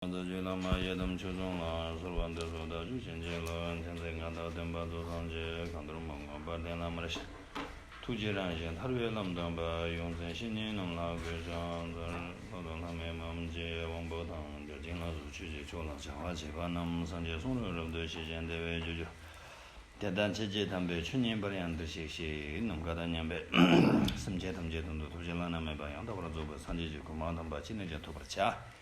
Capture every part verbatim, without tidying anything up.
ཚོགས་ཀྱི་བླ་མ་ཡི་དམ་ཆོས་སྲུང་ལ། གསོལ་བ་འདེབས་སོ་བདག་རྒྱུད་བྱིན་གྱིས་རློབས། མཚན་འཛིན་ང་དང་ལྡན་པ་ཚོགས་བསགས་ཀྱི། གང་འདུལ་མ་ངོམས་པ་བདེ་ལ་མར་ཤེས། ཐུགས་རྗེ་རང་བཞིན་ཐར་པའི་ལམ་སྟོན་པ། ཡོངས་འཛིན་བཤེས་གཉེན་རྣམས་ལ་གུས་ཕྱག་འཚལ། ལྷོ་དང་ལྷ་མོའི་མ་འམ་ཅན་དབང་པོ་དང་། བརྒྱ་བྱིན་ལ་སོགས་ཆོས་ཀྱི་མཆོག་ལ་བྱ་བ་བྱེད་པ་རྣམས། སངས་རྒྱས་གསུང་རབ་རབ་ཏུ་ཞེས་བྱ་བའི་རྒྱུད་སྦྱོར། དེ་ལྟར་མཆེད་བརྒྱད་དམ་པའི་ཆོས་ཉན་པར་ཡང་འདིར་གཤེགས་ཤིག། ནམ་མཁའ་དང་མཉམ་པའི་སེམས་ཅན་ཐམས་ཅད་དོན་དུ་ཐུགས་རྗེ་བླ་ན་མེད་པ་ཡང་དག་པར་རྫོགས་པའི་སངས་རྒྱས་ཀྱི་གོ་འཕང་དམ་པ་ཅི་ནས་ཀྱང་ཐོབ་པར་བྱ།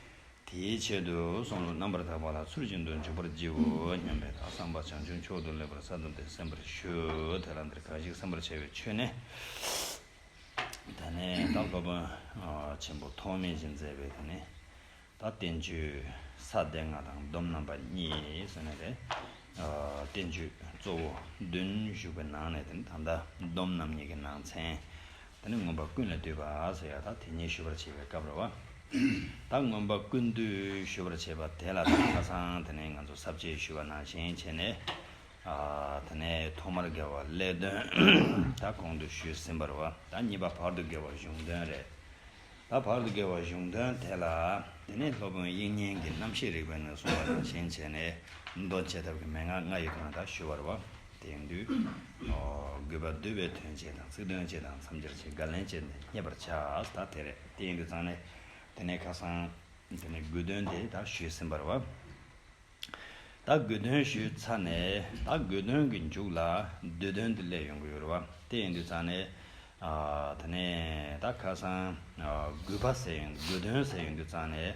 དེའི་ཆེད་དུ་གསུང་རབ་རྣམ་པར་དག་པ་ལ་ཚུལ་བཞིན་དུ་འཇུག་པར་བགྱིའོ་སྙམ་པའི་བསམ་པ་བྱང་ཆུབ་མཆོག་ཏུ་སླེབས་པར་གསལ་བཏབ་སྟེ་གསན་པར་ཞུ། དེ་ལ་འདིར་གང་ཞིག་གསན་པར་བྱ་བའི་ཆོས་ནི། ད་ནི་ད་སློབ་དཔོན་ཆེན་པོ་ཐོགས་མེད་ཀྱིས་མཛད་པའི་དེ་ནི། ད་བསྟན་བཅོས་ས་སྡེ་ལྔ་དང་སྡོམ་རྣམ་པ་གཉིས་ཟེར་ནས་རེད། ཨ་བསྟན་བཅོས་གཙོ་བོ་བདུན་ཞུས་པའི་ནང་ནས་དེ་ནི་ད་ལྟ་སྡོམ་རྣམ་གཉིས་ཀྱི་ནང་ཚན། དེ་ནི་མངོན་པ་ཀུན་ལས་བཏུས་པ་ཟེར་ཡ་ད་དེ་ཉིད་ཞུ་བར་བྱེད་པའི་སྐབས་རེད་བ། ད་མངོན་པ་ཀུན་བཏུས་ཞུ་བར་བྱེད་པ་དེ་ལ་ད་ཁ་སང་དེ་ནི་ང་ཚོ་ས་བཅད་ཞུས་པ་ནང་བཞིན་བྱས་ནས། ཨ་དེ་ནས་ཐོག་མར་དགེ་བ་ཀླད་དོན་ད་གོང་དུ་ཞུས་ཟིན་པ་རེད་བ། ད་གཉིས་པ་བར་དུ་དགེ་བ་གཞུང་དོན་རེད། ད་བར་དུ་དགེ་བ་གཞུང་དོན་དེ་ལ་དེ་ནས་སློབ་དཔོན་དབྱིག་གཉེན་གྱི་རྣམ་བཤད་རིགས་པའི་ནང་གསུངས་པ་ནང་བཞིན་བྱས་ནས་མདོ་འཆད་ཐབས་ཀྱི་མན་ངག་ལྔ་ཡི་སྒང་ད་ཞུ་བ་རེད་བ། དེ་ཡིན་དུས་ཨོ་དགོས་པ་བསྡུ་བའི་དོན་བྱེད་དང་ཚིག་དོན་བྱེད་དང་མཚམས་སྦྱར་བྱེད་བརྒལ་ལན་བྱེད་ནས་རྙེད་པར་བྱ། ད་དེ་རེད། དེ་ཡིན་དུས་ཙང་ནས་དེ་ནས་ཁ་སང་དེ་ནས་དགོས་དོན་དེ་ད་ཞུས་ཟིན་པ་རེད་བ། ད་དགོས་དོན་ཞུས་ཚར་ནས་ད་དགོས་དོན་གྱི་མཇུག་ལ་བསྡུས་དོན་དེ་སླེབས་ཡོང་གི་ཡོད་རེད་བ། དེ་ཡིན་དུས་ཙང་ནས་ཨ་དེ་ནས་ད་ཁ་སང་ཨ་དགོས་པ་ཟེར་ཡོང་དགོས་དོན་ཟེར་ཡོང་དུས་ཙང་ནས་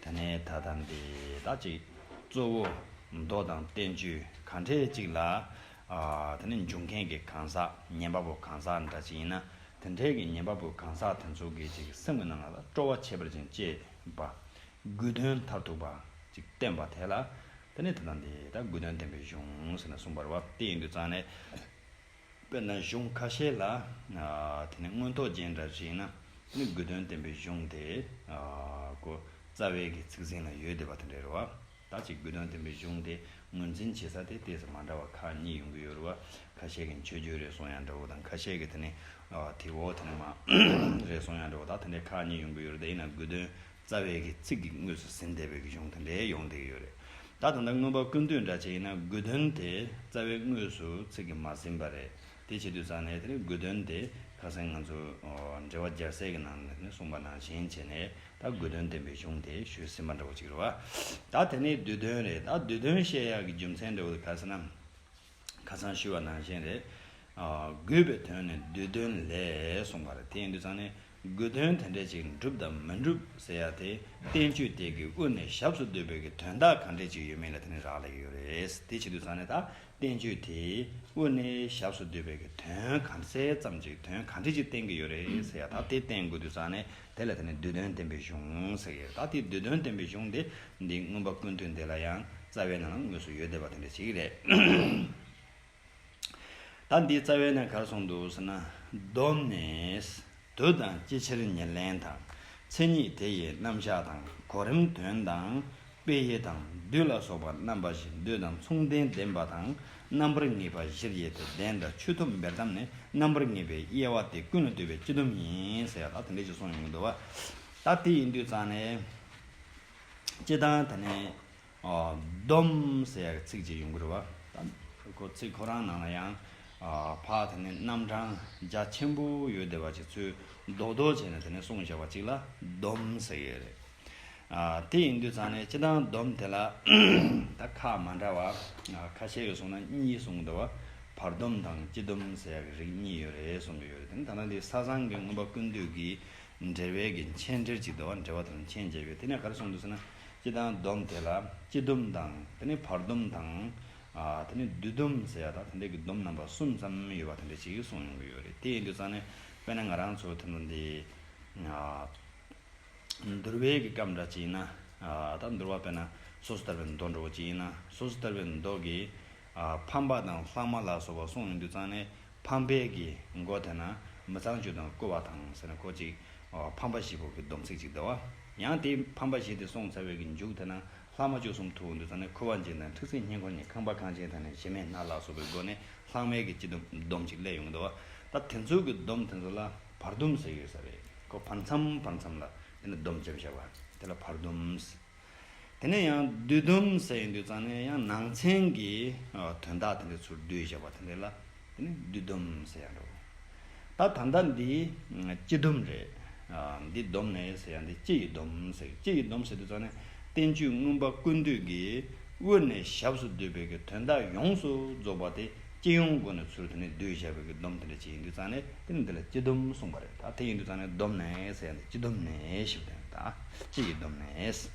དེ་ནས་ད་ལྟ་འདི་ད་ཅིག་གཙོ་བོ་མདོ་དང་བསྟན་བཅོས་ག་འདྲས་ཅིག་ལ་ཨ་དེ་ནས་འཇུག་མཁན་གྱི་གང་ཟག་ཉན་པ་པོ་གང་ཟག་འདྲ་ཅིག་ཡིན་ན་དེ་འདྲས་ཀྱི་ཉན་པ་པོ་གང་ཟག་དེ་ཚོ་གི་ཅིག་སེམས་ཀྱི་ནང་ལ་སྤྲོ་བ་ཁྱད་པར་ཅན་སྐྱེས་པ། དགོས་དོན་མཐར་ཐུག་པ་ཅིག་བསྟན་པ་དེ་ལ་དེ་ནས་དེ་དང་དེ་ད་དགོས་དོན་བསྟན་པའི་གཞུང་ཟེར་ནས་གསུངས་པ་རེད་བ། དེ་ཡིན་དུས་ཙང་ནས་དཔེར་ན་གཞུང་ཁ་ཤས་ལ་དེ་ནས་མངོན་རྟོགས་རྒྱན་འདྲ་ཞིག་ཡིན་ན་དེ་ནས་དགོས་དོན་བསྟན་པའི་གཞུང་དེ་ཨ་ཀོ་རྩ་བའི་གི་ཚིག་ཟིན་ལ་ཡོད་བསྡད་པ་དེ་འདྲ་རེད་བ། ད་ཅིག་དགོས་དོན་བསྟན་པའི་གཞུང་དེ་ངོས་འཛིན་བྱེད་ས་དེ་ཏོག་ཙམ་མ་འདྲ་བ་ཁག་གཉིས་ཡོང་གི་ཡོད་རེད་བ། ཁ་ཤས་ཀྱིས་མཆོད་བརྗོད་རེད་གསུང་ཡ་འདྲ་བོ་དང་ཁ་ཤས་ཀྱིས་དེ་ནས་ཨ་དེ་འོ་དེ་ནས་མ་རེད་གསུང་ཡ་འདྲ་བོ་ད་དེ་འདྲའི་ཁག་གཉིས་ཡོང་གི་ཡོད་རེད། དེ་ཡིན་ན་དགོས་དོན་རྩ་བའི་གི་ཚིག་གི་དངོས་སུ་ཟིན་བསྡད་པའི་གི་གཞུང་དེ་འདྲའི་ཡོང་བསྡད་ཀྱི་ཡོད་རེད། ད་ད་ལྟ་མངོན་པ་ཀུན་བཏུས་འདྲ་བྱས་ཡིན་ན་དགོས་དོན་དེ་རྩ་བའི་དངོས་སུ་ཚིག་གིས་མ་ཟིན་པ་རེད། དེ་བྱེད་དུས་ཙང་ནས་དེ་ནི་དགོས་དོན་དེ་ཁ་སང་ང་ཚོ་འགྲེལ་པ་རྒྱལ་སྲས་ཀྱི་ནང་ནས་གསུངས་པ་ནང་བཞིན་བྱས་ནས་ད་དགོས་དོན་བསྟན་པའི་གཞུང་དེ་ཞུས་ཟིན་པ་འདྲ་བོ་ཅིག་རེད་བ། ད་དེ་ནས་བསྡུས་དོན་རེད། ད་བསྡུས་དོན་བཤད་ཡག་གི་རྒྱུ་མཚན་འདྲ་བོ་དེ་ག་ཟེར་ན། ཁ་སང་ཞུས་པ་ནང་བཞིན་རེད། ཨ་དགོས་པའི་དོན་ནི་བསྡུས་དོན་ལས་གསུངས་པ་རེད། དེ་ཡིན་དུས་ཙང་ནས་དགོས་དོན་དེ་འདྲ་ཅིག་འགྲུབ་དང་མི་འགྲུབ་ཟེར་ཡ་དེ་བསྟན་བཅོས་དེ་གི་དབུ་ནས་ཞབས་སུ་བསྡུས་པའི་གི་དོན་དག་ག་འདྲ་ཅིག་ཡོད་མེད་ལ་དེ་ནི་རག་ལས་ཀྱི་ཡོད་རེད། དེ་བྱེད་དུས་ཙང་ནས་ད་བསྟན་བཅོས་དེའི་དབུ་ནས་ཞབས་སུ་བསྡུས་པའི་གི་དོན་ག་ཚད་ཙམ་ཅིག་དོན་ག་འདྲ་ཅིག་བསྟན་གྱི་ཡོད་རེད་ཟེར་ཡ་ད་དེ་བསྟན་དགོས་དུས་ཙང་ནས་དེ་ལ་དེ་ནི་བསྡུས་དོན་བསྟན་པའི་གཞུང་ཟེར་གྱི་ཡོད། ད་དེ་བསྡུས་དོན་བསྟན་པའི་གཞུང་དེ་འདི་མངོན་པ་ཀུན་བཏུས་འདི་ལ་ཡང་རྩ་བའི་ནང་ལ་དངོས་སུ་ཡོད་བསྡད་པ་དེ་འདྲ་ཅིག་རེད། ད་འདི་རྩ་བའི་ནང་ག་རེ་གསུངས་འདུག་ཟེར་ན། སྡོམ་ནི། དུ་དང་ཅི་ཕྱིར་ཉེར་ལེན་དང་། མཚན་ཉིད་དེ་ཡི་རྣམ་གཞག་དང་། གོ་རིམ་དོན་དང་། དཔེ་ཡི་དང་། བསྡུས་ལ་སོགས་པ་རྣམ་པ་བཞི། བསྡུས་དང་མཚུངས་ལྡན་ལྡན་པ་དང་། རྣམ་པར་ངེས་པ་བཞིར་དབྱེ་སྟེ། ལྡན་དང་ཆོས་ཐོབ་འབེལ་གཏམ་ནི། རྣམ་པར་ངེས་པའི་དབྱེ་བ་སྟེ་ཀུན་ལས་བཏུས་པའི་སྤྱི་སྡོམ་ཡིན་ཟེར་ཡ་ད་དེ་འདྲ་ཞིག་གསུངས་ཡོང་གི་འདུག་བ། ད་དེ་ཡིན་དུས་ཙང་ནས། སྤྱི་བཏང་དེ་ནས། ཨ་སྡོམ་ཟེར་ཡག་ཚིག་ཅིག་ཡོང་གི་རེད་བ། ད་ཁོ་ཚིག་ཁོ་རང་ནང་ལ་ཡང་ཨ་ཕ་དེ་ནས་རྣམ་གྲངས་རྒྱ་ཆེན་པོ་ཡོད་བསྡད་པ་ཅིག་ཚུར་རྡོག་རྡོག་བྱས་ནས་དེ་ནས་གསུངས་བཞག་པ་ཅིག་ལ་སྡོམ་ཟེར་གི་རེད། ཨ་དེ་ཡིན་དུས་ཙང་ནས་སྤྱི་བཏང་སྡོམ་དེ་ལ་ད་ཁག་མ་འདྲ་བ་ཨ་ཁ་ཤས་ཀྱིས་གསུངས་ན་གཉིས་གསུངས་འདུག་བ། བར་སྡོམ་དང་སྤྱི་སྡོམ་ཟེར་ཡག་གི་རིགས་གཉིས་ཡོད་རེད་གསུངས་ཀྱི་ཡོད་རེད། དེ་ནས་ད་ལྟ་འདི་ས་བཟང་གི་མངོན་པ་ཀུན་བཏུས་ཀྱི་འགྲེལ་པའི་གི་མཆན་འགྲེལ་ཅིག་འདུག་བ། འགྲེལ་པ་དང་མཆན་བརྒྱབ་ཡོད། དེ་ནས་ག་རེ་གསུངས་འདུག་ཟེར་ན། སྤྱི་བཏང་སྡོམ་དེ་ལ་སྤྱི་སྡོམ་དང་དེ་ནས་བར་སྡོམ་དང་། ཨ་དེ་ནས་བསྡུས་སྡོམ་ཟེར་ཡ་ད་དེ་འདྲ་གི་སྡོམ་རྣམ་པ་གསུམ་ཙམ་ཡོད་པ་དེ་འདྲ་ཅིག་གསུངས་ཡོང་གི་ཡོད་རེད། དེ་ཡིན་དུས་ཙང་ནས་དཔེར་ན་ང་རང་ཚོ་དེ་ནང་འདི་ཨ་འདུལ་བའི་གི་སྐབས་འདྲ་ཅིག་ཡིན་ན། ཨ་ད་འདུལ་བ་དཔེར་ན་སོ་སོ་ཐར་པའི་མདོ་འདྲ་བོ་ཅིག་ཡིན་ན་སོ་སོ་ཐར་པའི་མདོ་གི་ཨ་ཕམ་པ་དང་ལྷག་མ་ལ་སོགས་པ་གསུངས་ཡོང་དུས་ཙང་ནས་ཕམ་པའི་གི་མགོ་དེ་ན་མི་ཚངས་སྤྱོད་དང་རྐུ་བ་དང་ཟེར་ནས་ཁོ་ཅིག་ཨ་ཕམ་པ་བཞི་པོ་གི་སྡོམ་ཚིག་ཅིག་འདུག་བ། ཡང་དེ་ཕམ་པ་བཞི་དེ་གསུངས་ཚར་བའི་གི་མཇུག་དེ་ན་ལྷག་མ་བཅུ་གསུམ་ཐུག་འོང་དུས་ཙང་ནས་ཁུ་བ་འབྱིན་དང་ཁྲི་ཚེ་བསྙེན་ཁོ་ཉིད་ཁང་པ་ཁང་ཆེན་དང་ནི་གཞི་མེད་སྣ་ལ་སོགས་པའི་སྒོ་ནས་ལྷག་མའི་གི་སྤྱི་སྡོམ་སྡོམ་ཅིག་སླེབས་ཡོང་གི་འདུག་བ། ད་དེ་ཚོའི་གི་སྡོམ་དེ་ཚོ་ལ་བར་སྡོམ་ཟེར་ཡོད་ས་རེད། ཁོ་བར་མཚམས་བར་མཚམས་ལ་དེ་ནས་སྡོམ་བརྒྱབ་བཞག་པ་དེ་ལ་བར་སྡོམ། དེ་ནས་ཡང་བསྡུས་སྡོམ་ཟེར་ཡོང་དུས་ཙང་ནས་ཡང་ནང་ཚན་གྱི་ཨ་དོན་དག་དེ་འདྲ་ཚུར་བསྡུས་བཞག་པ་དེ་འདྲ་ལ་དེ་ནས་བསྡུས་སྡོམ་ཟེར་ཡང་འགྲོ། ད་ད་ལྟ་འདི་སྤྱི་སྡོམ་རེད། ཨ་འདི་སྡོམ་ནས་ཟེར་ཡང་འདི་སྤྱི་ཡི་སྡོམ་ཟེར། སྤྱི་ཡི་སྡོམ་ཟེར་དུས་ཙང་ནས་བསྟན་བཅོས་མངོན་པ་ཀུན་བཏུས་ཀྱི་དབུ་ནས་ཞབས་སུ་བསྡུས་པའི་གི་དོན་དག་ཡོངས་སུ་རྫོགས་པ་དེ་སྤྱི་ཡོངས་སྒོ་ནས་ཚུར་དེ་ནས་བསྡུས་བཞག་པའི་གི་སྡོམ་དེ་འདྲ་ཅིག་ཡིན་དུས་ཙང་ནས་དེ་ནི་འདི་ལ་སྤྱི་སྡོམ་གསུངས་པ་རེད། ད་དེ་ཡིན་དུས་ཙང་ནས་སྡོམ་ནས་ཟེར་ཡང་འདི་སྤྱི་སྡོམ་ནས་ཞེས་པ་དེ་ད་སྤྱི་ཡི་སྡོམ་ནས།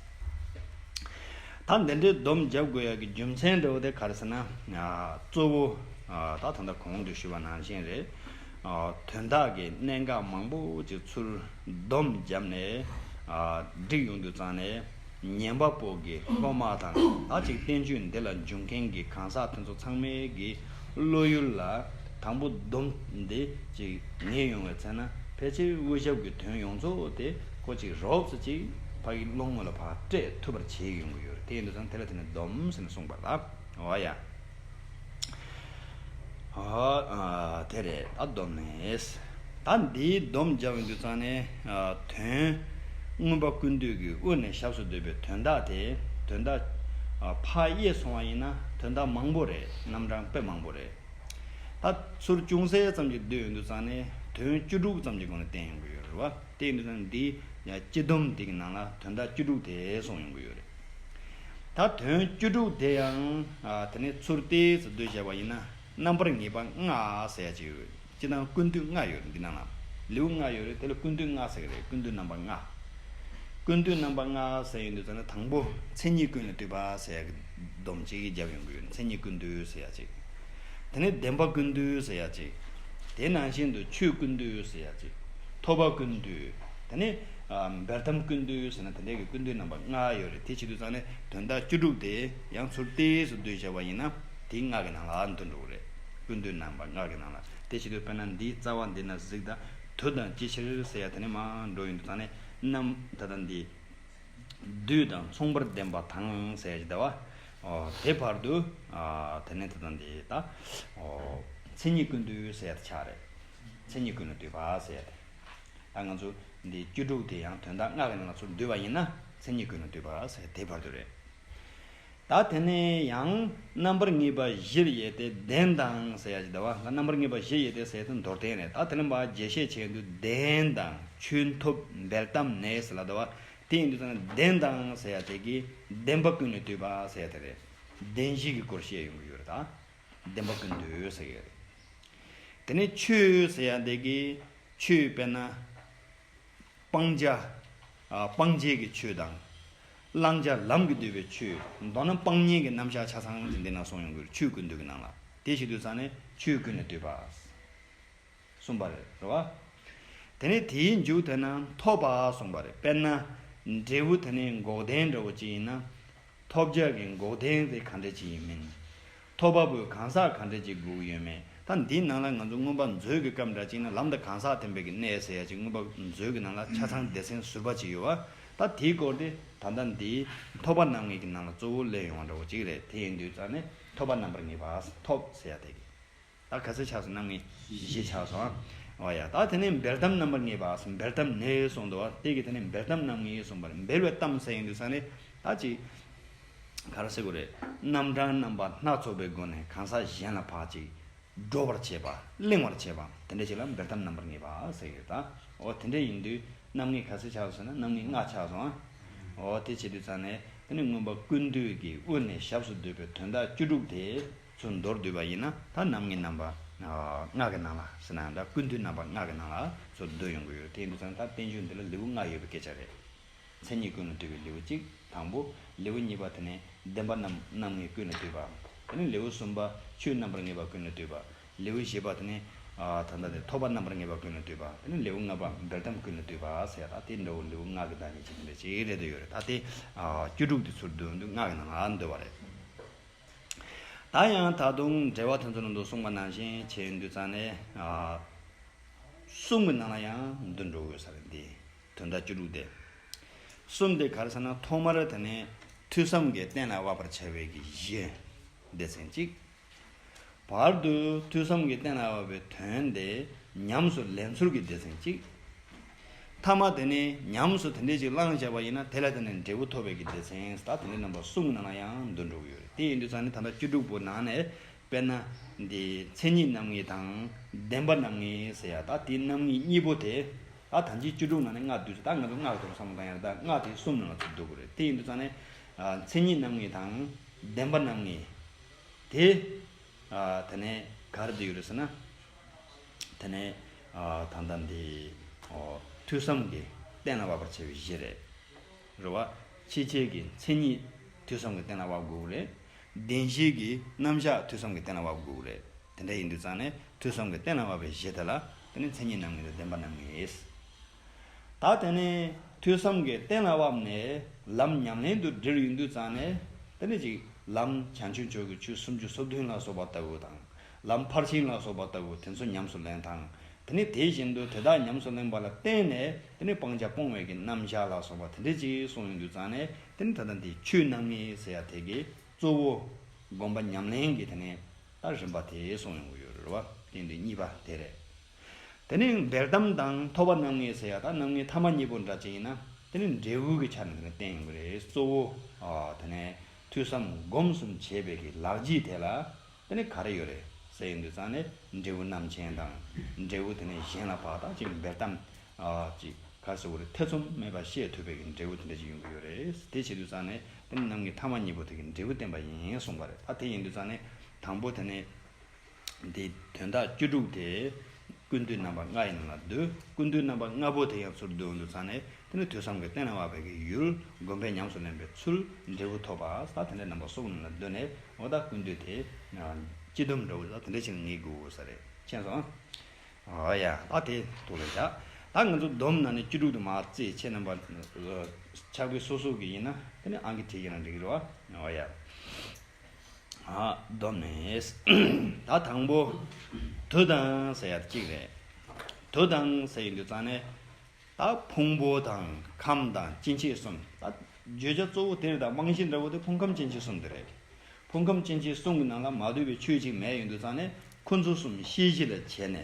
ད་འདི་འདྲའི་སྡོམ་རྒྱབ་དགོས་ཡག་གི་རྒྱུ་མཚན་འདྲ་བོ་དེ་ག་རེ་ཟེར་ན། ཨ་གཙོ་བོ་ཨ་ད་ད་ལྟ་གོང་དུ་ཞུས་པ་ནང་བཞིན་རེད། ཨ་དོན་དག་གི་གནད་འགག་མང་པོ་ཅིག་ཚུར་སྡོམ་བརྒྱབ་ནས་ཨ་བསྒྲིགས་ཡོང་དུས་ཙང་ནས་ཉན་པ་པོ་གི་སློབ་མ་དང་ད་ཅིག་བསྟན་བཅོས་འདི་ལ་འཇུག་མཁན་གྱི་གང་ཟག་དེ་ཚོ་ཚང་མའི་གི་བློ་ཡུལ་ལ་དང་པོ་སྡོམ་འདི་ཅིག་ངེས་ཡོང་བའི་ཚེ་ན་ཕལ་ཆེར་དབུ་ཞབས་ཀྱི་དོན་ཡོངས་རྫོགས་དེ་ཁོ་ཅིག་རོབ་ཙམ་ཅིག་ཕ་གི་བློ་ངོ་ལ་ཕར་སྤྲད་ཐུབ་པར་བྱེད་ཡོང་གི་ཡོད་རེད། དེ་ཡིན་དུས་ཙང་དེ་ལ་དེ་ནས་སྡོམ་ཟེར་ནས་གསུངས་པ་རེད། འོ་ཡ། ཨ་དེ་རེད། ད་སྡོམ་ནས། ད་འདིའི་སྡོམ་རྒྱབ་ཡོང་དུས་ཙང་ནས་ཨ་དོན་མངོན་པ་ཀུན་བཏུས་ཀྱི་དབུ་ནས་ཞབས་སུ་བསྡུས་པའི་དོན་དག་དེ་དོན་དག་ཨ་ཕར་དབྱེ་སོང་བ་ཡིན་ན་དོན་དག་མང་པོ་རེད། རྣམ་གྲངས་དཔེ་མང་པོ་རེད། ད་ཚུར་ཅུང་ཟད་ཙམ་ཅིག་བསྡུས་ཡོང་དུས་ཙང་ནས་དོན་བཅུ་དྲུག་ཙམ་གྱི་སྒོ་ནས་བསྟན་ཡོང་གི་ཡོད་རེད་བ། དེ་ཡིན་དུས་ཙང་ནས་འདིའི་སྤྱི་སྡོམ་འདི་གི་ནང་ལ་དོན་དག་བཅུ་དྲུག་དེ་གསུངས་ཡོང་གི་ཡོད་རེད། ད་དོན་བཅུ་དྲུག་དེ་ཡང་ཨ་དེ་ནས་ཚུར་ཏོག་ཙམ་བསྡུས་བྱས་པ་ཡིན་ན་རྣམ་པར་ངེས་པ་ལྔ་ཟེར་ཡ་ཅིག་ཡོད། སྤྱིར་བཏང་ཀུན་བཏུས་ལྔ་ཡོད་རེད། འདི་ནང་ལ་ལེའུ་ལྔ་ཡོད་རེད། དེ་ལ་ཀུན་བཏུས་ལྔ་ཟེར་གི་རེད། ཀུན་བཏུས་རྣམ་པ་ལྔ། ཀུན་བཏུས་རྣམ་པ་ལྔ་ཟེར་ཡོང་དུས་ཙང་ནས་དང་པོ་མཚན་ཉིད་ཀུན་ལས་བཏུས་པ་ཟེར་ཡ་གི་སྡོམ་གཅིག་རྒྱབ་ཡོང་གི་ཡོད། མཚན་ཉིད་ཀུན་བཏུས་ཟེར་ཡ་གཅིག་དེ་ནས་བདེན་པ་ཀུན་བཏུས་ཟེར་ཡ་གཅིག་དེ་ནང་བཞིན་དུ་ཆོས་ཀུན་བཏུས་ཟེར་ཡ་གཅིག་ཐོབ་པ་ཀུན་བཏུས། དེ་ནས་ཨ་འབེལ་གཏམ་ཀུན་བཏུས་ཟེར་ན་དེ་འདྲའི་གི་ཀུན་བཏུས་རྣམ་པ་ལྔ་ཡོད་རེད། དེ་བྱེད་དུས་ཙང་ནས་དོན་དག་བཅུ་དྲུག་དེ་ཡང་ཚུར་ཏོག་ཙམ་བསྡུས་བྱས་པ་ཡིན་ན་དེ་ལྔ་གི་ནང་ལ་འདུ་འགྲོ་གི་རེད། ཀུན་བཏུས་རྣམ་པ་ལྔ་གི་ནང་ལ། དེ་བྱེད་དུས་དཔེར་ན་འདིའི་རྩ་བ་འདི་ན་གཟིགས་དང་དུ་དང་ཅི་ཕྱིར་ཟེར་ཡ་དེ་ནས་མར་འགྲོ་ཡོང་དུས་ཙང་ནས་རྣམ་ད་ལྟ་འདི། བསྡུས་དང་མཚུངས་པར་ལྡན་པ་དང་ཟེར་གྱི་འདུག་བ། ཨོ་དེ་བར་དུ་ཨ་དེ་ནས་ད་ལྟ་འདི་ད་ཨོ་མཚན་ཉིད་ཀུན་བཏུས་ཟེར་ཡ་དེ་ཆགས་རེད། མཚན་ཉིད་ཀུན་ལས་བཏུས་པ་ཟེར་ཡ་དེ། ད་ང་ཚོ་འདི་བཅུ་དྲུག་དེ་ཡང་དོན་དག་ལྔ་གི་ནང་ལ་ཚུར་བསྡུས་པ་ཡིན་ན་མཚན་ཉིད་ཀུན་ལས་བཏུས་པ་ཟེར་དེ་བར་དུ་རེད། ད་དེ་ནས་ཡང་རྣམ་པར་ངེས་པ་བཞིར་དབྱེ་སྟེ་བདེན་དང་ཟེར་ཡ་ཅིག་འདུག་བ། རྣམ་པར་ངེས་པ་བཞིར་དབྱེ་སྟེ་ཟེར་ཡ་དེ་མདོར་བསྟན་རེད། ད་དེ་ནས་མར་རྒྱས་བཤད་བྱས་དུས་བདེན་དང་ཆོས་ཐོབ་འབེལ་གཏམ་ནས་ཟེར་ལ་འདུག་བ། དེ་ཡིན་དུས་ཙང་ནས་བདེན་དང་ཟེར་ཡ་དེ་གིས་བདེན་པ་ཀུན་ལས་བཏུས་པ་ཟེར་ཡ་དེ་རེད། བདེན་བཞི་གི་སྐོར་བཤད་ཡོང་གི་ཡོད་རེད། ད་བདེན་པ་ཀུན་བཏུས་ཟེར་གི་རེད། དེ་ནས་ཆོས་ཟེར་ཡ་དེ་གིས་ཆོས་དཔེར་ན། སྤང་བྱ། ཨ་སྤང་བྱེད་ཀྱི་ཆོས་དང་། བླང་བྱ་ལམ་གྱིས་བསྡུས་པའི་ཆོས། མདོར་ན་སྤང་གཉེན་གྱི་རྣམ་གཞག་ཆ་ཚང་ཅིག་འདི་ན་གསུངས་ཡོང་གི་ཆོས་ཀུན་བཏུས་ཀྱི་ནང་ལ། དེ་བྱེད་དུས་ཙང་ནས་ཆོས་ཀུན་ལས་བཏུས་པ། གསུངས་པ་རེད། རེད་བ། དེ་ནས་དེའི་མཇུག་དེ་ན་ཐོབ་པ་གསུངས་པ་རེད། དཔེར་ན། འབྲས་བུ་དེ་ནས་འགོག་བདེན་འདྲ་བོ་ཅིག་ཡིན་ན། ཐོབ་བྱ་གི་འགོག་བདེན་དེ་ག་འདྲ་ཅིག་ཡིན་མིན། ཐོབ་པ་པོའི་གང་ཟག་ག་འདྲ་ཅིག་དགོས་ཀྱི་ཡོད་མེད། ད་འདིའི་ནང་ལ་ང་ཚོ་མངོན་པ་མཛོད་ཀྱི་སྐབས་འདྲ་ཅིག་ན་ལམ་དང་གང་ཟག་མཐུན་པའི་གི་གནས་ཟེར་ཡ་ཅིག་མངོན་པ་མཛོད་ཀྱི་ནང་ལ་ཆ་ཚང་སྡེ་ཚན་ཟུར་པ་ཅིག་ཡོད་བ། ད་དེའི་སྐོར་དེ་ད་ལྟ་འདིའི་ཐོབ་པ་རྣམ་ངེས་ཀྱི་ནང་ལ་གཙོ་བོ་སླེབས་ཡོང་བ་འདྲ་བོ་ཅིག་རེད། དེ་ཡིན་དུས་ཙང་ནས་ཐོབ་པ་རྣམ་པར་ངེས་པ་ཐོབ་ཟེར་ཡ་དེ་གི། ད་ག་ཚོད་ཆགས་སོང་། རྣམ་ངེས་བཞི་ཆགས་སོང་། འོ་ཡ། ད་དེ་ནས་འབེལ་གཏམ་རྣམ་པར་ངེས་པ། འབེལ་གཏམ་ནས་གསུངས་འདུག་བ། དེ་གི་དེ་ནས་འབེལ་གཏམ་རྣམ་ངེས་གསུངས་པ་རེད། འབེལ་བའི་གཏམ་ཟེར་ཡོང་དུས་ཙང་ནས་ད་ཅིག་ག་རེ་ཟེར་དགོས་རེད། རྣམ་གྲངས་རྣམ་པ་སྣ་ཚོགས་པའི་སྒོ་ནས་གང་ཟག་གཞན་ལ་ཕར་ཅིག་སྒྲོག་པར་བྱེད་པ། གླེང་བར་བྱེད་པ། དེ་འདྲ་ཞིག་ལ་འབེལ་གཏམ་རྣམ་པར་ངེས་པ་ཟེར་གི་རེད། ད་འོ་དེ་འདྲ་ཡིན་དུས་རྣམ་ངེས་ག་ཚོད་ཆགས་སོང་ཟེར་ན་རྣམ་ངེས་ལྔ་ཆགས་སོང་ཨ། འོ་དེ་བྱེད་དུས་ཙང་ནས་དེ་ནས་མངོན་པ་ཀུན་བཏུས་ཀྱི་དབུ་ནས་ཞབས་སུ་བསྡུས་པའི་དོན་དག་བཅུ་དྲུག་དེ། ཚུར་མདོར་བསྡུས་པ་ཡིན་ན་ད་རྣམ་ངེས་རྣམ་པ་ལྔ་གི་ནང་ལ་ཟེར་ན་ཡང་འདྲ། ཀུན་བཏུས་རྣམ་པ་ལྔ་གི་ནང་ལ་ཚུར་བསྡུས་ཡོང་གི་ཡོད། དེ་ཡིན་དུས་ཙང་ད་བསྟན་བཅོས་འདི་ལ་ལེའུ་ལྔ་ཡོད་པའི་སྐད་ཆ་རེད། མཚན་ཉིད་ཀུན་ལས་བཏུས་པའི་ལེའུ་གཅིག་དང་པོ། ལེའུ་གཉིས་པ་དེ་ནས་བདེན་པ་རྣམ་རྣམ་ངེས་ཀུན་ལས་བཏུས་པ། དེ་ནས་ལེའུ་གསུམ་པ་ཆོས་རྣམ་པར་ངེས་པ་ཀུན་ལས་བཏུས་པ། ལེའུ་བཞི་པ་དེ་ནས་ཨ་ད་ལྟ་དེ་ཐོབ་པ་རྣམ་པར་ངེས་པ་ཀུན་ལས་བཏུས་པ། དེ་ནས་ལེའུ་ལྔ་པ་འབེལ་གཏམ་ཀུན་ལས་བཏུས་པ་ཟེར་ཡ་ད་དེ་འདྲ་བོ་ལེའུ་ལྔ་གི་བདག་ཉིད་ཅིག་དེ་འདྲ་ཅིག་རེད་འདོད་ཡོད་རེད། ད་དེ་ཨ་བཅུ་དྲུག་དེ་ཚུར་བསྡུས་དུས་ལྔ་གི་ནང་ལ་འདུས་པ་རེད། ད་ཡང་ད་དུང་འགྲེལ་པ་དེ་ཚོ་ནང་དུ་གསུངས་པ་ནང་བཞིན་བྱས་ཡོང་དུས་ཙང་ནས་ཨ་གསུམ་གྱི་ནང་ལ་ཡང་འདུས་འགྲོ་དགོས་ས་རེད། འདི་དོན་དག་བཅུ་དྲུག་སྟེ། གསུམ་དེ་ག་རེ་ཟེར་ན་ཐོག་མར་དེ་ནས་ཐོས་བསམ་གྱིས་གཏན་ལ་དབབ་པར་བྱ་བའི་གི་གཞི་སྡེ་ཚན་གཅིག་བར་དུ་ཐོས་བསམ་གྱིས་གཏན་ལ་དབབ་པའི་དོན་དེ་ཉམས་སུ་ལེན་ཚུལ་གྱི་སྡེ་ཚན་གཅིག་ཐ་མ་དེ་ནས་ཉམས་སུ་དེ་འདྲས་ཅིག་བླངས་བྱས་པ་ཡིན་ན་དེ་ལ་དེ་ནས་འབྲས་བུ་ཐོབ་པའི་གི་སྡེ་ཚན་ད་དེ་འདྲས་རྣམ་པ་གསུམ་གྱི་ནང་ལ་ཡང་འདུ་འགྲོ་གི་ཡོད་རེད། དེ་ཡིན་དུས་ཙང་ནས་ད་ལྟ་བཅུ་དྲུག་པོ་ནང་ནས་དཔེར་ན་འདི་མཚན་ཉིད་རྣམ་ངེས་དང་བདེན་པ་རྣམ་ངེས་ཟེར་ཡ་ད་དེ་རྣམ་ངེས་གཉིས་པོ་དེ་ད་ཐམས་ཅད་བཅུ་དྲུག་ནང་ནས་ལྔ་བསྡུས་ཚེ་ད་ང་ཚོ་ལྔ་གི་ཐོག་བསམ་བློ་བཏང་ཡ་རེད། ད་ལྔ་དེ་གསུམ་ནང་ལ་ཚུར་འདུ་དགོས་རེད། དེ་ཡིན་དུས་ཙང་ནས་མཚན་ཉིད་རྣམ་ངེས་དང་བདེན་པ་རྣམ་ངེས་དེ་དེ་ནས་ག་རེ་འདུ་ཡོད་རེད་ཟེར་ན། དེ་ནས་ད་ལྟ་འདི་ཐོས་བསམ་གྱི་གཏན་ལ་དབབ་པར་བྱ་བའི་གཞི་རེད། རེད་བ། ཕྱི་ཆོས་ཀྱི་མཚན་ཉིད་ཐོས་བསམ་གྱི་གཏན་ལ་དབབ་དགོས་ཀྱི་རེད། བདེན་བཞིའི་གི་རྣམ་གཞག་ཐོས་བསམ་གྱི་གཏན་ལ་དབབ་དགོས་ཀྱི་རེད། དེ་འདྲ་ཡིན་དུས་ཙང་ནས་ཐོས་བསམ་གྱི་གཏན་ལ་དབབ་པའི་གཞི་དེ་ལ་དེ་ནས་མཚན་ཉིད་རྣམ་ངེས་དང་བདེན་པ་རྣམ་ངེས། ད་དེ་ནས་ཐོས་བསམ་གྱི་གཏན་ལ་དབབ་ནས་ལམ་ཉམས་ལེན་དུ་འདྲིར་ཡོང་དུས་ཙང་ནས་དེ་ནས་ཅིག་ལམ་བྱང་ཆུབ་མཆོག་གི་ཆོས་སུམ་ཅུ་སོ་བདུན་ལ་སོགས་པ་ལྟ་བུ་དང་། ལམ་ཕར་ཕྱིན་ལ་སོགས་པ་ལྟ་བུ་དེ་ཚོ་ཉམས་སུ་ལེན་དང་། དེ་ནས་དེ་བཞིན་དུ་དེ་དག་ཉམས་སུ་ལེན་པ་ལ་བརྟེན་ནས་དེ་ནས་སྤང་བྱ་སྤོང་བའི་གི་རྣམ་གཞག་ལ་སོགས་པ་དེ་འདྲ་ཅིག་གསུངས་ཡོང་དུས་ཙང་ནས་དེ་ནས་ད་ལྟ་འདི་ཆོས་རྣམ་ངེས་ཟེར་ཡ་དེ་གི་གཙོ་བོ་སྒོམ་པ་ཉམས་ལེན་གྱི་དེ་ནས་ད་རིམ་པ་དེ་གསུངས་ཡོང་གི་ཡོད་རེད་བ། དེ་འདི་གཉིས་པ་དེ་རེད། དེ་ནས་འབེལ་གཏམ་དང་ཐོབ་པ་རྣམ་ངེས་ཟེར་ཡ་ད་རྣམ་ངེས་ཐ་མ་གཉིས་པོ་འདྲ་ཅིག་ཡིན་ན་དེ་ནས་འབྲས་བུ་གི་ཆ་ནས་དེ་ནས་བསྟན་ཡོང་གི་རེད། གཙོ་བོ་ཨ་དེ་ནས་ཐོས་བསམ་སྒོམ་གསུམ་བྱས་པའི་གི་ལག་རྗེས་དེ་ལ་དེ་ནས་ག་རེ་ཡོད་རེད་ཟེར་ཡོང་དུས་ཙང་ནས་འབྲས་བུ་རྣམ་མཁྱེན་དང་འབྲས་བུ་དེ་ནས་གཞན་ལ་ཕར་ད་ཅིག་འབེལ་གཏམ་ཨ་ཅིག་ག་རེ་ཟེར་དགོས་རེད། ཐེ་ཚོམ་མེད་པར་བཤད་ཐུབ་པའི་གི་འབྲས་བུ་དེ་འདྲ་ཅིག་ཡོང་གི་ཡོད་རེད། དེ་བྱེད་དུས་ཙང་ནས་དེ་ནས་རྣམ་ངེས་ཐ་མ་གཉིས་པོ་དེ་གི་འབྲས་བུ་བསྟན་པ་ཡིན་གསུངས་པ་རེད། ད་དེ་ཡིན་དུས་ཙང་ནས་དང་པོ་དེ་ནས། འདིའི་དོན་དག་བཅུ་དྲུག་དེ་ཀུན་བཏུས་རྣམ་པ་ལྔ་ཡི་ནང་ལ་འདུ། ཀུན་བཏུས་རྣམ་པ་ལྔ་པོ་དེ་ཡང་ཚུར་བསྡུ་འོང་དུས་ཙང་ནས་དེ་ནི་ཐོས་བསམ་གྱི་གཏན་ལ་དབབ་པའི་གི་ཡུལ། སྒོམ་པས་ཉམས་སུ་ལེན་པའི་ཚུལ། འབྲས་བུ་ཐོབ་པ་ས་དེ་འདྲའི་རྣམ་པ་གསུམ་ནང་ལ་འདུ་ནས་འོ་ད་ཀུན་བཏུས་དེ་སྤྱི་སྡོམ་འདྲ་བོ་ད་དེ་འདྲ་ཞིག་ངེས་དགོས་ས་རེད། མཁྱེན་སོང་། འོ་ཡ་ད་དེ་ཐུགས་ལ་བཞག་ད་ང་ཚོ་སྡོམ་ནང་ནས་བཅུ་དྲུག་དུ་མ་རྩིས་ཁྱེད་རྣམ་པ་ཕྱག་དཔེ་སོ་སོ་གི་ཡིན་ན་དེ་ནི་ཨང་ཀི་བྲིས་ཀྱི་ན་འགྲིག་གི་རེད་བ། འོ་ཡ། ཨ་སྡོམ་ནས། ད་དང་པོ། དུ་དང་ཟེར་ཡ་གཅིག་རེད། དུ་དང་ཟེར་ཡོང་དུས་ཙང་ནས། ད་ཕུང་པོ་དང་ཁམས་དང་སྐྱེ་མཆེད་གསུམ། ད་བརྗོད་བྱ་གཙོ་བོ་དེ་རེད། ད་རྨང་གཞི་འདྲ་བོ་དེ་ཕུང་ཁམས་སྐྱེ་མཆེད་གསུམ་དེ་རེད། ཕུང་ཁམས་སྐྱེ་མཆེད་གསུམ་གྱི་ནང་ལ་མ་འདུས་པའི་ཆོས་གཅིག་མེད་ཡོང་དུས་ཙང་ནས་ཁོ་ཚོ་གསུམ་ཤེས་བཞིན་ལ་བྱས་ནས།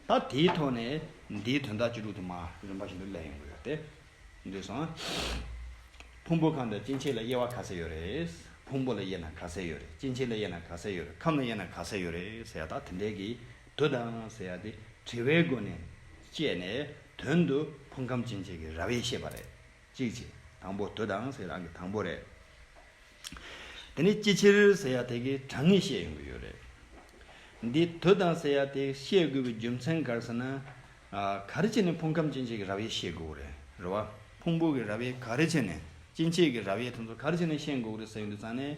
ད་དེའི་ཐོག་ནས་འདིའི་དོན་དག་བཅུ་དྲུག་དེ་མར་རིམ་པ་བཞིན་དུ་སླེབས་ཡོང་གི་ཡོད་དེ། འདུས་སོང་། ཕུང་པོ་ཁམས་དང་སྐྱེ་མཆེད་ལ་དབྱེ་བ་ག་ཚད་ཡོད་རེད། ཕུང་པོ་ལ་དབྱེ་ན་ག་ཚད་ཡོད་རེད། སྐྱེ་མཆེད་ལ་དབྱེ་ན་ག་ཚད་ཡོད་རེད། ཁམས་ལ་དབྱེ་ན་ག་ཚད་ཡོད་རེད་ཟེར་ཡ་ད་དེ་འདྲའི་གི་དུ་དང་ཟེར་ཡ་དེ་དྲི་བའི་སྒོ་ནས་དཔྱད་ནས་དོན་དུ་ཕུང་ཁམས་སྐྱེ་མཆེད་ཀྱི་རབ་དབྱེ་བཤད་པ་རེད། གཅིག་བྱས། དང་པོ་དུ་དང་ཟེར་རང་གི་དང་པོ་རེད། དེ་ནས་ཅི་ཕྱིར་ཟེར་ཡ་དེ་གི་གྲངས་ངེས་བཤད་ཡོང་གི་ཡོད་རེད། འདི་དུ་དང་ཟེར་ཡ་དེ་བཤད་དགོས་པའི་རྒྱུ་མཚན་ག་རེ་ཟེར་ན། ཨ་ག་རེ་བྱས་ནས་ཕུང་ཁམས་སྐྱེ་མཆེད་ཀྱི་རབ་དབྱེ་བཤད་དགོས་རེད། རེད་བ། ཕུང་པོ་གི་རབ་དབྱེ་ག་རེ་བྱས་ནས་སྐྱེ་མཆེད་ཀྱི་རབ་དབྱེ་དེ་ཚོ་ག་རེ་བྱས་ནས་བཤད་དགོས་རེད་ཟེར་ཡོང་དུས་ཙང་ནས།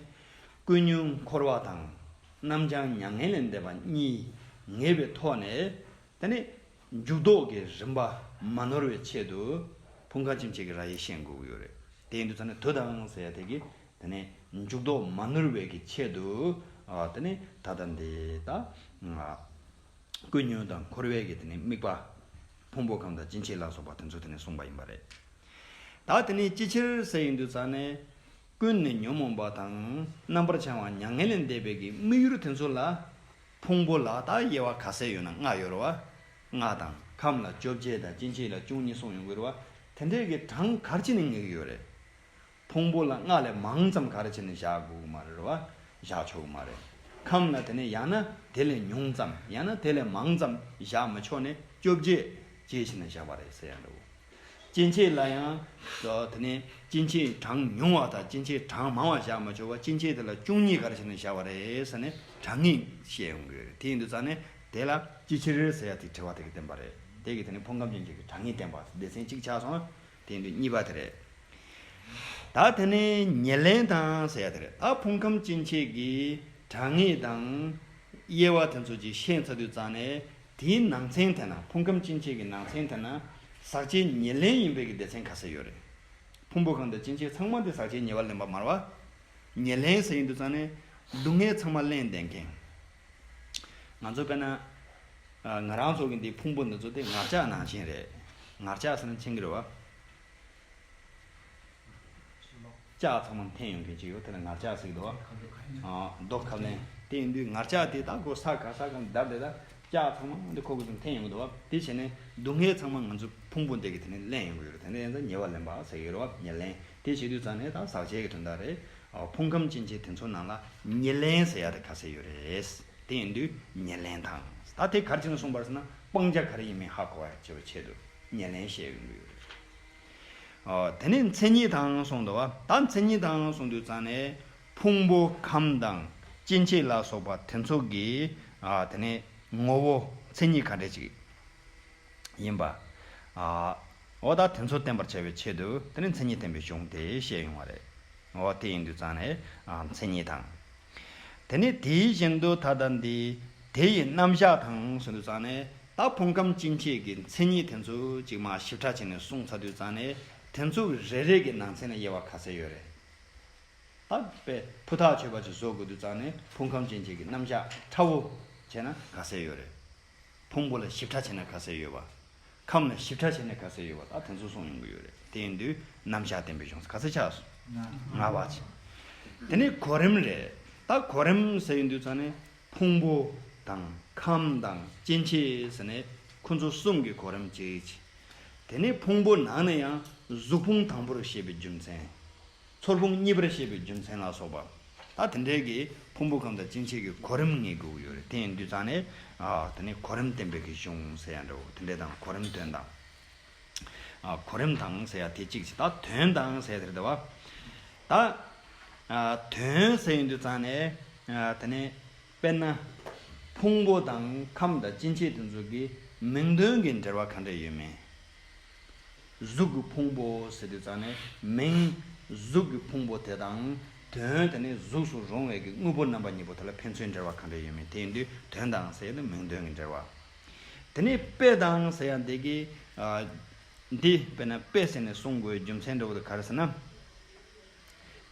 ཀུན་ཉོན་འཁོར་བ་དང་རྣམ་བྱང་མྱ་ངན་ལས་འདས་པ་གཉིས་ངེས་པའི་ཐོག་ནས། དེ་ནི་འཇུག་ལྡོག་གི་རིམ་པ་མ་ནོར་བའི་ཆེད་དུ་ཕུང་ཁམས་སྐྱེ་མཆེད་ཀྱི་རབ་དབྱེ་བཤད་དགོས་ཀྱི་ཡོད་རེད། དེ་ཡིན་དུས་ཙང་ནས་དུ་དང་ཟེར་ཡ་དེ་གིས་དེ་ནས་འཇུག་ལྡོག་མ་ནོར་བའི་གི་ཆེད་དུ་ཨ་དེ་ནས་ད་ལྟ་འདི་ད་ཨ་ཀུན་ཉོན་དང་འཁོར་བའི་གི་དེ་ནས་དམིགས་པ་ཕུང་པོ་ཁམས་དང་སྐྱེ་མཆེད་ལ་སོགས་པ་དེ་ཚོ་དེ་ནས་གསུངས་པ་ཡིན་པ་རེད། ད་དེ་ནས་ཅི་ཕྱིར་ཟེར་ཡིན་དུས་ཙང་ནས། ཀུན་ནས་ཉོན་མོངས་པ་དང་རྣམ་པར་བྱང་བ་མྱ་ངན་ལས་འདས་པའི་གི་དམིགས་ཡུལ་དེ་ཚོ་ལ། ཕུང་པོ་ལ་ད་དབྱེ་བ་ག་ཚད་ཡོད་ན་ལྔ་ཡོད་རེད་བ། ལྔ་དང་ཁམས་ལ་བཅོ་བརྒྱད་དང་སྐྱེ་མཆེད་ལ་བཅུ་གཉིས་གསུངས་ཡོང་གི་རེད་བ། དེ་འདྲའི་གི་གྲངས་ག་རེ་བྱས་ནས་ངེས་ཀྱི་ཡོད་རེད། ཕུང་པོ་ལ་ལྔ་ལས་མང་ཙམ་ག་རེ་བྱས་ནས་བཞག་དགོས་ཀྱི་མ་རེད་རེད་བ། བཞག་ཆོག་གི་མ་རེད། ཁམས་ལ་དེ་ནས་ཡང་ན་དེ་ལས་ཉུང་ཙམ་ཡང་ན་དེ་ལས་མང་ཙམ་བཞག་མི་ཆོག་ནས་བཅོ་བརྒྱད་བྱས་བྱས་ནས་བཞག་པ་རེད་ཟེར་ཡ་འདྲ་བོ། སྐྱེ་མཆེད་ལ་ཡང་། དེ་ནས་སྐྱེ་མཆེད་གྲངས་ཉུང་བ་དང་སྐྱེ་མཆེད་གྲངས་མང་བ་བཞག་མ་ཆོག་པ། སྐྱེ་མཆེད་དེ་ལ་བཅུ་གཉིས་ག་རེ་བྱས་ནས་བཞག་པ་རེད་ཟེར་ནས་གྲངས་ངེས་བཤད་ཡོང་གི་ཡོད་རེད། དེ་ཡིན་དུས་ཙང་ནས་དེ་ལ་ཅི་ཕྱིར་ཟེར་ཡ་དེ་དྲི་བ་དེ་གིས་བསྟན་པ་རེད། དེ་གིས་དེ་ནས་ཕུང་ཁམས་སྐྱེ་མཆེད་ཀྱི་གྲངས་ངེས་བསྟན་པ་སྡེ་ཚན་གཅིག་ཆགས་སོང་། དེ་ཡིན་དུས་གཉིས་པ་དེ་རེད། ད་དེ་ནས་ཉེར་ལེན་དང་ཟེར་ཡ་དེ་རེད། ད་ཕུང་ཁམས་སྐྱེ་མཆེད་ཀྱི་གྲངས་ངེས་དང་དབྱེ་བ་དེ་ཚོ་ཅིག་ཤེས་ཚར་དུས་ཙང་ནས་དེའི་ནང་ཚན་དེ་ན་ཕུང་ཁམས་སྐྱེ་མཆེད་ཀྱི་ནང་ཚན་དེ་ན་ཟག་བཅས་ཉེར་ལེན་ཡིན་པའི་གི་སྡེ་ཚན་ག་ཚད་ཡོད་རེད། ཕུང་པོ་ཁམས་དང་སྐྱེ་མཆེད་ཚང་མ་དེ་ཟག་བཅས་ཉེ་བར་ལེན་པ་མ་རེད་བ། ཉེར་ལེན་ཟེར་ཡིན་དུས་ཙང་ནས་སྡུག་བསྔལ་ཚང་མ་ལེན་བསྡད་མཁན། ང་ཚོ་དཔེར་ན། ང་རང་ཚོ་གི་འདི་ཕུང་པོ་འདི་ཚོ་དེ་ངར་ལྕགས་ནང་བཞིན་རེད། ངར་ལྕགས་ཟེར་ན་མཁྱེན་གྱི་རེད་བ། ལྕགས་ཚང་མ་འཐེན་ཡོང་མཁན་ཅིག་ཡོད། དེ་ལ་ངར་ལྕགས་ཟེར་གྱི་འདུག་བ། རྡོ་ཁ་ལེན། དེ་ཡིན་དུས་ངར་ལྕགས་དེ་ད་ཁོ་ས་ག་ས་གང་བརྡར་དེ་ད་ ལྕགས་ཚང་མ་འདི་ཁོ་གི་ཚུན་འཐེན་ཡོང་གི་འདུག་བ། དེ་བྱས་ནས་སྡུག་བསྔལ་ཚང་མ་ང་ཚོ་ཕུང་པོ་འདི་གི་དེ་ནས་ལེན་ཡོང་གི་ཡོད་རེད། དེ་ནས་ཡང་ཉེ་བར་ལེན་པ་ཟེར་གི་ཡོད་རེད་བ། ཉེར་ལེན་དེ་བྱེད་དུས་ཙང་ནས་ད་ཟག་བཅས་ཀྱི་དོན་དག་རེད། ཕུང་ཁམས་སྐྱེ་མཆེད་དེ་ཚོ་ནང་ལ་ཉེར་ལེན་ཟེར་ཡ་དེ་ག་ཚོད་ཡོད་རེད། དེ་ཡིན་དུས་ཉེར་ལེན་དང་། ད་དེ་ག་རེ་བྱས་ནས་གསུངས་པ་རེད་ཟེར་ན། སྤང་བྱ་ག་རེ་ཡིན་མིན་ཧ་གོ་བ་བྱེད་པའི་ཆེད་དུ་ཉེར་ལེན་བཤད་ཡོང་གི་ཡོད་རེད། ཨ། དེ་ནས་མཚན་ཉིད་དང་གསུངས་འདུག་བ། ད་མཚན་ཉིད་དང་གསུངས་དུས་ཙང་ནས་ཕུང་པོ་ཁམས་དང་སྐྱེ་མཆེད་ལ་སོགས་པ་དེ་ཚོ་གི། ཨ། དེ་ནས་ངོ་བོ་མཚན་ཉིད་ག་འདྲ་ཅིག་ཡིན་པ། ཨ། འོ་ད་དེ་ཚོ་བསྟན་པར་བྱ་བའི་ཆེད་དུ་དེ་ནས་མཚན་ཉིད་བསྟན་པའི་གཞུང་དེ་བཤད་ཡོང་བ་རེད། འོ་དེ་ཡིན་དུས་ཙང་ནས། ཨ། མཚན་ཉིད་དང་། དེ་ནས་དེ་བཞིན་དུ་ད་ལྟ་འདི་དེ་ཡི་རྣམ་གཞག་དང་གསུངས་དུས་ཙང་ནས། ད་ཕུང་ཁམས་སྐྱེ་མཆེད་ཀྱི་མཚན་ཉིད་དེ་ཚོ་ཅིག་མར་ཞིབ་ཕྲ་བྱས་ནས་གསུངས་ཚར་དུས་ཙང་ནས། དེ་ཚོ་རེ་རེ་གི་ནང་ཚན་ལ་དབྱེ་བ་ག་ཚོད་ཡོད་རེད། ད་དཔེ་ཕུ་ཐག་ཆོད་པ་ཅིག་བཟོ་དགོས་དུས་ཙང་ནས། ཕུང་ཁམས་སྐྱེ་མཆེད་ཀྱི་རྣམ་གཞག་ཕྲ་བོ་བྱས་ན་ག་ཚོད་ཡོད་རེད། ཕུང་པོ་ལ་ཞིབ་ཕྲ་བྱས་ན་ག་ཚོད་ཡོད་པ། ཁམས་ལ་ཞིབ་ཕྲ་བྱས་ན་ག་ཚོད་ཡོད་པ། ད་དེ་ཚོ་གསུངས་ཡོང་གི་ཡོད་རེད། དེ་ཡིན་དུས་རྣམ་གཞག་བསྟན་པའི་གཞུང་ག་ཚོད་ཆགས་སོང་། ལྔ་པ་བྱས། དེ་ནས་གོ་རིམ་རེད། ད་གོ་རིམ་ཟེར་ཡོང་དུས་ཙང་ནས། ཕུང་པོ་དང་ཁམས་དང་སྐྱེ་མཆེད་ཟེར་ནས་ཁོ་ཚོ་གསུམ་གྱི་གོ་རིམ་གཅིག་བྱས། དེ་ནས་ཕུང་པོ་ནང་ནས་ཡང་གཟུགས་ཕུང་དང་པོར་བཤད་པའི་རྒྱུ་མཚན། ཚོར་ཕུང་གཉིས་པར་བཤད་པའི་རྒྱུ་མཚན་ལ་སོགས་པ། ད་དེ་འདྲའི་གི་ཕུང་པོ་ཁམས་དང་སྐྱེ་མཆེད་ཀྱི་གོ་རིམ་ངེས་དགོས་ཀྱི་ཡོད་རེད། དེ་ཡིན་དུས་ཙང་ནས། ཨ། དེ་ནས་གོ་རིམ་བསྟན་པའི་གི་གཞུང་ཟེར་ཡ་འདྲ་བོ་དེ་འདྲ་དང་། གོ་རིམ་དོན་དང་། ཨ། གོ་རིམ་དང་ཟེར་ཡ་དེ་གཅིག་བྱས། ད་དོན་དང་ཟེར་ཡ་དེ་རེད་བ། ད། ཨ། དོན་ཟེར་ཡོང་དུས་ཙང་ནས། ཨ། དེ་ནས་དཔེར་ན་ཕུང་པོ་དང་ཁམས་དང་སྐྱེ་མཆེད་དེ་ཚོ་གི་མིང་དོན་གྱི་འབྲེལ་བ་ག་འདྲ་ཡོད་མེད། གཟུགས་ཀྱི་ཕུང་པོ་ཟེར་དུས་ཙང་ནས་མིང་། གཟུགས་ཀྱི་ཕུང་པོ་དེ་དང་དོན། དེ་ནས་གཟུགས་སུ་རུང་བའི་གི་དངོས་པོ་རྣམ་པ་གཉིས་པོ་དེ་ལ་ཕན་ཚུན་འབྲེལ་བ་ག་འདྲ་ཡོད་མེད། དེ་ཡིན་དུས་དོན་དང་ཟེར་ཡ་དེ་མིང་དོན་གྱི་འབྲེལ་བ། དེ་ནས་དཔེ་དང་ཟེར་ཡ་འདི་གི། ཨ། འདི་དཔེར་ན་དཔེ་ཟེར་ནས་གསུང་དགོས་རྒྱུ་མཚན་འདྲ་བོ་དེ་ག་རེ་ཟེར་ན།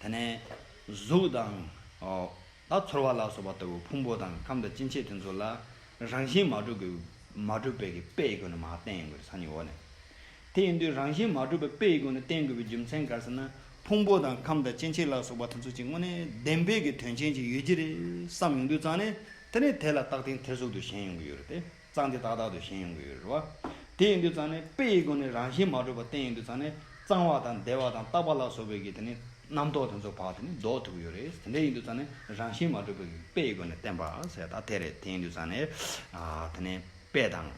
དེ་ནས་གཟུགས་དང་། ཨོ། ད་ཚོར་བ་ལ་སོགས་པ་ལྟ་བུ་ཕུང་པོ་དང་ཁམས་དང་སྐྱེ་མཆེད་དེ་ཚོ་ལ་རང་བཞིན་མ་གྲུབ་ཀྱི། མ་གྲུབ་པའི་གི་དཔེ་ཡི་སྒོ་ནས་མར་བསྟན་ཡོང་གི་རེད། སང་ཉིན་འོག་ནས། དེ་ཡིན་དུས་རང་བཞིན་མ་གྲུབ་པའི་དཔེ་ཡི་སྒོ་ནས་བསྟན་དགོས་པའི་རྒྱུ་མཚན་ག་རེ་ཟེར་ན། ཕུང་པོ་དང་ཁམས་དང་སྐྱེ་མཆེད་ལ་སོགས་པ་དེ་ཚོ་ཅིག་དངོས་གནས་བདེན་པའི་གི་དོན་ཆེན་ཅིག་ཡོད་ཀྱི་རེད་བསམ་ཡོང་དུས་ཙང་ནས། དེ་ནས་དེ་ལ་རྟག་བརྟན་ཐེར་ཟུག་ཏུ་ཞེན་ཡོང་གི་ཡོད་རེད་དེ། གཙང་དེ་ཏག་ཏག་ཏུ་ཞེན་ཡོང་གི་ཡོད་རེད་བ། དེ་ཡིན་དུས་ཙང་ནས་དཔེ་ཡི་སྒོ་ནས་རང་བཞིན་མ་གྲུབ་པ་བསྟན་ཡོང་དུས་ཙང་ནས། གཙང་བ་དང་བདེ་བ་དང་རྟག་པ་ལ་སོགས་པའི་གི་དེ་ནི་རྣམ་རྟོག་དེ་ཚོ་ཕར་དེ་ནི་ལྡོག་ཐུབ་ཀྱི་ཡོད་རེད། དེ་འདྲ་ཡིན་དུས་ཙང་ནས་རང་བཞིན་མ་གྲུབ་པའི་གི་དཔེ་ཡི་སྒོ་ནས་བསྟན་པ་ཟེར་ད་དེ་རེད། དེ་ཡིན་དུས་ཙང་ནས། ཨ། དེ་ནི་དཔེ་དང་།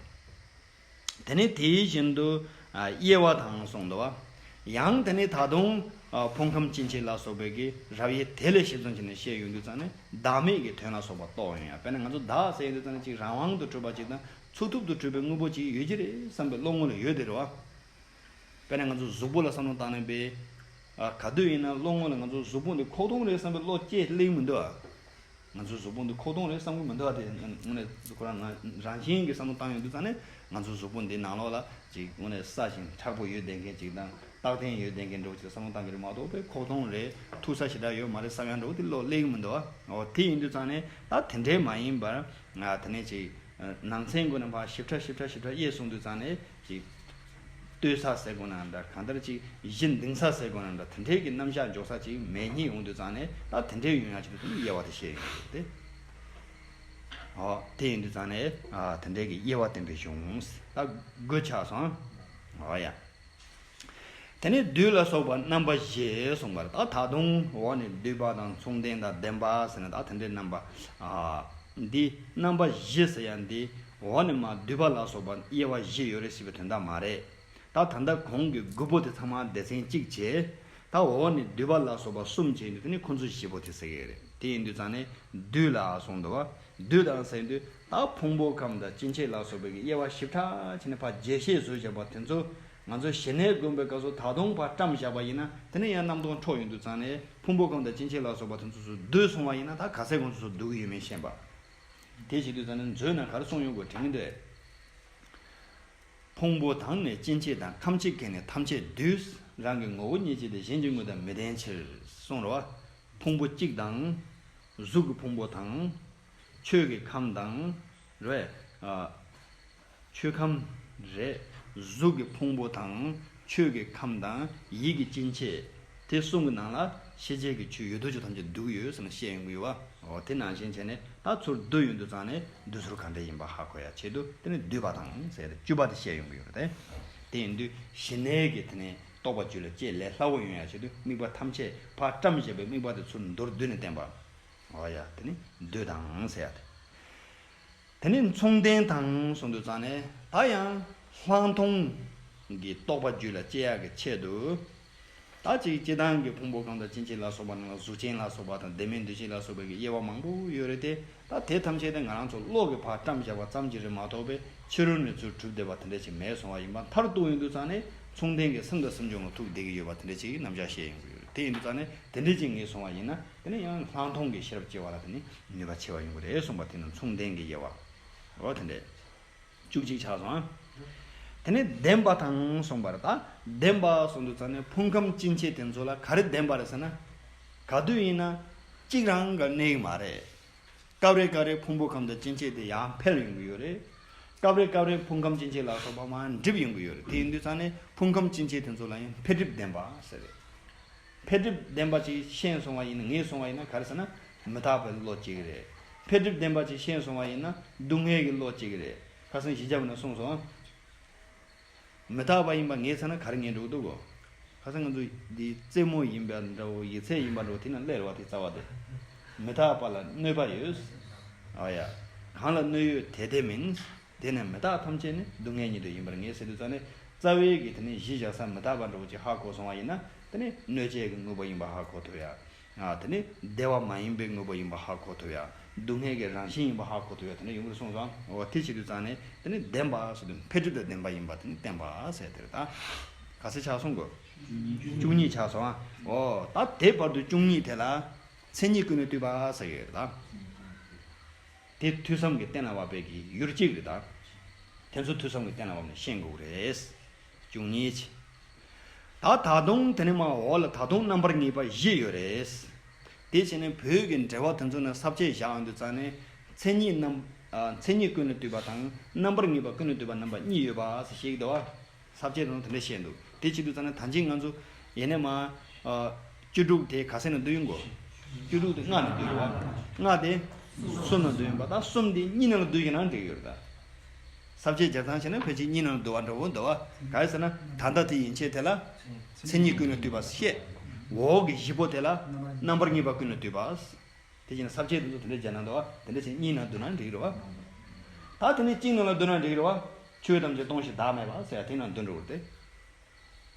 དེ་ནས་དེ་བཞིན་དུ། ཨ། དབྱེ་བ་དང་གསུངས་འདུག་བ། ཡང་དེ་ནས་ད་དུང་། ཨ། ཕུང་ཁམས་སྐྱེ་མཆེད་ལ་སོགས་པའི་གི་རབ་དབྱེ་དེ་ལས་ཞིབ་ཙམ་བྱས་ནས་བཤད་ཡོང་དུས་ཙང་ནས་བདག་མེད་ཀྱི་དོན་ལ་སོགས་པ་རྟོགས་ཡོང་ཡ། དཔེར་ན་ང་ཚོ་བདག་ཟེར་ཡོང་དུས་ཙང་ནས་ཅིག་རང་དབང་དུ་གྲུབ་པ་ཅིག་དང་། འཚོ་ཐབས་སུ་གྲུབ་པའི་དངོས་པོ་ཅིག་ཡོད་ཀྱི་རེད་བསམ་པའི་བློ་ངོ་ལ་ཡོད་དེ་རེད་བ། དཔེར་ན་ང་ཚོ་གཟུགས་པོ་ལ་བསམ་བློ་བཏང་ནས་པས། ཨ། ག་དུས་ཡིན་ན་བློ་ངོ་ལ་ང་ཚོ་གཟུགས་པོ་འདི་ཁོག་སྟོང་རེད་བསམ་པའི་བློ་སྐྱེ་སླེབས་མི་འདུག་ཨ། ང་ཚོ་གཟུགས་པོ་འདི་ཁོག་སྟོང་རེད་བསམ་གྱི་མི་འདུག་ཨ། དེ་དངོས་གནས་ཁོ་རང་ང་རང་བཞིན་གྱིས་བསམ་བློ་བཏང་ཡོང་དུས་ཙང་ནས་ང་ཚོ་གཟུགས་པོ་འདི་ནང་ལོགས་ལ་ཅིག་དངོས་གནས་སྲ་ཞིང་མཁྲེགས་པོ་ཡོད་བསྡད་མཁན་ཅིག་དང་། རྟག་བརྟན་ཡོད་བསྡད་མཁན་འདྲ་བོ་ཅིག་ལ་བསམ་བློ་བཏང་གི་རེད་མ་གཏོགས། པས་ཁོག་སྟོང་རེད། ཐུག་ས་ཞེ་དྲག་ཡོད་མ་རེད་བསམ་ཡ་འདྲ་བོ་དེ་བློ་སླེབས་ཀྱི་མི་འདུག་ཨ། འོ་དེ་ཡིན་དུས་ཙང་ནས་ད་དེ་འདྲའི་མ་ཡིན་པར། ང་དེ་ནས་ཅིག་ནང་ཚན་སྒོ་ནས་ཕར་ཞིབ་ཕྲ་ཞིབ་ཕྲ་ཞིབ་ཕྲ་དབྱེ་གསུངས་དུས་ཙང་ནས་ཅིག་ལྟོས་ས་ཟེར་དགོས་ན་འདྲ། གང་ལྟར་ཅིག་གཞི་འདིང་ས་ཟེར་དགོས་ན་འདྲ། དེ་འདྲའི་གི་རྣམ་གཞག་འཇོག་ས་ཅིག་མེད་མཁན་ཡོང་དུས་ཙང་ནས། ད་དེ་འདྲའི་ཡོང་ཡ་ཅིག་ཏུ་དེ་ནི་དབྱེ་བ་དེ་བཤད་ཡོང་གི་རེད་དེ། འོ་དེ་ཡིན་དུས་ཙང་ནས། ཨ། དེ་འདྲའི་གི་དབྱེ་བ་བསྟན་པའི་གཞུང་ད་དགུ་ཆགས་སོང་། འོ་ཡ། དེ་ནས་བསྡུས་ལ་སོགས་པ་རྣམ་པ་བཞི་གསུངས་པ་རེད། ད་ད་དུང་འོག་ནས་བསྡུས་པ་དང་མཚུངས་ལྡན་དང་ལྡན་པ་ཟེར་ནས་ད་དེ་འདྲའི་རྣམ་པ། ཨ། འདི་རྣམ་པ་བཞི་ཟེར་ཡ་འདི་འོག་ནས་མར་བསྡུས་པ་ལ་སོགས་པ་དབྱེ་བ་བཞི་ཡོད་རེད་ཟེར་བའི་དོན་དག་མ་རེད། ད་ད་ལྟ་གོང་གི་དགུ་པོ་དེ་ཚང་མ་སྡེ་ཚན་གཅིག་བྱས། ད་འོག་ནས་བསྡུས་པ་ལ་སོགས་པ་གསུམ་བྱས་ཡོང་དུས་དེ་ནི་ཁོ་ཚོ་བཞི་པོ་དེ་ཟེར་གྱི་རེད། དེ་ཡིན་དུས་ཙང་ནས་བསྡུས་ལ་གསུངས་འདུག་བ། བསྡུས་དང་ཟེར་དུས་ད་ཕུང་པོ་ཁམས་དང་སྐྱེ་མཆེད་ལ་སོགས་པའི་གི་དབྱེ་བ་ཞིབ་ཕྲ་བྱས་ནས་ཕར་རྒྱས་བཤད་བཟོས་བཞག་པ་དེ་ཚོ། ང་ཚོ་ཞི་གནས་སྒོམ་པའི་སྐབས་སུ་ད་དུང་ཕར་བཀྲམ་བཞག་པ་ཡིན་ན། དེ་ནས་ཡང་རྣམ་རྟོག་འཕྲོ་ཡོང་དུས་ཙང་ནས་ཕུང་པོ་ཁམས་དང་སྐྱེ་མཆེད་ལ་སོགས་པ་དེ་ཚོ་ཚུར་བསྡུས་སོང་བ་ཡིན་ན། ད་ག་ཚད་ཁོང་ཚོ་ཚུར་བསྡུ་གི་ཡོད་མེད་ཤེས་པ། དེ་བྱེད་དུས་ཙང་ནས་མཛོད་ནང་ག་རེ་གསུངས་ཡོད་དགོས་དྲན་གྱི་འདུག་ཕུང་པོ་དང་ནི་སྐྱེ་མཆེད་དང་། ཐམས་ཅད་ཀྱིས་ནི་ཐམས་ཅད་བསྡུས། རང་གི་ངོ་བོ་ཉིད་ཀྱིས་ཏེ། གཞན་གྱི་དངོས་དང་མི་ལྡན་ཕྱིར། གསུངས་རེད་བ། ཕུང་པོ་གཅིག་དང་། གཟུགས་ཀྱི་ཕུང་པོ་དང་། ཆོས་ཀྱི་ཁམས་དང་། རེད། ཨ། ཆོས་ཁམས་རེད། གཟུགས་ཀྱི་ཕུང་པོ་དང་ཆོས་ཀྱི་ཁམས་དང་ཡིད་ཀྱི་སྐྱེ་མཆེད། དེ་གསུམ་གྱི་ནང་ལ་ ཤེས་བྱའི་གི་ཆོས་ཡོད་དོ་ཅོག་ཐམས་ཅད་བསྡུས་ཡོད་ཟེར་ནས་བཤད་ཡོང་གི་ཡོད་པ། འོ་དེ་ནང་བཞིན་བྱས་ནས་ད་ཚུར་བསྡུས་ཡོང་དུས་ཙང་ནས་བསྡུས་ཚུལ་ག་འདྲ་ཡིན་པ་ཧ་གོ་ཡ་ཆེད་དུ་དེ་ནི་བསྡུས་པ་དང་ཟེར་ཏེ་བཅུ་པ་དེ་བཤད་ཡོང་གི་ཡོད་རེད་དེ། དེ་ཡིན་དུས་ཞི་གནས་ཀྱི་དེ་ནི་རྟོགས་པ་རྒྱུད་ལ་སྐྱེ་ལས་སླ་བོ་ཡོང་ཡ་ཆེད་དུ་དམིགས་པ་ཐམས་ཅད་ཕར་བཀྲམ་བཞག་པའི་དམིགས་པ་དེ་ཚུར་མདོར་བསྡུས་ནས་བསྟན་པ། འོ་ཡ་དེ་ནི་བསྡུས་དང་ཟེར་ཡ་དེ། དེ་ནས་མཚུངས་ལྡན་དང་གསུངས་དུས་ཙང་ནས་ད་ཡང་ལྷག་མཐོང་གི་རྟོགས་པ་རྒྱུད་ལ་སྐྱེ་ཡག་གི་ཆེད་དུ། ད་ཅིག་སྤྱིར་བཏང་གི་ཕུང་པོ་གང་དང་སྐྱེ་མཆེད་ལ་སོགས་པ་རྣམས་ལ་གཟུགས་ཅན་ལ་སོགས་པ་དང་ལྡན་མིན་འདུ་བྱེད་ལ་སོགས་པའི་གི་དབྱེ་བ་མང་པོ་ཡོད་རེད་དེ། ད་དེ་ཐམས་ཅད་དེ་ང་རང་ཚོ་བློ་གིས་ཕར་བཀྲམ་བཞག་པ་ཙམ་གྱིས་རེད་མ་གཏོགས་པའི་ཕྱི་རོལ་ནས་ཚུར་གྲུབ་བསྡད་པ་དེ་འདྲ་ཞིག་མེད་སོང་བ་ཡིན་པ་མཐར་གཏུགས་ཡིན་དུས་ཙང་ནས་མཚུངས་ལྡན་གྱི་སེམས་དང་སེམས་བྱུང་ལ་ཐུག་བསྡད་ཀྱི་ཡོད་པ་དེ་འདྲ་ཞིག་གི་རྣམ་གཞག་བཤད་ཡོང་གི་ཡོད་རེད། དེ་ཡིན་དུས་ཙང་ནས་དེ་འདྲ་ཅིག་ངེས་སོང་བ་ཡིན་ན། དེ་ནི་ཡང་ལྷག་མཐོང་གི་ཤེས་རབ་སྐྱེ་བ་ལ་དེ་ནི་ནུས་པ་ཆེ་བ་ཡོང་གི་རེད་གསུངས་པ་དེ་ནི་མཚུངས་ལྡན་གྱི་དབྱེ་བ། འོ་དེ་འདྲས། བཅུ་གཅིག་ཆགས་སོང་ཨ། དེ་ནི་ལྡན་པ་དང་གསུངས་པར་ད་ལྡན་པ་གསུངས་དུས་ཙང་ནས་ཕུང་ཁམས་སྐྱེ་མཆེད་དེ་ཚོ་ལ་ག་རེ་ལྡན་པ་རེད་ཟེར་ན། ག་དུས་ཡིན་ན་གཅིག་རང་ག་གནས་ཀྱི་མ་རེད། སྐབས་རེ་སྐབས་རེ་ཕུང་པོ་ཁམས་དང་སྐྱེ་མཆེད་དེ་ཡང་འཕེལ་ཡོང་གི་ཡོད་རེད། སྐབས་རེ་སྐབས་རེ་ཕུང་ཁམས་སྐྱེ་མཆེད་ལ་སོགས་པ་མར་འགྲིབ་ཡོང་གི་ཡོད་རེད། དེ་ཡིན་དུས་ཙང་ནས་ཕུང་ཁམས་སྐྱེ་མཆེད་དེ་ཚོ་ལ་ཡང་འཕེལ་འགྲིབ་ལྡན་པ་ཟེར་རེད། འཕེལ་འགྲིབ་ལྡན་པ་ཅིག་ཤེས་སོང་བ་ཡིན་ན། ངེས་སོང་བ་ཡིན་ན་ག་རེ་ཟེར་ན། མི་རྟག་པའི་བློ་སྐྱེ་གི་རེད། འཕེལ་འགྲིབ་ལྡན་པ་ཅིག་ཤེས་སོང་བ་ཡིན་ན་སྡུག་བསྔལ་གྱི་བློ་སྐྱེ་གི་རེད། ཁ་སང་གཞི་རྒྱ་བོ་ནས་གསུངས་སོང་། མི་རྟག་པ་ཡིན་པ་ངེས་ཚར་ན་ག་རེ་ངེས་འགྲོ་གི་འདུག་གོ། ཁ་སང་ང་ཚོ་འདི་རྩེད་མོ་ཡིན་པ་འདྲ་བོ། ཡིག་ཚད་ཡིན་པ་འདྲ་བོ། དེ་ན་སླེབས་རེད་བ། དེ་རྩ་བ་དེ། མི་རྟག་པ་ལ་གནོད་པ་ཡོད། ཨ་ཡ། གང་ལ་གནོད་ཡོད་དེ་དེ་མིན། དེ་ནི་མི་རྟག་ཐམས་ཅད་ནི་སྡུག་བསྔལ་ཉིད་དུ་ཡིན་པར་ངེས་ཟེར་དུས་ཙང་ནས་རྩ་བའི་གི་དེ་ནི་གཞི་བཞག་ས་མི་རྟག་པ་འདྲ་བོ་ཅིག་ཧ་གོ་སོང་བ་ཡིན་ན། དེ་ནི་གནོད་བྱེད་ཀྱི་དངོས་པོ་ཡིན་པ་ཧ་གོ་ཐུབ་ཡ། ཨ། དེ་ནི་བདེ་བ་མ་ཡིན་པའི་དངོས་པོ་ཡིན་པ་ཧ་གོ་ཐུབ་ཡ། སྡུག་བསྔལ་གྱི་རང་བཞིན་ཡིན་པ་ཧ་གོ་ཐུབ་ཡ་དེ་འདྲ་ཡོང་གི་རེད་གསུངས་སོང་། འོ་དེ་བྱེད་དུས་ཙང་ནས་དེ་ནི་ལྡན་པ་ཟེར་དུས་འཕེལ་འགྲིབ་དང་ལྡན་པ་ཡིན་པ་དེ་ནི་བསྟན་པ་ཟེར་དེ་རེད་ད། ག་ཚོད་ཆགས་སོང་གོ། བཅུ་གཉིས་ཆགས་སོང་ཨ། འོ་ད་དེ་བར་དུ་བཅུ་གཉིས་དེ་ལ་མཚན་ཉིད་ཀུན་ལས་བཏུས་པ་ཟེར་ཡོད་རེད་ད། དེ་ཐོས་བསམ་གྱིས་གཏན་ལ་དབབ་པའི་གི་ཡུལ་གཅིག་རེད་ད། དེ་ཚོ་ཐོས་བསམ་གྱིས་གཏན་ལ་དབབ་ནས་ཤེས་དགོས་རེད། བཅུ་གཉིས་ཆ། ད་ད་དུང་དེ་ནས་མར་འོག་ལ་ད་དུང་རྣམ་པར་ངེས་པ་བཞི་ཡོད་རེད། དེ་བྱས་ནས་བོད་ཀྱི་འགྲེལ་པ་དེ་ཚོ་ནས་ས་བཅད་བཞག་ཡོང་དུས་ཙང་ནས་མཚན་ཉིད་རྣམ། ཨ། མཚན་ཉིད་ཀུན་ལས་བཏུས་པ་དང་རྣམ་པར་ངེས་པ་ཀུན་ལས་བཏུས་པ་རྣམ་པ་གཉིས་ཡོད་པ་ཟེར་བཤད་ཀྱི་འདུག་བ། ས་བཅད་དེ་ཚོ་དེ་འདྲ་བཤད་འདུག་དེ་བྱེད་དུས་ཙང་ནས་ད་གིན་ང་ཚོ་ཡེ་ནས་མར། ཨ། བཅུ་དྲུག་དེ་ག་ཚད་ནས་བསྡུས་ཡོང་གོ། བཅུ་དྲུག་དེ་ལྔ་ནས་བསྡུས་ཡོད་པ། ལྔ་དེ་གསུམ་ནས་བསྡུས་ཡིན་པ། ད་གསུམ་དེ་གཉིས་ནང་ལ་བསྡུས་ཡིན་ན་འགྲིག་ཡོད་རེད་ད། ས་བཅད་སྦྱར་སྟངས་བྱས་ན་ཕལ་ཆེར་གཉིས་ནང་ལ་བསྡུ་བ་འདྲ་བོ་འདུག་བ། ག་རེ་ཟེར་ན་ད་ལྟ་དེ་ཡན་ཆད་དེ་ལ་མཚན་ཉིད་ཀུན་ལས་བཏུས་པ་བཤད། འོག་གི་བཞི་པོ་དེ་ལ་རྣམ་པར་ངེས་པ་ཀུན་ལས་བཏུས་པ། དེ་བྱས་ན་ས་བཅད་དེ་ཚོ་དེ་འདྲ་སྦྱར་ན་འདུག་བ། དེ་འདྲ་བྱས་གཉིས་ནང་བསྡུ་ན་འགྲིག་རེད་བ། ད་དེ་ནས་གཅིག་ནང་ལ་བསྡུ་ན་འགྲིག་རེད་བ། ཆོས་ཐམས་ཅད་སྟོང་ཞིང་བདག་མེད་པ་ཟེར་ཡ་དེ་ནང་བསྡུ་འགྲོ་གི་རེད་དེ།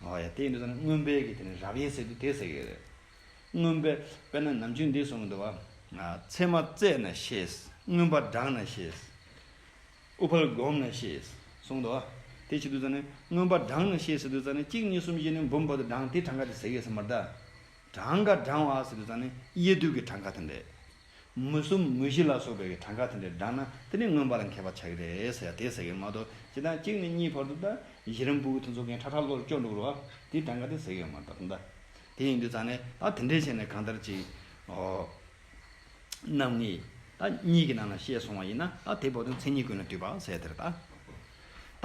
ཨོ་ཡ། དེ་ཡིན་དུས་ཙང་ནས་མངོན་པའི་གི་དེ་ནི་རབ་དབྱེ་ཟེར་དུས་དེ་ཟེར་གི་རེད། མངོན་པའི། དཔེར་ན་ནམ་རྒྱུན་འདི་གསུངས་འདུག་བ། ཨ། ཚེར་མ་བཙས་ནས་ཤེས། མངོན་པ་བགྲངས་ནས་ཤེས། དབུ་ཕར་བསྒོམས་ནས་ཤེས། གསུངས་འདུག་བ། དེ་བྱེད་དུས་ཙང་ནས་མངོན་པ་བགྲངས་ནས་ཤེས་ཟེར་དུས་ཙང་ནས་གཅིག་གཉིས་གསུམ་བཞི་ནས་འབུམ་བར་དུ་བགྲངས་དེ་གྲངས་ཀ་དེ་ཟེར་གི་ཡོད་ས་མ་རེད་ད། གྲངས་ཀ་བགྲང་བ་ཟེར་དུས་ཙང་ནས་དབྱེ་སྡུད་ཀྱི་གྲངས་ཀ་དེ་འདྲས། མུ་གསུམ་མུ་བཞི་ལ་སོགས་པའི་གྲངས་ཀ་དེ་འདྲས་བགྲངས་ན་དེ་ནི་མངོན་པ་ལ་མཁས་པ་ཆགས་ཀྱི་རེད་ཟེར་ཡ་དེ་ཟེར་གི་མ་གཏོགས། སྤྱིར་བཏང་གཅིག་ནས་གཉིས་བར་དུ་ད་གཞི་རིམ་སྤུ་གུ་དེ་ཚོ་གིས་ཁྲ་ཁྲ་བློར་སྐྱོར་འགྲོ་གི་རེད་བ། དེའི་གྲངས་ཀ་དེ་ཟེར་གི་ཡོད་མ་རེད་ད། དེ་ཡིན་དུས་ཙང་ནས་ད་དེ་འདྲས་བྱས་ནས་གང་ལྟར་ཅིག་ཨོ། རྣམ་ངེས་ད་གཉིས་ཀྱི་ནང་ལ་ཤེས་སོང་བ་ཡིན་ན་ད་དེ་བར་དུ་མཚན་ཉིད་ཀུན་ལས་བཏུས་པ་ཟེར་ཡ་དེ་རེད་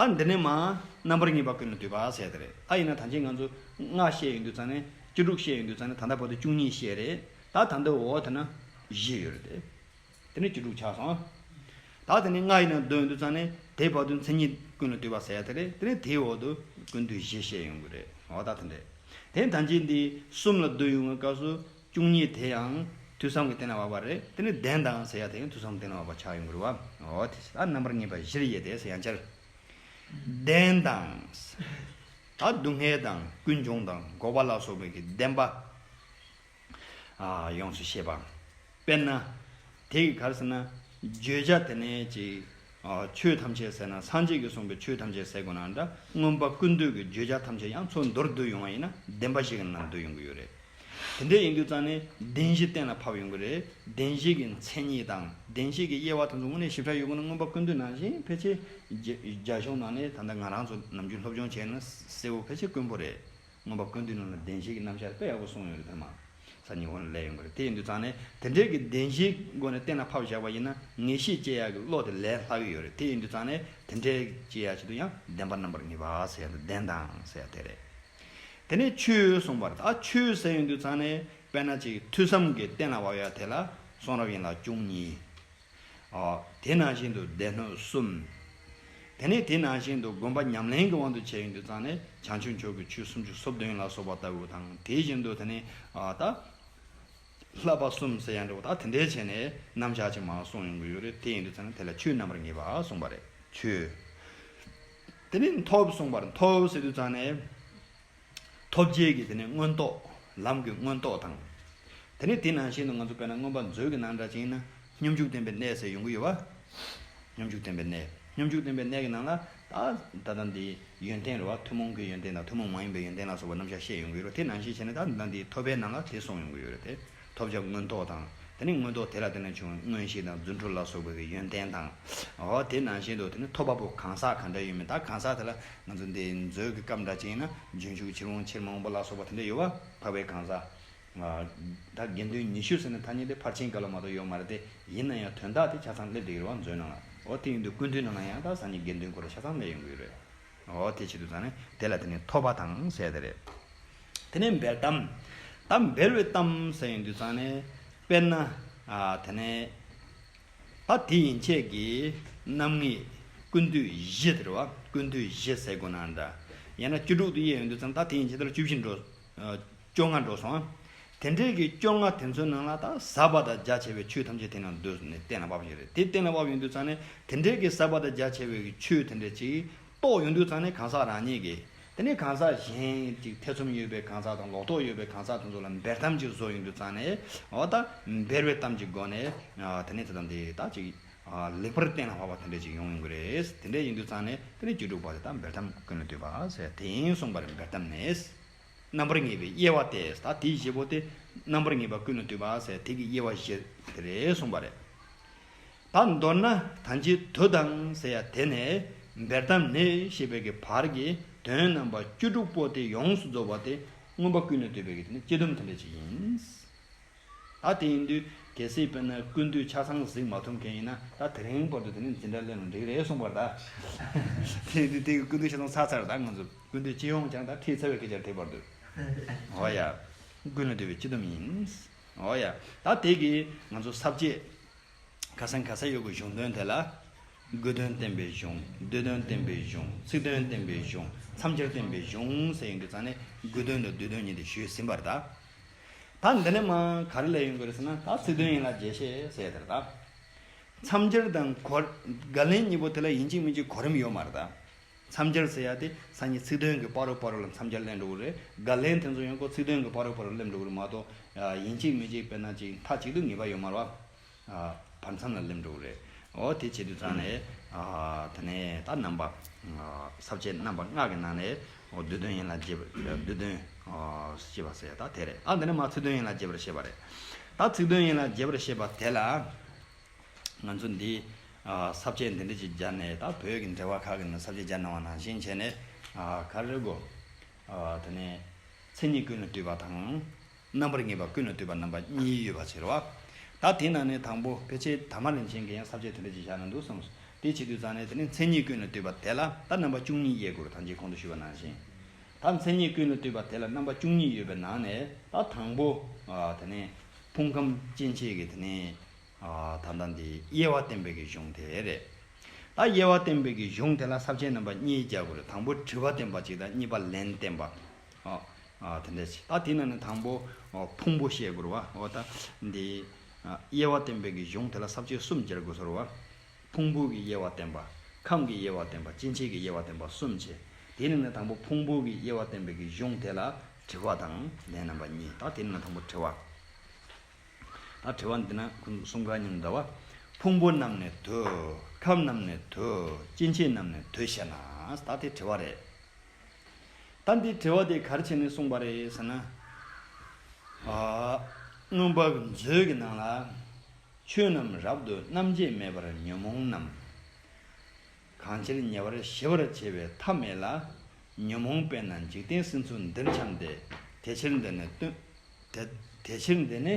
ད། ད་འདི་ནས་མར་རྣམ་པར་ངེས་པ་ཀུན་ལས་བཏུས་པ་ཟེར་ཡ་དེ་རེད། ད་ཡིན་ན་ད་གིན་ང་ཚོ་ལྔ་བཤད་ཡོང་དུས་ཙང་ནས། བཅུ་དྲུག་བཤད་ཡོང་དུས་ཙང་ནས། ད་ལྟ་བར་དུ་བཅུ་གཉིས་བཤད་རེད། ད་ད་ལྟ་འོག་དེ་ན་བཞི་ཡོད་རེད་དེ། དེ་ནས་བཅུ་དྲུག་ཆགས་སོང་ཨ། ད་དེ་ནས་ལྔ་ཡི་ནང་བསྡུ་ཡོང་དུས་ཙང་ནས་དེ་བར་དུ་མཚན་ཉིད་ཀུན་ལས་བཏུས་པ་ཟེར་ཡ་དེ་རེད། དེ་ནས་དེའི་འོག་ཏུ་ཀུན་བཏུས་བཞི་བཤད་ཡོང་གི་རེད། འོ་ད་དེ་འདྲས། དེ་ད་གིན་འདི་གསུམ་ལ་བསྡུ་ཡོང་བའི་སྐབས་སུ་བཅུ་གཉིས་དེ་ཡང་ཐོས་བསམ་གྱི་གཏན་ལ་དབབ་པ་རེད། དེ་ནས་ལྡན་དང་ཟེར་ཡ་དེ་ཡང་ཐོས་བསམ་གཏན་ལ་དབབ་པ་ཆགས་ཡོང་གི་རེད་བ། འོ་དེ་ད་རྣམ་པར་ངེས་པ་བཞིར་དབྱེ་སྟེ་ཟེར་ཡང་བསྐྱར། ལྡན་དང་། ད་སྡུག་བསྔལ་དང་ཀུན་འབྱུང་དང་འགོག་པ་ལ་སོགས་པའི་གི་བདེན་པ། ཨ། ཡོངས་སུ་ཤེས་པ། དཔེར་ན། དེ་གི་ག་རེ་ཟེར་ན། བརྗོད་བྱ་དེ་ནས་ཅིག་ཨ། ཆོས་ཐམས་ཅད་ཟེར་ན། སངས་རྒྱས་ཀྱིས་གསུངས་པའི་ཆོས་ཐམས་ཅད་ཟེར་དགོས་ན་འདྲ། མངོན་པ་ཀུན་བཏུས་ཀྱི་བརྗོད་བྱ་ཐམས་ཅད་ཡང་ཚུར་མདོར་བསྡུས་ཡོང་བ་ཡིན་ན་བདེན་པ་བཞི་གི་ནང་བསྡུས་ཡོང་གི་ཡོད་རེད། དེ་འདྲ་ཡིན་དུས་ཙང་ནས་བདེན་བཞི་གཏན་ལ་ཕབ་ཡོང་གི་རེད། བདེན་བཞི་གི་མཚན་ཉིད་དང་བདེན་བཞི་གི་དབྱེ་བ་དེ་ཚོ་དངོས་གནས་ཞིབ་ཕྲ་ཡོད་དགོས་ན། མངོན་པ་ཀུན་བཏུས་ནང་བཞིན་ཕལ་ཆེར་རྒྱ་རྒྱ་གཞུང་ནང་ནས་ད་ལྟ་ང་རང་ཚོ་ནམ་རྒྱུན་སློབ་སྦྱོང་བྱས་ན་གསལ་བོ་ཕལ་ཆེར་དཀོན་པོ་རེད། མངོན་པ་ཀུན་བཏུས་ནང་ལ་བདེན་བཞི་གི་རྣམ་གཞག་དཔེ་ཡག་པོ་གསུངས་ཡོད་རེད། ཐ་མ་སང་ཉིན་འོག་ལ་སླེབས་ཡོང་གི་རེད། དེ་ཡིན་དུས་ཙང་ནས་དེ་འདྲའི་གི་བདེན་བཞིའི་སྒོ་ནས་གཏན་ལ་ཕབ་བཞག་པ་ཡིན་ན་ངེས་ཤེས་སྐྱེ་ཡག་གི་བློ་དེ་ལས་སླ་གི་ཡོད་རེད། དེ་ཡིན་དུས་ཙང་ནས་དེ་འདྲའི་སྐྱེ་ཡག་ཆེད་དུ་ཡང་བདེན་པ་རྣམ་པར་ངེས་པ་ཟེར་ཡ་དེ། ལྡན་དང་ཟེར་ཡ་དེ་རེད། དེ་ནས་ཆོས་གསུངས་པར། ད་ཆོས་ཟེར་ཡོང་དུས་ཙང་ནས་ དཔེར་ན་ཅིག་ཐོས་བསམ་གྱི་གཏན་ལ་དབབ་ཡ་དེ་ལ་གསུང་རབ་ཡན་ལག་བཅུ་གཉིས། ཨོ། དེ་ནང་བཞིན་དུ་སྡེ་སྣོད་གསུམ། དེ་ནས་དེ་ནང་བཞིན་དུ་སྒོམ་པ་ཉམས་ལེན་གྱི་དབང་དུ་བྱས་ཡིན་དུས་ཙང་ནས་བྱང་ཆུབ་མཆོག་གི་ཆོས་སུམ་ཅུ་སོ་བདུན་ལ་སོགས་པ་ལྟ་བུ་དང་། དེ་བཞིན་དུ་དེ་ནས་ཨ་ད་བསླབ་པ་གསུམ་ཟེར་ཡ་འདྲ་བོ་ད་དེ་འདྲའི་བྱས་ནས་རྣམ་གཞག་ཅིག་མར་གསུངས་ཡོང་གི་ཡོད་རེད། དེ་ཡིན་དུས་ཙང་ནས་དེ་ལ་ཆོས་རྣམ་པར་ངེས་པ་གསུངས་པ་རེད། ཆོས། དེ་ནས་ཐོབ་གསུངས་པ་རེད། ཐོབ་ཟེར་དུས་ཙང་ནས། ཐོབ་བྱེད་ཀྱི་དེ་ནས་མངོན་རྟོགས། ལམ་གྱི་མངོན་རྟོགས་དང་། དེ་ནས་དེ་ནང་བཞིན་དུ་ང་ཚོ་དཔེར་ན་མངོན་པ་མཛོད་ཀྱི་ནང་འདྲ་ཅིག་ཡིན་ན་སྙོམས་འཇུག་བདེན་པའི་གནས་ཟེར་ཡོང་གི་ཡོད་པ། སྙོམས་འཇུག་བདེན་པའི་གནས། སྙོམས་འཇུག་བདེན་པའི་གནས་ཀྱི་ནང་ལ་ད་ད་ལྟ་འདི་ཡོན་ཏན་རེད་བ། ཐུན་མོང་གི་ཡོན་ཏན་དང་ཐུན་མོང་མ་ཡིན་པའི་ཡོན་ཏན་ལ་སོགས་པ་རྣམ་གཞག་བཤད་ཡོང་གི་ཡོད་རེད། དེ་ནང་བཞིན་བྱས་ནས་ད་ད་ལྟ་འདི་ཐོབ་པའི་ནང་ལ་དེ་གསུངས་ཡོང་གི་ཡོད་རེད་དེ། ཐོབ་བྱ་མངོན་རྟོགས་དང་། དེ་ནས་མངོན་རྟོགས་དེ་ལ་བརྟེན་ནས་བྱུང་བའི་མངོན་ཤེས་དང་རྫུ་འཕྲུལ་ལ་སོགས་པའི་ཡོན་ཏན་དང་། འོ་དེ་ནང་བཞིན་དུ་དེ་ནི་ཐོབ་པ་པོ་གང་ཟག་ག་འདྲ་ཡོད་མེད། ད་གང་ཟག་དེ་ལ་ང་ཚོ་འདི་མཛོད་ཀྱི་སྐབས་འདྲ་ཅིག་ཡིན་ན་རྗེས་འཇུག་ཕྱིར་འོང་ཕྱིར་མ་འོངས་པ་ལ་སོགས་པ་དེ་འདྲ་ཡོད་པ། འཕགས་པའི་གང་ཟག་ད་དགེ་འདུན་ཉི་ཤུ་ཟེར་ནས་ཐ་སྙད་དེ་ཕར་ཕྱིན་སྐབས་ལ་མ་གཏོགས་ཡོད་མ་རེད་དེ། ཡིན་ན་ཡང་དོན་དག་དེ་ཆ་ཚང་སླེབས་བསྡད་ཀྱི་རེད་བ། མཛོད་ནང་ལ། འོ་དེ་ཡིན་དུས་ཀུན་བཏུས་ནང་ལ་ཡང་ད་སང་ཉིན་དགེ་འདུན་སྐོར་ཆ་ཚང་སླེབས་ཡོང་གི་རེད། འོ་དེ་བྱེད་དུས་ཙང་ནས་དེ་ལ་དེ་ནི་ཐོབ་པ་དང་ཟེར་དེ་རེད། དེ་ནས་འབེལ་གཏམ། ད་འབེལ་བའི་གཏམ་ཟེར་ཡོང་དུས་ཙང་ནས་དཔེར་ན། ཨ་དེ་ནས་ད་དེ་ཡན་ཆད་ཀྱི་རྣམ་ངེས་ཀུན་བཏུས་བཞི་དེ་རེད་བ། ཀུན་བཏུས་བཞི་ཟེར་དགོས་ན་འདྲ། ཡང་ན་བཅུ་དྲུག་ཏུ་དབྱེ་ཡོང་དུས་ཙང་ད་དེ་ཡན་ཆད་དེ་ལ་བཅུ་བཞི་འགྲོ། ཨ་བཅོ་ལྔ་འགྲོ་སོང་། དེ་འདྲའི་གི་བཅོ་ལྔ་དེ་ཚོའི་ནང་ལ་ད་ཟབ་པ་དང་རྒྱ་ཆེ་བའི་ཆོས་ཐམས་ཅད་དེ་ནང་འདུས་ནས་གཏན་ལ་དབབ་ཀྱི་རེད། དེ་གཏན་ལ་དབབ་ཡོང་དུས་ཙང་ནས་དེ་འདྲའི་གི་ཟབ་པ་དང་རྒྱ་ཆེ་བའི་གི་ཆོས་དེ་འདྲ་ཅིག་རྟོགས་ཡོང་དུས་ཙང་ནས་གང་ཟག་རང་ཉིད་ཀྱིས། དེ་ནས་གང་ཟག་གཞན་ཅིག་ཐེ་ཚོམ་ཡོད་པའི་གང་ཟག་དང་ལོག་རྟོག་ཡོད་པའི་གང་ཟག་དེ་ཚོ་ལ་འབེལ་གཏམ་ཅིག་བཟོ་ཡོང་དུས་ཙང་ནས། འོ་ད་འབེལ་བའི་གཏམ་གྱི་སྒོ་ནས། ཨ་དེ་ནས་དེ་དང་དེ་ད་ཅིག་ཨ་ལེགས་པར་གཏན་ལ་དབབ་པ་དེ་འདྲ་ཅིག་ཡོང་ཡོང་གི་རེད། དེ་འདྲ་ཡིན་དུས་ཙང་ནས་དེ་ནས་བཅུ་དྲུག་པ་དེ་ད་འབེལ་གཏམ་ཀུན་ལ་ལྟོས་པ་ཟེར་དེ་ཡིན་གསུངས་པ་རེད། འབེལ་གཏམ་ནི། རྣམ་པར་ངེས་པའི་དབྱེ་བ་སྟེ། ད་དེའི་བཞི་པོ་དེ་རྣམ་པར་ངེས་པ་ཀུན་ལ་ལྟོས་པ་ཟེར་དེ་གི་དབྱེ་བ་བཞི་དེ་རེད་གསུངས་པ་རེད། ད་མདོར་ན་ད་ཅི་དུ་དང་ཟེར་ཡ་དེ་ནས་འབེལ་གཏམ་ནི་ཞེས་པའི་གི་བར་གྱི་དོན་རྣམ་པ་བཅུ་དྲུག་པོ་དེ་ཡོངས་སུ་རྫོགས་པ་དེ་མངོན་པ་ཀུན་ལ་ལྟོས་པའི་གི་དེ་ནི་སྤྱི་སྡོམ་དེ་འདྲ་ཅིག་ཡིན། ད་དེ་ཡིན་དུས་གལ་སྲིད་དཔེར་ན་ཀུན་བཏུས་ཆ་ཚང་གཟིགས་མ་ཐུབ་མཁན་ཡིན་ན་ད་དེ་རིང་བར་དུ་དེ་ནི་འཛིན་གྲྭ་ལེན་རུང་འགྲིག་རེད་གསུངས་པར་ད། དེ་ཡིན་དུས་དེ་གི་ཀུན་བཏུས་ཆ་ཚང་ཚར་ཚར། ད་ང་ཚོ་ཀུན་བཏུས་སྤྱི་ཡོངས་ཀྱང་ད་ཁྲིད་ཚར་བའི་སྐད་ཆ་དེ་བར་དུ། འོ་ཡ། ཀུན་ལ་ལྟོས་པའི་སྤྱི་སྡོམ་ཡིན། འོ་ཡ། ད་དེ་གི་ང་ཚོ་ས་བཅད་ཁ་སང་ཁ་སང་ཡོད་གི་གཞུང་དོན་དེ་ལ། དགོས་དོན་བསྟན་པའི་གཞུང་། སྡུད་དོན་བསྟན་པའི་གཞུང་། ཚིག་དོན་བསྟན་པའི་གཞུང་། མཚམས་སྦྱར་བསྟན་པའི་གཞུང་ཟེར་ཡོང་དུས་ཙང་ནས་དགོས་དོན་དང་སྡུད་དོན་གཉིས་དེ་ཞུས་ཟིན་པར་ད། ད་འདི་ནས་མ་ག་རེ་ལས་ཡོང་གི་རེད་ཟེར་ན་ད་ཚིག་དོན་ཡན་ལག་རྒྱས་བཤད་ཟེར་དེར་ད། མཚམས་སྦྱར་དང་གོ་བརྡ་ལེན་གཉིས་པོ་དེ་ལ་ཡིན་གཅིག་མིན་གཅིག་གོ་རིམ་ཡོད་མ་རེད་ད། མཚམས་སྦྱར་ཟེར་ཡ་དེ་སང་ཉིན་ཚིག་དོན་གྱི་བར་དུ་བར་དུ་ལ་མཚམས་སྦྱར་ལེན་འགྲོ་གི་རེད། བརྡ་ལེན་དེ་ཚོ་ཡང་ཁོ་ཚིག་དོན་གྱི་བར་དུ་བར་དུ་ལེན་འགྲོ་གི་རེད་མ་གཏོགས། ཡིན་གཅིག་མིན་གཅིག་དཔེར་ན་གཅིག་མཐའ་གཅིག་ཏུ་ངེས་པ་ཡོད་མ་རེད་བ། བར་མཚམས་ལ་ལེན་འགྲོ་གི་རེད། འོ་དེ་བྱེད་དུས་ཙང་ནས། དེ་ནས་ད་རྣམ་པ། ས་བཅད་རྣམ་པ་ལྔ་གི་ནང་ནས། འོ་སྡུད་དོན་ཡན་ལག་རྒྱས་པ། སྡུད་དོན་ཞེས་པ་ཟེར་ད་དེ་རེད། ད་འདི་ནས་མ་ཚིག་དོན་ཡན་ལག་རྒྱས་པར་བཤད་པ་རེད། ད་ཚིག་དོན་ཡན་ལག་རྒྱས་པར་བཤད་པ་དེ་ལ། ང་ཚོ་འདི་ས་བཅད་འདི་འདྲ་ཅིག་སྦྱར་ནས་ད་བོད་ཀྱི་འགྲེལ་པ་ཁག་གི་ནང་ས་བཅད་སྦྱར་གནང་བ་ནང་བཞིན་བྱས་ནས། ག་རེ་དགོས། དེ་ནས་མཚན་ཉིད་ཀུན་ལ་ལྟོས་པ་དང་། རྣམ་པར་ངེས་པ་ཀུན་ལ་ལྟོས་པ་རྣམ་པ་གཉིས་ཡོད་པ་ཟེར་བ། ད་དེ་ནང་ནས་དང་པོ་ཕལ་ཆེར་དར་མ་རིན་ཆེན་གྱིས་ཡང་ས་བཅད་དེ་འདྲ་ཅིག་བཞག་གནང་འདུག་བསམ། དེ་བྱེད་དུས་ཙང་ནས་དེ་ནས་མཚན་ཉིད་ཀུན་ལ་ལྟོས་པ་དེ་ལ་ད་རྣམ་པ་བཅུ་གཉིས་དབྱེ་དགོས་རེད། ད་ཅི་གོང་དུ་ཞུས་པ་ནང་བཞིན། ད་མཚན་ཉིད་ཀུན་ལ་ལྟོས་པ་དེ་ལ་རྣམ་པ་བཅུ་གཉིས་ཡོད་པའི་ནང་ནས་ད་དང་པོ། དེ་ནས་ཕུང་ཁམས་སྐྱེ་མཆེད་ཀྱི་དེ་ནས། ད་ལྟ་འདི་དབྱེ་བ་བསྟན་པའི་གི་གཞུང་དེ་རེད། ད་དབྱེ་བ་བསྟན་པའི་གི་གཞུང་དེ་ལ་ས་བཅད་རྣམ་པ་གཉིས་རྒྱག་དགོས་རེད། དང་པོ་དྲི་བ་བསྟན་པ་གཅིག་དང་གཉིས་པ་ལན་བསྟན་པ། ཨ། ཨ་དེ་འདྲ་ཞིག་ད་དེ་ནང་ནས་དང་པོ། ཨ། ཕུང་པོ་བཤད་དགོས་རེད་བ། འོ་ད་འདི། ཨ། དབྱེ་བ་བསྟན་པའི་གི་གཞུང་དེ་ལ་ས་བཅད་གསུམ་སྦྱར་དགོས་ཟེར་བ། ཕུང་པོ་གི་དབྱེ་བ་བསྟན་པ། ཁམས་ཀྱི་དབྱེ་བ་བསྟན་པ། སྐྱེ་མཆེད་ཀྱི་དབྱེ་བ་བསྟན་པ་གསུམ་བྱས། དེ་ནང་ནས་དང་པོ་ཕུང་པོ་གི་དབྱེ་བ་བསྟན་པའི་གི་གཞུང་དེ་ལ་དྲི་བ་དང་ལན་རྣམ་པ་གཉིས། ད་དེ་ནང་ནས་དང་པོ་དྲི་བ། ད་དྲི་བ་འདི་ན་ཁོང་གསུམ་ཀ་གཉིས་འདྲ་བ། ཕུང་པོ་རྣམས་ནི་དུ། ཁམས་རྣམས་ནི་དུ། སྐྱེ་མཆེད་རྣམས་ནི་དུ་ཞེ་ན། ད་དེ་དྲི་བ་རེད། ད་འདི་དྲི་བ་དེ་ག་རེ་བྱས་ནས་གསུངས་པ་རེད་ཟེར་ན། ཨ། མངོན་པ་མཛོད་ཀྱི་ནང་ལ། ཆོས་རྣམས་རབ་ཏུ་རྣམ་འབྱེད་མེད་པར་ཉོན་མོངས་རྣམས། གང་ཕྱིར་ཉེ་བར་ཞི་བར་བྱེད་པའི་ཐབས་མེད་ལ། ཉོན་མོངས་པས་ན་འཇིག་རྟེན་སྲིད་མཚོ་འདིར་འཁྱམས་ཏེ། དེ་ཕྱིར་འདི་ནི་སྟོན། དེ་དེ་ཕྱིར་འདི་ནི་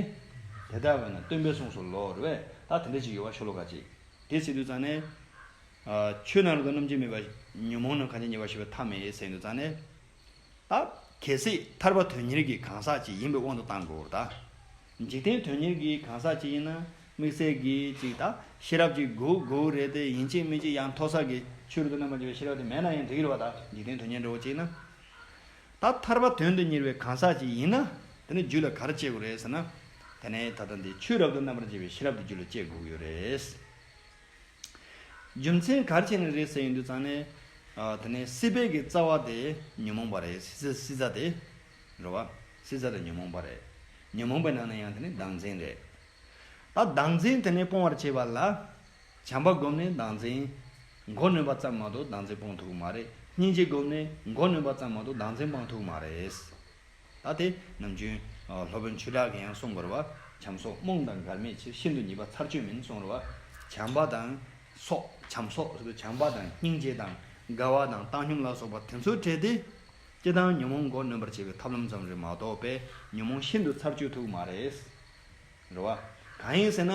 དེ་ལྟ་བས་ན་སྟོན་པའི་གསུང་སོ་ལོ་རེད་པས། ད་དེ་འདྲ་ཞིག་ཡོད་པ་ཤོ་ལོ་ཀ་ཅིག་དེ་བྱེད་དུས་ཙང་ནས། ཨ། ཆོས་རྣམས་རབ་ཏུ་རྣམ་འབྱེད་མེད་པ། ཉོན་མོངས་རྣམས་གང་ཕྱིར་ཉེ་བར་ཞི་བའི་ཐབས་མེད་ཟེར་དུས་ཙང་ནས། ད་གལ་སྲིད་ཐར་པ་དོན་གཉེར་གྱི་གང་ཟག་ཅིག་ཡིན་པའི་དབང་དུ་བཏང་དགོས་ད། འཇིག་རྟེན་དོན་གཉེར་གྱི་གང་ཟག་ཅིག་ཡིན་ན་དམིགས་བསལ་གྱི་ཅིག་ད་ཤེས་རབ་ཅིག་དགོས་དགོས་རེད་དེ། ཡིན་གཅིག་མིན་གཅིག་ཡང་མཐོ་ས་གི་ཆོས་རབ་ཏུ་རྣམ་པར་འབྱེད་པའི་ཤེས་རབ་དེ་མེད་ན་ཡང་འགྲིག་གི་རེད་བ། ད་འཇིག་རྟེན་དོན་གཉེར་འདྲ་བོ་ཅིག་ཡིན་ན། ད་ཐར་པ་དོན་དུ་གཉེར་བའི་གང་ཟག་ཅིག་ཡིན་ན་དེ་ནི་རྒྱུད་ལ་ག་རེ་སྐྱེ་དགོས་རེད་ཟེར་ན། དེ་ནི་ད་ལྟ་འདི་ཆོས་རབ་ཏུ་རྣམ་པར་འབྱེད་པའི་ཤེས་རབ་དེ་རྒྱུད་ལ་སྐྱེ་དགོས་ཀྱི་ཡོད་རེད། རྒྱུ་མཚན་ག་རེ་བྱས་ནས་རེད་ཟེར་ཡོང་དུས་ཙང་ནས། ཨ། དེ་ནས་སྲིད་པའི་གི་རྩ་བ་དེ་ཉོན་མོངས་པ་རེད། སྲིད་སྲིད་རྩ་དེ་རེད་བ། སྲིད་རྩ་དེ་ཉོན་མོངས་པ་རེད། ཉོན་མོངས་པའི་ནང་ནས་ཡང་དེ་ནི་བདག་འཛིན་རེད། ད་བདག་འཛིན་དེ་ནས་སྤོང་བར་བྱེད་པ་ལ། བྱམས་པ་བསྒོམས་ནས་བདག་འཛིན་མགོ་གནོན་པ་ཙམ་མ་གཏོགས་བདག་འཛིན་སྤོང་ཐུབ་ཀྱི་མ་རེད། སྙིང་རྗེ་བསྒོམས་ནས་མགོ་གནོན་པ་ཙམ་མ་གཏོགས་བདག་འཛིན་སྤོང་ཐུབ་ཀྱི་མ་རེད། ད་དེ་ནམ་རྒྱུན་སློབ་དཔོན་ཆོས་གྲགས་ཀྱིས་ཡང་གསུངས་པ་རེད་བ། བྱམས་སོགས་རྨོངས་དང་འགལ་མེད་ཕྱིར། ཤིན་ཏུ་ཉེས་པ་ཚར་གཅོད་མིན་གསུངས་རེད་བ། བྱམས་པ་དང་སོགས། བྱམས་སོགས་ཟེར་དུས་བྱམས་པ་དང་སྙིང་རྗེ་དང་དགའ་བ་དང་བཏང་སྙོམས་ལ་སོགས་པ་དེ་ཚོའི་གྲས་དེ། སྤྱིར་བཏང་ཉོན་མོངས་མགོ་གནོན་པར་བྱེད་པའི་ཐབས་ལམ་ཙམ་རེད་མ་གཏོགས་པས་ཉོན་མོངས་ཤིན་ཏུ་ཚར་གཅོད་ཐུབ་ཀྱི་མ་རེད། རེད་བ། གང་ཡིན་ཟེར་ན།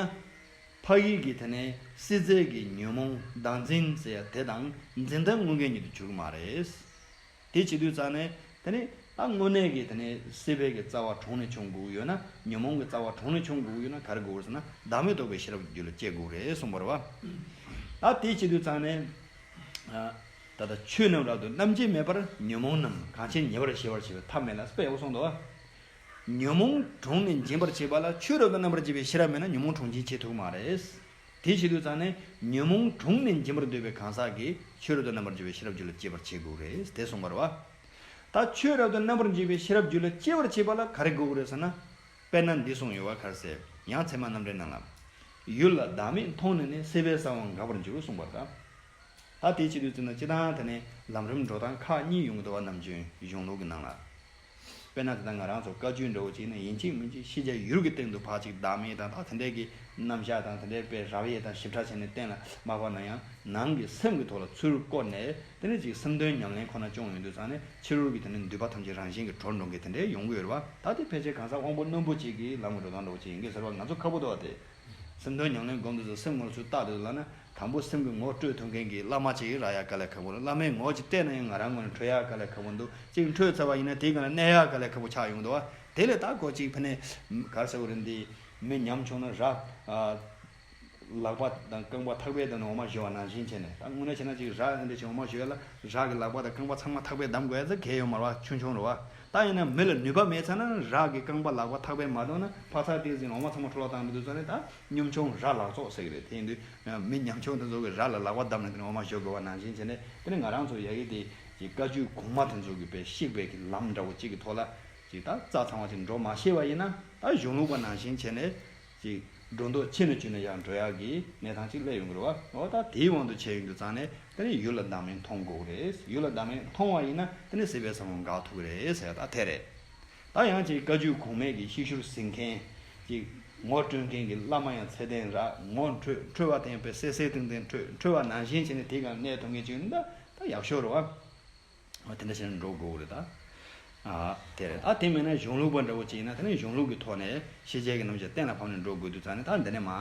ཕ་ཡུལ་གྱི་དེ་ནས་སྲིད་རྩའི་གི་ཉོན་མོངས་བདག་འཛིན་ཟེར་ཡ་དེ་དང་འཛིན་སྟངས་དངོས་འགལ་ཉིད་དུ་གྱུར་གྱི་མ་རེད། དེ་བྱེད་དུས་ཙང་ནས་དེ་ནི་ད་དངོས་གནས་ཀྱི་དེ་ནི་སྲིད་པའི་གི་རྩ་བ་དྲུངས་ནས་བྱུང་དགོས་ཀྱི་ཡོད་ན། ཉོན་མོངས་ཀྱི་རྩ་བ་དྲུངས་ནས་བྱུང་དགོས་ཀྱི་ཡོད་ན་ག་རེ་དགོས་ཀྱི་རེད་ཟེར་ན། བདག་མེད་རྟོགས་པའི་ཤེས་རབ་རྒྱུད་ལ་སྐྱེ་དགོས་རེད་གསུངས་པ་རེད་བ། ད་དེ་བྱེད་དུས་ཙང་ནས། ཨ། ད་ལྟ་ཆོས་རྣམས་རབ་ཏུ་རྣམ་འབྱེད་མེད་པར། ཉོན་མོངས་རྣམས་གང་ཕྱིར་ཉེ་བར་ཞི་བར་བྱེད་པའི་ཐབས་མེད་ལ། དཔེ་ཡག་པོ་གསུངས་འདུག་བ། ཉོན་མོངས་དྲུངས་ནས་འབྱིན་པར་བྱེད་པ་ལ་ཆོས་རབ་ཏུ་རྣམ་པར་འབྱེད་པའི་ཤེས་རབ་མེད་ན་ཉོན་མོངས་དྲུངས་འབྱིན་བྱེད་ཐུབ་ཀྱི་མ་རེད། དེ་བྱེད་དུས་ཙང་ནས་ཉོན་མོངས་དྲུངས་ནས་འབྱིན་པར་འདོད་པའི་གང་ཟག་གིས་ཆོས་རབ་ཏུ་རྣམ་པར་འབྱེད་པའི་ཤེས་རབ་རྒྱུད་ལ་སྐྱེད་པར་བྱེད་དགོས་རེད་དེ་གསུངས་པ་རེད་བ། ད་ཆོས་རབ་ཏུ་རྣམ་པར་འབྱེད་པའི་ཤེས་རབ་རྒྱུད་ལ་སྐྱེད་པར་བྱེད་པ་ལ་ག་རེ་དགོས་ཀྱི་རེད་ཟེར་ན། དཔེར་ན་འདི་གསུངས་ཡོད་བ། ག་རེ་ཟེར། ཡང་ཚད་མ་རྣམ་འགྲེལ་ནང་ལ། ཡུལ་ལ་བདག་མེད་མཐོང་ནས་ནི། སྲིད་པའི་ས་བོན་འགག་པར་འགྱུར་གསུངས་པ་རེད་ད། ད་དེ་བྱེད་དུས་ཙམ་ན་སྤྱིར་བཏང་དེ་ནི་ལམ་རིམ་འགྲོ་སྟངས་ཁག་གཉིས་ཡོང་གི་འདུག་བ། ནམ་རྒྱུན་གཞུང་ལུགས་ཀྱི་ནང་ལ། དཔེར་ན་དེ་ལྟར་ང་རང་ཚོ་བཀའ་བརྒྱུད་འདྲ་བོ་ཅིག་ཡིན་ན་ཡིན་གཅིག་མིན་གཅིག་ཤེས་བྱ་ཡུལ་གྱི་སྟེང་དུ་ཕར་ཅིག་བདག་མེད་དང་ད་དེ་འདྲའི་གི་རྣམ་གཞག་དང་དེ་འདྲའི་དཔེ་རབ་དབྱེ་དང་ཞིབ་ཕྲ་བྱས་ནས་གཏན་ལ་མ་ཕབ་ན་ཡང་། ནང་གི་སེམས་ཀྱི་ཐོག་ལ་ཚུར་བཀོད་ནས་དེ་ནས་ཅིག་སེམས་དོན་ཉམས་ལེན་ཁོ་ན་སྐྱོང་ཡོང་དུས་ཙང་ནས་ཕྱི་རོལ་གྱི་དེ་ནས་འདུས་པ་ཐམས་ཅད་རང་བཞིན་གྱིས་གྲོལ་འགྲོ་མཁན་དེ་འདྲའི་ཡོང་གི་ཡོད་རེད་བ། ད་དེ་ཕལ་ཆེར་གང་ཟག་དབང་པོ་རྣོན་པོ་ཅིག་གི་ལམ་གྱི་འགྲོ་སྟངས་འདྲ་བོ་ཅིག་ཡིན་གྱི་ཟེར་བ། ང་ཚོ་ཁག་པོ་འདུག་བ། དེ་སེམས་དོན་ཉམས་ལེན་སྒོམ་དུས་ཙང་སེམས་ངོ་ཚུར་བལྟ་དུས་ལ་ན། དང་པོ་སེམས་ཀྱི་ངོ་སྤྲོད་ཐུབ་མཁན་གྱི་བླ་མ་ཅིག་རག་ཡ་དཀའ་ལས་ཁག་པོ་རེད། བླ་མའི་ངོ་ཅིག་བལྟས་ན་ཡང་ང་རང་ངོས་ནས་འཕྲོད་ཡ་དཀའ་ལས་ཁག་པོ་འདུག་ཅིག་འཕྲོད་ཚར་བ་ཡིན་ན་དེའི་སྒང་ལ་གནས་ཡ་དཀའ་ལས་ཁག་པོ་ཆགས་ཡོང་འདུག་བ། དེ་ལས་ད་ཁོ་ཅིག་ཕ་ནས་ག་རེ་ཟེར་དགོས་རེད། འདི་མི་ཉམ་ཆུང་ན་ར། ཨ། ལག་པ་དང་རྐང་པ་ཐག་པས་བསྡམས་ནས་འོ་མ་བཞོ་བ་ནང་བཞིན་བྱས་ནས། ད་དངོས་གནས་བྱས་ན་ཅིག་ར་འདི་བྱས་འོ་མ་བཞོ་ཡ་ལ་ར་གི་ལག་པ་དང་རྐང་པ་ཚང་མ་ཐག་པས་བསྡམ་དགོས་ཡ་ཟེར་གལ་ཡོད་མ་རེད་བ། ཆུང་ཆུང་རེད་བ། ད་ཡིན་ན་མི་ལ་ནུས་པ་མེད་ཚར་ན་ར་གི་རྐང་པ་ལག་པ་ཐག་པས་མ་བསྡམས་ན་ཕར་ཚུར་ཏོག་ཙམ་འོ་མ་ཚང་མ་འཕྲོ་བརླག་བཏང་མི་འདུག་ཟེར་ནས། ད་ཉམ་ཆུང་ར་ལག་བཙོག་ཟེར་གི་རེད། དེ་ཡིན་དུས་མི་ཉམ་ཆུང་དེ་ཚོ་གི་ར་ལ་ལག་པ་བསྡམས་ནས་དེ་ནས་འོ་མ་བཞོ་དགོས་པ་ནང་བཞིན་བྱས་ནས། དེ་ནས་ང་རང་ཚོ་ཡ་གི་དེ་ཅིག་བཀའ་བརྒྱུད་གོང་མ་དེ་ཚོ་གི་དཔེ་བཤིག་པའི་གི་ལམ་འདྲ་བོ་གཅིག་གི་ཐོག་ལ་ཅིག་ད་རྩ་ཚང་བ་ཅིག་འགྲོ་མ་ཤེས་པ་ཡིན་ན། ད་གཞུང་ལུགས་པ་ནང་བཞིན་བྱས་ནས། ཅིག་སྒྲོ་འདོགས་ཕྱེ་ནས་བཅུག་ན་ཡང་འགྲོ་ཡག་གི་གནས་སྟངས་ཅིག་སླེབས་ཡོང་གི་རེད་བ། འོ་ད་དེའི་དབང་དུ་བྱས་ཡོང་དུས་ཙང་ནས་དེ་ནི་ཡུལ་ལ་བདག་མེད་མཐོང་དགོས་ཀྱི་རེད། ཡུལ་ལ་བདག་མེད་མཐོང་བ་ཡིན་ན་དེ་ནི་སྲིད་པའི་ས་བོན་འགག་ཐུབ་ཀྱི་རེད་ཟེར་ཡ་ད་དེ་རེད། ད་ཡང་ཅིག་བཀའ་བརྒྱུད་གོང་མའི་གི་ཤིག་ཤུར་ཟིན་མཁན། ཅིག་ངོ་སྤྲོད་མཁན་གྱི་བླ་མ་ཡང་ཚད་ལྡན་ར། ངོ་འཕྲོད་འཕྲོད་པ་དེ་ཡང་དཔེ་གསལ་གསལ་ཐིང་ཐིང་འཕྲོད་འཕྲོད་པ་ནང་བཞིན་བྱས་ནས་དེའི་སྒང་གནས་ཐུབ་མཁན་ཅིག་ཡིན་ན་ད་ད་ཡག་ཤོས་རེད་བ། འོ་དེ་འདྲ་བྱས་ནས་འགྲོ་དགོས་རེད་ད། ཨ་དེ་རེད། ད་དེ་མིན་ན་གཞུང་ལུགས་པ་འདྲ་བོ་ཅིག་ཡིན་ན་དེ་ནི་གཞུང་ལུགས་ཀྱི་ཐོག་ནས་ཤེས་བྱའི་གི་རྣམ་གཞག་གཏན་ལ་ཕབ་ནས་འགྲོ་དགོས་དུས་ཙང་ནས། ད་འདི་ནས་མ།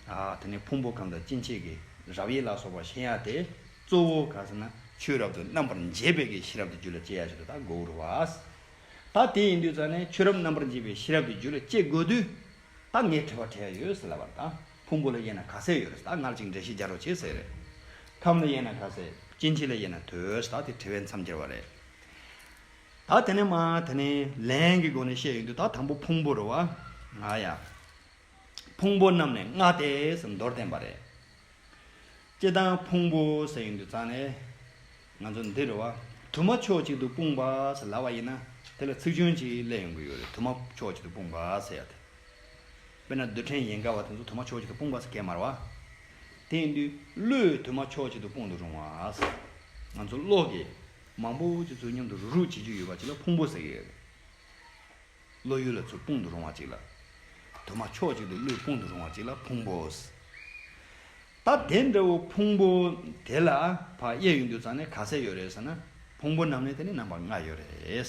ཨ་དེ་ནི་ཕུང་པོ་ཁམས་དང་སྐྱེ་མཆེད་ཀྱི་རབ་དབྱེ་ལ་སོགས་པ་ཤེས་ཡ་དེ་གཙོ་བོ་ག་ཟེར་ན་ཆོས་རབ་ཏུ་རྣམ་པར་འབྱེད་པའི་གི་ཤེས་རབ་དེ་རྒྱུད་ལ་སྐྱེ་ཡ་ཞིག་ཏུ་ད་དགོས་རེད་བ། ད་དེ་ཡིན་དུས་ཙང་ནས་ཆོས་རབ་རྣམ་པར་འབྱེད་པའི་ཤེས་རབ་དེ་རྒྱུད་ལ་སྐྱེ་དགོས་དུས། ད་ངས་དྲི་བ་དྲི་ཡ་ཡོད་ཟེར་ལབ་པ་རེད། ད་ཕུང་པོ་ལ་དབྱེ་ན་ག་ཚད་ཡོད་རེད། ད་སྔར་ཅིག་འགྲེལ་བཤད་རྒྱག་རོགས་བྱེད་ཟེར་རེད། ཁམས་ལ་དབྱེ་ན་ག་ཚད། སྐྱེ་མཆེད་ལ་དབྱེ་ན་དོས། ད་དེ་དྲི་བའི་མཚམས་སྦྱར་བ་རེད། ད་དེ་ནས་མ་དེ་ནས་ལན་གྱི་སྒོ་ནས་བཤད་ཡོང་དུས། ད་དང་པོ་ཕུང་པོ་རེད་བ། ང་ཡ། ཕུང་པོ་རྣམས་ནི་ལྔ་སྟེ་ཟེར་མདོར་བསྟན་པ་རེད། སྤྱིར་བཏང་ཕུང་པོ་ཟེར་ཡོང་དུས་ཙང་ནས་ང་ཚོ་འདི་རེད་བ། དུ་མ་ཕྱོགས་གཅིག་ཏུ་སྤུངས་པ་ཟེར་ལབ་པ་ཡིན་ན་དེ་ལ་ཚིག་སྐྱོན་ཅིག་སླེབས་ཡོང་གི་ཡོད་རེད། དུ་མ་ཕྱོགས་གཅིག་ཏུ་སྤུངས་པ་ཟེར་ཡ་དེ། དཔེར་ན་རྡུལ་ཕྲན་ཡན་གར་བ་དེ་ཚོ་དུ་མ་ཕྱོགས་གཅིག་ཏུ་སྤུངས་པ་ཟེར་མཁན་མ་རེད་བ། དེ་ཡིན་དུས་བློས་དུ་མ་ཕྱོགས་གཅིག་ཏུ་སྤུངས་དུ་རུང་བ་ཟེར། ང་ཚོ་བློ་གིས་མང་པོ་ཅིག་ཚུར་མཉམ་དུ་རུག་རུག་བྱེད་རྒྱུ་ཡོད་པ་ཅིག་ལ་ཕུང་པོ་ཟེར་གྱི་ཡོད་རེད། བློ་ཡུལ་ལ་ཚུར་སྤུངས་དུ་རུང་བ་ཅིག་ལ་དུ་མ་ཕྱོགས་གཅིག་ཏུ་བློས་སྤུངས་དུ་རུང་བ་ཅིག་ལ་ཕུང་པོ་ཟེར། ད་དེ་འདྲ་བོ་ཕུང་པོ་དེ་ལ་ཕར་དབྱེ་ཡོང་དུས་ཙང་ནས་ག་ཚད་ཡོད་རེད་ཟེར་ན། ཕུང་པོ་རྣམས་ནི་དེ་ནི་རྣམ་པ་ལྔ་ཡོད་རེད།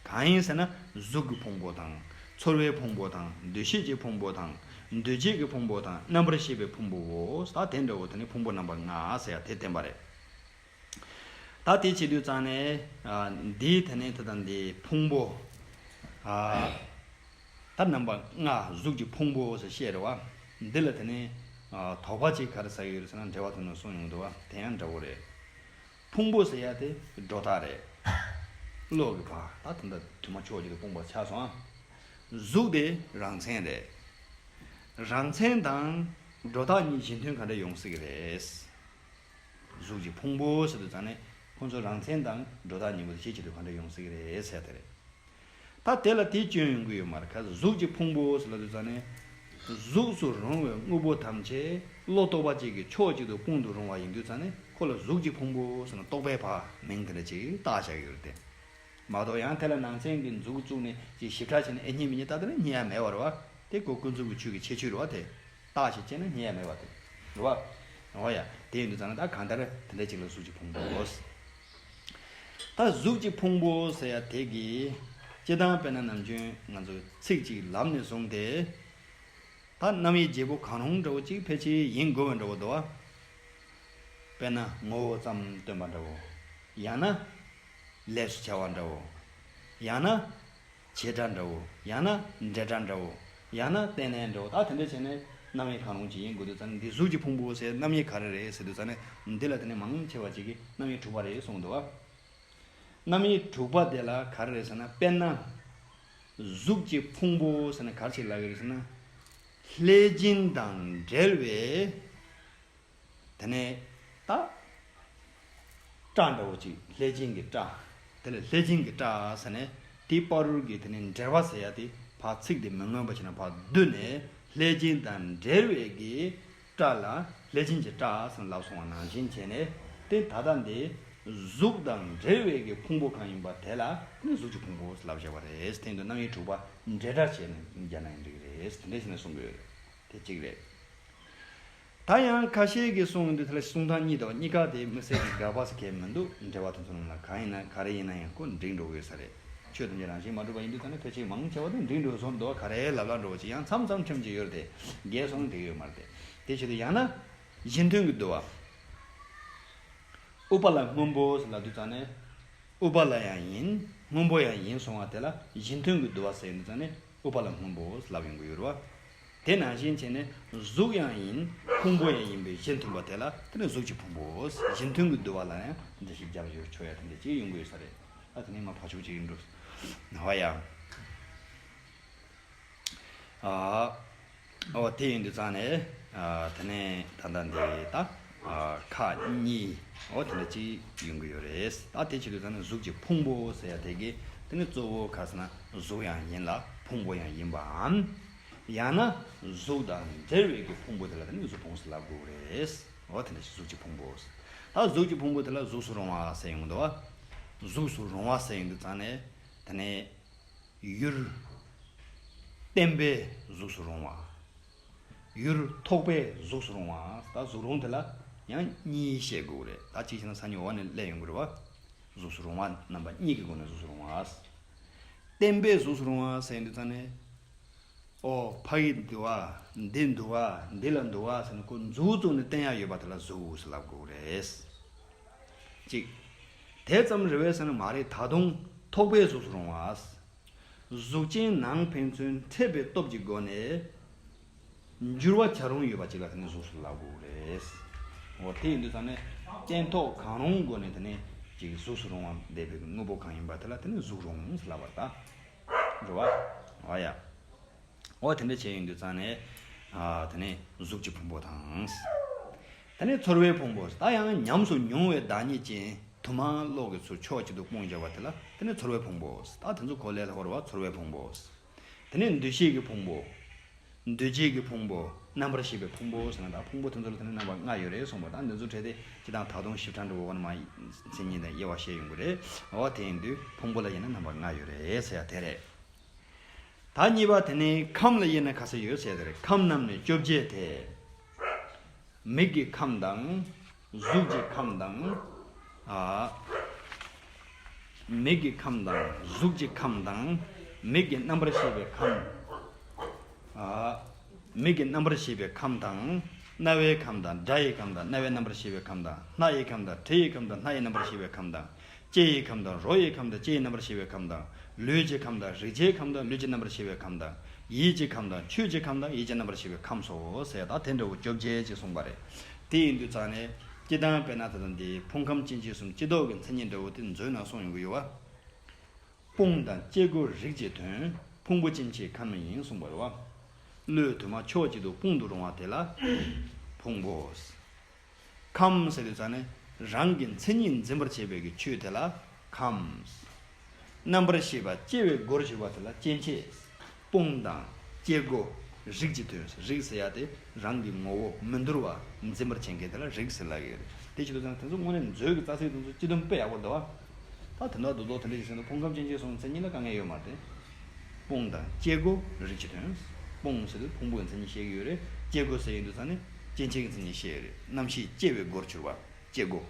གང་ཡིན་ཟེར་ན་གཟུགས་ཀྱི་ཕུང་པོ་དང་། ཚོར་བའི་ཕུང་པོ་དང་། འདུ་ཤེས་ཀྱི་ཕུང་པོ་དང་། འདུ་བྱེད་ཀྱི་ཕུང་པོ་དང་། རྣམ་པར་ཤེས་པའི་ཕུང་པོའོ། ད་དེ་འདྲ་བོ་དེ་ནི་ཕུང་པོ་རྣམ་པ་ལྔ་ཟེར་ཡ་དེ་བསྟན་པ་རེད། ད་དེ་བྱེད་དུས་ཙང་ནས། ཨ། འདིའི་དེ་ནས་ད་ལྟ་འདི་ཕུང་པོ། ཨ། ད་རྣམ་པ་ལྔ་གཟུགས་ཀྱི་ཕུང་པོ་ཟེར་བཤད་རེད་བ། འདི་ལ་དེ་ནས་ཨ་དོགས་པ་ཅིག་ག་རེ་ཟ་གི་ཡོད་རེད་ཟེར་ན། འགྲེལ་པ་དེ་ནས་གསུངས་ཡོང་འདུག་བ། དེ་ཡང་འདྲ་བོ་རེད། ཕུང་པོ་ཟེར་ཡ་དེ་སྒྲོ་བཏགས་རེད། བློ་གི་བ་ད་དེ་འདྲ་དུ་མ་ཕྱོགས་གཅིག་ཏུ་སྤུངས་པ་ཆགས་སོང་ཨ། གཟུགས་དེ་རང་མཚན་རེད། རང་མཚན་དང་སྒྲོ་བཏགས་གཉིས་གཞི་མཐུན་ག་འདྲ་ཡོང་སྲིད་ཀྱི་རེད། གཟུགས་ཀྱི་ཕུང་པོ་ཟེར་དུས་ཙང་ནས་ཁོང་ཚོ་རང་མཚན་དང་སྒྲོ་བཏགས་གཉིས་པོ་དེ་གཞི་གཅིག་ཏུ་ག་འདྲ་ཡོང་སྲིད་ཀྱི་རེད་ཟེར་དེ་རེད། ད་དེ་ལ་དེ་སྐྱོན་ཡོང་གི་ཡོད་མ་རེད། ག་གཟུགས་ཀྱི་ཕུང་པོ་ཟེར་ལབ་དུས་ཙང་ནས། གཟུགས་སུ་རུང་བའི་དངོས་པོ་ཐམས་ཅད་བློ་རྟོག་པ་གཅིག་གིས་ཕྱོགས་གཅིག་ཏུ་སྤུངས་ཏུ་རུང་བ་ཡིན་དུས་ཙང་ནས། ཁོ་ལ་གཟུགས་ཀྱི་ཕུང་པོ་ཟེར་ན་རྟོག་པའི་བ་མིང་དེ་འདྲ་ཅིག་བཏགས་བཞག་ཡོད་རེད་དེ། མ་གཏོགས་ཡང་དེ་ལ་ནང་ཚན་གྱི་མཛུབ་བཙུགས་ནས་ཅིག་ཞིབ་ཕྲ་བྱས་ནས་ཨེ་རྙེད་མི་རྙེད་ལྟ་དེ་ལ་རྙེད་ཡ་མེད་པ་རེད་བ། དེ་ཁོ་ཀུན་རྫོབ་ཀྱི་ཆོས་ཀྱི་ཁྱད་ཆོས་རེད་བ། དེ་བརྟག་ཞིབ་བྱས་ན་རྙེད་ཡ་མེད་པ་དེ་རེད་བ། འོ་ཡ། དེ་ཡིན་དུས་ཙང་ན་ད་གང་ལྟར་དེ་འདྲ་ཅིག་ལ་གཟུགས་ཀྱི་ཕུང་པོ། ད་གཟུགས་ཀྱི་ཕུང་པོ་ཟེར་ཡ་དེ་གི་སྤྱི་བཏང་དཔེར་ན་ནམ་རྒྱུན་ང་ཚོ་ཚིག་ཅིག་ལམ་ནས་བཟུང་སྟེ། ད་རྣམ་དབྱེ་བརྒྱད་པོ་གང་རུང་འདྲ་བོ་ཅིག་ཕལ་ཆེར་ཡིན་དགོས་པ་འདྲ་བོ་འདུག་བ། དཔེར་ན་ངོ་བོ་ཙམ་སྟོན་པ་འདྲ་བོ། ཡང་ན་ལས་སུ་བྱ་བ་འདྲ་བོ། ཡང་ན་བྱེད་སྒྲ་འདྲ་བོ། ཡང་ན་འབྲེལ་སྒྲ་འདྲ་བོ། ཡང་ན་རྟེན་གནས་འདྲ་བོ། ད་དེ་འདྲ་བྱས་ནས་རྣམ་དབྱེ་གང་རུང་ཅིག་ཡིན་དགོས་དུས་ཙང་ནས། འདི་གཟུགས་ཀྱི་ཕུང་པོ་ཟེར་རྣམ་དབྱེ་ག་རེ་རེད་ཟེར་དུས་ཙང་ནས། འདི་ལ་དེ་ནས་མང་ཆེ་བ་ཅིག་གིས་རྣམ་དབྱེ་དྲུག་པ་རེད་གསུངས་འདུག་བ། རྣམ་དབྱེ་དྲུག་པ་དེ་ལ་ག་རེ་རེད་ཟེར་ན། དཔེར་ན། གཟུགས་ཀྱི་ཕུང་པོ་ཟེར་ན་ག་རེ་ཞིག་ལབ་ཀྱི་རེད་ཟེར་ན། ལྷས་སྦྱིན་དང་འབྲེལ་བའི། དེ་ནས་ད། སྐྲ་འདྲ་བོ་ཅིག་ལྷས་སྦྱིན་གྱི་སྐྲ། དེ་ལ་ལྷས་སྦྱིན་གྱི་སྐྲ་ཟེར་ནས། དེའི་བར་དུ་གི་དེ་ནས་འབྲེལ་བ་ཟེར་ཡ་དེ་ཕར་ཚིག་དེ་མི་མངོན་པ་བྱས་ན་ཕར་བསྡུས་ནས། ལྷས་སྦྱིན་དང་འབྲེལ་བའི་གི་སྐྲ་ལ་ལྷས་སྦྱིན་གྱི་སྐྲ་ཟེར་ལབ་སོང་བ་ནང་བཞིན་བྱས་ནས། དེ་ད་ལྟ་འདི་གཟུགས་དང་འབྲེལ་བའི་གི་ཕུང་པོ་གང་ཡིན་པ་དེ་ལ་ནི་གཟུགས་ཀྱི་ཕུང་པོ་ལབ་བཞག་པ་རེད། དེ་ཡིན་དུས་རྣམ་དབྱེ་དྲུག་པ་འབྲེལ་སྒྲ་བྱས་ནས་སྦྱར་ན་ཡང་འགྲིག་གི་རེད། དེ་འདྲ་བྱས་ནས་གསུང་གི་ཡོད་རེད། དེ་གཅིག་རེད། ད་ཡང་ཁ་ཤས་ཀྱིས་གསུངས་ཡོང་དུས། དེ་ལ་གསུང་སྟངས་གཉིས་འདུག་གཉིས་ཀ་དེ་དམིགས་བསལ་གྱི་དགག་པ་ཟེར་མཁན་མི་འདུག་འགྲེལ་པ་དེ་ཚོ་ནང་ལ་གང་ཡིན་ན་ག་རེ་ཡིན་ན་ཡང་ཁོ་འགྲིག་འགྲོ་གི་ཡོད་ས་རེད། ཆོས་ཐམས་ཅད་རང་བཞིན་མ་གྲུབ་པ་ཡིན་དུས་ད་ནི་ཕལ་ཆེར་མང་ཆེ་བ་དེ་འགྲིག་འགྲོ་བཟོ་འདུག་ག་རེ་ལབ་ལབ་འགྲོ་བ་ཅིག་ཡང་མཚམས་མཚམས་ཁྲིམས་ཅིག་ཡོད་རེད་དེ། རྒྱས་སོང་འགྲིག་ཡོད་མ་རེད་དེ། དེ་བྱེད་དུས་ཡང་ན་གཞི་མཐུན་གྱི་བསྡུ་བ། ཨུཏྤལ་སྔོན་པོ་ཟེར་ལབ་དུས་ཙང་ནས། ཨུཏྤལ་ཡང་ཡིན། སྔོན་པོ་ཡང་ཡིན་སོང་བ་དེ་ལ་གཞི་མཐུན་གྱི་བསྡུ་བ་ཟེར་ཡོང་དུས་ཙང་ནས། ཨུཏྤལ་སྔོན་པོ་ལབ་ཡོང་གི་ཡོད་རེད་བ། དེ་ནང་བཞིན་བྱས་ནས་གཟུགས་ཡང་ཡིན། ཕུང་པོ་ཡང་ཡིན་པའི་གཞི་མཐུན་པ་དེ་ལ་དེ་ནི་གཟུགས་ཀྱི་ཕུང་པོ། གཞི་མཐུན་གྱི་བསྡུ་བ་ལ་ཡང་འདི་ཞིག་རྒྱབ་ཡོད་ཆོག་ཡ་དེ་འདྲ་ཅིག་ཡོང་གི་ཡོད་ས་རེད། ཨ་དེ་ནི་མ་ཕར་ཕྱོགས་ཅིག་ཡིན་འགྲོ། ཧོ་ཡ། ཨ། ཨོ་དེ་ཡིན་དུས་ཙང་ནས། ཨ་དེ་ནས་ད་ལྟ་འདི་ད། ཨ་ཁག་གཉིས། ཨོ་དེ་འདྲ་ཅིག་ཡོང་གི་ཡོད་རེད། ད་དེ་བྱེད་དུས་ཙང་ནས་གཟུགས་ཀྱི་ཕུང་པོ་ཟེར་ཡ་དེ་གི་དེ་ནི་གཙོ་བོ་ག་ཟེར་ན་གཟུགས་ཡང་ཡིན་ལ་ཕུང་པོ་ཡང་ཡིན་པའམ། ཡང་ན་གཟུགས་དང་འབྲེལ་བའི་གི་ཕུང་པོ་དེ་ལ་དེ་ནི་གཟུགས་ཕུང་ཟེར་ལབ་དགོས་རེད། ཨོ་དེ་འདྲ་ཞིག་གཟུགས་ཀྱི་ཕུང་པོ་ཟེར། ད་གཟུགས་ཀྱི་ཕུང་པོ་དེ་ལ་གཟུགས་སུ་རུང་བ་ཟེར་ཡོང་འདུག་བ། གཟུགས་སུ་རུང་བ་ཟེར་ཡོང་དུས་ཙང་ནས། དེ་ནས། ཡུལ་བརྟན་པའི་གཟུགས་སུ་རུང་བ། ཡུལ་ཐོགས་པའི་གཟུགས་སུ་རུང་བ། ད་གཟུགས་རུང་དེ་ལ་ཡང་གཉིས་བཤད་དགོས་རེད། ད་གཅིག་བྱས་ན་སང་ཉིན་འོག་ནས་སླེབས་ཡོང་གི་རེད་བ། གཟུགས་སུ་རུང་བ་རྣམ་པ་གཉིས་ཀྱི་སྒོ་ནས་གཟུགས་སུ་རུང་བ། བརྟན་པའི་གཟུགས་སུ་རུང་བ་ཟེར་ཡོང་དུས་ཙང་ནས། ཨོ་ཕ་གི་འདུག་བ། འདི་འདུག་བ། འདི་ལ་འདུག་བ་ཟེར་ནས་ཁོ་མཛུབ་བཙུགས་ནས་བསྟན་ཡག་ཡོད་པ་དེ་ལ་གཟུགས་སུ་ལབ་དགོས་རེད། གཅིག་དེ་ཙམ་རེད་པས་ཟེར་ན་མ་རེད། ད་དུང་ཐོགས་པའི་གཟུགས་སུ་རུང་བ། གཟུགས་ཅན་ནང་ཕན་ཚུན་འཕྲད་པའི་སྟོབས་ཀྱི་སྒོ་ནས་འགྱུར་བ་བྱ་རུང་ཡོད་པ་ཅིག་ལ་དེ་ནི་གཟུགས་སུ་ལབ་དགོས་རེད། འོ་དེ་ཡིན་དུས་ཙང་ནས་སྟན་ཐོག་གང་རུང་སྒོ་ནས་དེ་ནི་ཅིག་གཟུགས་སུ་རུང་བ་འདས་པའི་དངོས་པོ་གང་ཡིན་པ་དེ་ལ་དེ་ནི་གཟུགས་རུང་ཟེར་ལབ་པ་རེད་ད། རེད་བ། འོ་ཡ། འོ་དེ་འདྲ་བྱས་ཡོང་དུས་ཙང་ནས། ཨ་དེ་ནས་གཟུགས་ཀྱི་ཕུང་པོ་དང་། དེ་ནས་ཚོར་བའི་ཕུང་པོ། ད་ཡང་ཉམས་སུ་མྱོང་བའི་བདག་ཉིད་ཅན། དུ་མ་གློག་གི་ཚུལ་ཕྱོགས་གཅིག་ཏུ་སྤུངས་བཞག་པ་དེ་ལ་དེ་ནི་ཚོར་བའི་ཕུང་པོ། ད་དེ་ཚོ་གོ་ལས་སླ་པོ་རེད་བ། ཚོར་བའི་ཕུང་པོ། དེ་ནས་འདུ་ཤེས་ཀྱི་ཕུང་པོ། འདུ་བྱེད་ཀྱི་ཕུང་པོ། རྣམ་པར་ཤེས་པའི་ཕུང་པོ་ཟེར་ན། ད་ཕུང་པོ་དེ་ཚོ་ལ་དེ་ནི་རྣམ་པ་ལྔ་ཡོད་རེད་གསུངས་པ། ད་འདི་ཚོ་འཕྲད་དེ་སྤྱིར་བཏང་ད་དུང་ཞིབ་ཕྲ་འགྲོ་དགོས་པ་ནི་མ་མཚན་ཉིད་དང་དབྱེ་བ་བཤད་ཡོང་གི་རེད། འོ་དེ་ཡིན་དུས་ཕུང་པོ་ལ་ཡིན་ན་རྣམ་པ་ལྔ་ཡོད་རེད་ཟེར་ཡ་དེ་རེད། ད་གཉིས་པ་དེ་ནི་ཁམས་ལ་དབྱེ་ན་ག་ཚོད་ཡོད་ཟེར་དེ་རེད། ཁམས་རྣམས་ནི་བཅོ་བརྒྱད་དེ། མིག་གི་ཁམས་དང་། གཟུགས་ཀྱི་ཁམས་དང་། ཨ། མིག་གི་ཁམས་དང་། གཟུགས་ཀྱི་ཁམས་དང་། མིག་གི་རྣམ་པར་ཤེས་པའི་ཁམས། ཨ། མིག་གི་རྣམ་པར་ཤེས་པའི་ཁམས་དང་། རྣ་བའི་ཁམས་དང་། སྒྲ་ཡི་ཁམས་དང་། རྣ་བའི་རྣམ་པར་ཤེས་པའི་ཁམས་དང་། སྣ་ཡི་ཁམས་དང་། དྲི་ཡི་ཁམས་དང་། སྣ་ཡི་རྣམ་པར་ཤེས་པའི་ཁམས་དང་། ལྕེ་ཡི་ཁམས་དང་། རོ་ཡི་ཁམས་དང་། ལྕེ་ཡི་རྣམ་པར་ཤེས་པའི་ཁམས་དང་། ལུས་ཀྱི་ཁམས་དང་། རེག་བྱའི་ཁམས་དང་། ལུས་ཀྱི་རྣམ་པར་ཤེས་པའི་ཁམས་དང་། ཡིད་ཀྱི་ཁམས་དང་ཆོས་ཀྱི་ཁམས་དང་ཡིད་ཀྱི་རྣམ་པར་ཤེས་པའི་ཁམས་སོ་ཟེར་ད་དེ་འདྲ་བོ་བཅོ་བརྒྱད་ཅེས་གསུངས་པ་རེད། དེ་ཡིན་དུས་ཙང་ནས་སྤྱི་བཏང་དཔེར་ན་ད་ལྟ་འདི་ཕུང་ཁམས་སྐྱེ་མཆེད་གསུམ་སྤྱི་ལྡོག་གི་མཚན་ཉིད་འདྲ་བོ་དེ་མཛོད་ནང་གསུངས་ཡོང་གི་ཡོད་བ། དཔུང་དང་སྐྱེ་སྒོ་རིགས་ཀྱི་དོན། ཕུང་པོ་སྐྱེ་མཆེད་ཁམས་ཡིན་གསུངས་པ་རེད་བ། བློས་དུ་མ་ཕྱོགས་གཅིག་ཏུ་སྤུངས་དུ་རུང་བ་དེ་ལ་ཕུང་པོ། ཁམས་ཟེར་དུས་ཙང་ནས་རང་གི་མཚན་ཉིད་འཛིན་པར་བྱེད་པའི་གི་ཆོས་དེ་ལ་ཁམས། རྣམ་པར་ཤེས་པ་སྐྱེ་བའི་སྒོར་གྱུར་པ་དེ་ལ་སྐྱེ་མཆེད། དཔུང་དང་སྐྱེ་སྒོ། རིགས་ཀྱི་དོན། རིགས་ཟེར་ཡ་དེ་རང་གི་ངོ་བོ་མི་འདུལ་བ་འཛིན་པར་བྱེད་མཁན་དེ་ལ་རིགས་ཟེར་ལབ་ཀྱི་ཡོད་རེད། དེ་བྱེད་དུས་ཙང་དེ་ཚོ་དངོས་གནས་མཛོད་ཀྱི་རྩ་ཚིག་དེ་ཚོ་སྤྱི་དོན་དཔེ་ཡག་པོ་འདུག་བ། ད་དེ་འདྲ་རྡོག་རྡོག་དེ་འདྲ་ཞིག་ཟེར་ན་ཕུང་ཁམས་སྐྱེ་མཆེད་གསུམ་མཚན་ཉིད་ལ་དཀའ་ངལ་ཡོད་མ་རེད། དཔུང་དང་སྐྱེ་སྒོ་རིགས་ཀྱི་དོན། དཔུང་ཟེར་དུས་ཕུང་པོའི་མཚན་ཉིད་བཤད་ཀྱི་ཡོད་རེད། སྐྱེ་སྒོ་ཟེར་ཡིན་དུས་ཙང་ནས་སྐྱེ་མཆེད་ཀྱི་མཚན་ཉིད་བཤད་ཡོད་རེད། རྣམ་ཤེས་སྐྱེ་བའི་སྒོར་གྱུར་པ། སྐྱེ་སྒོ།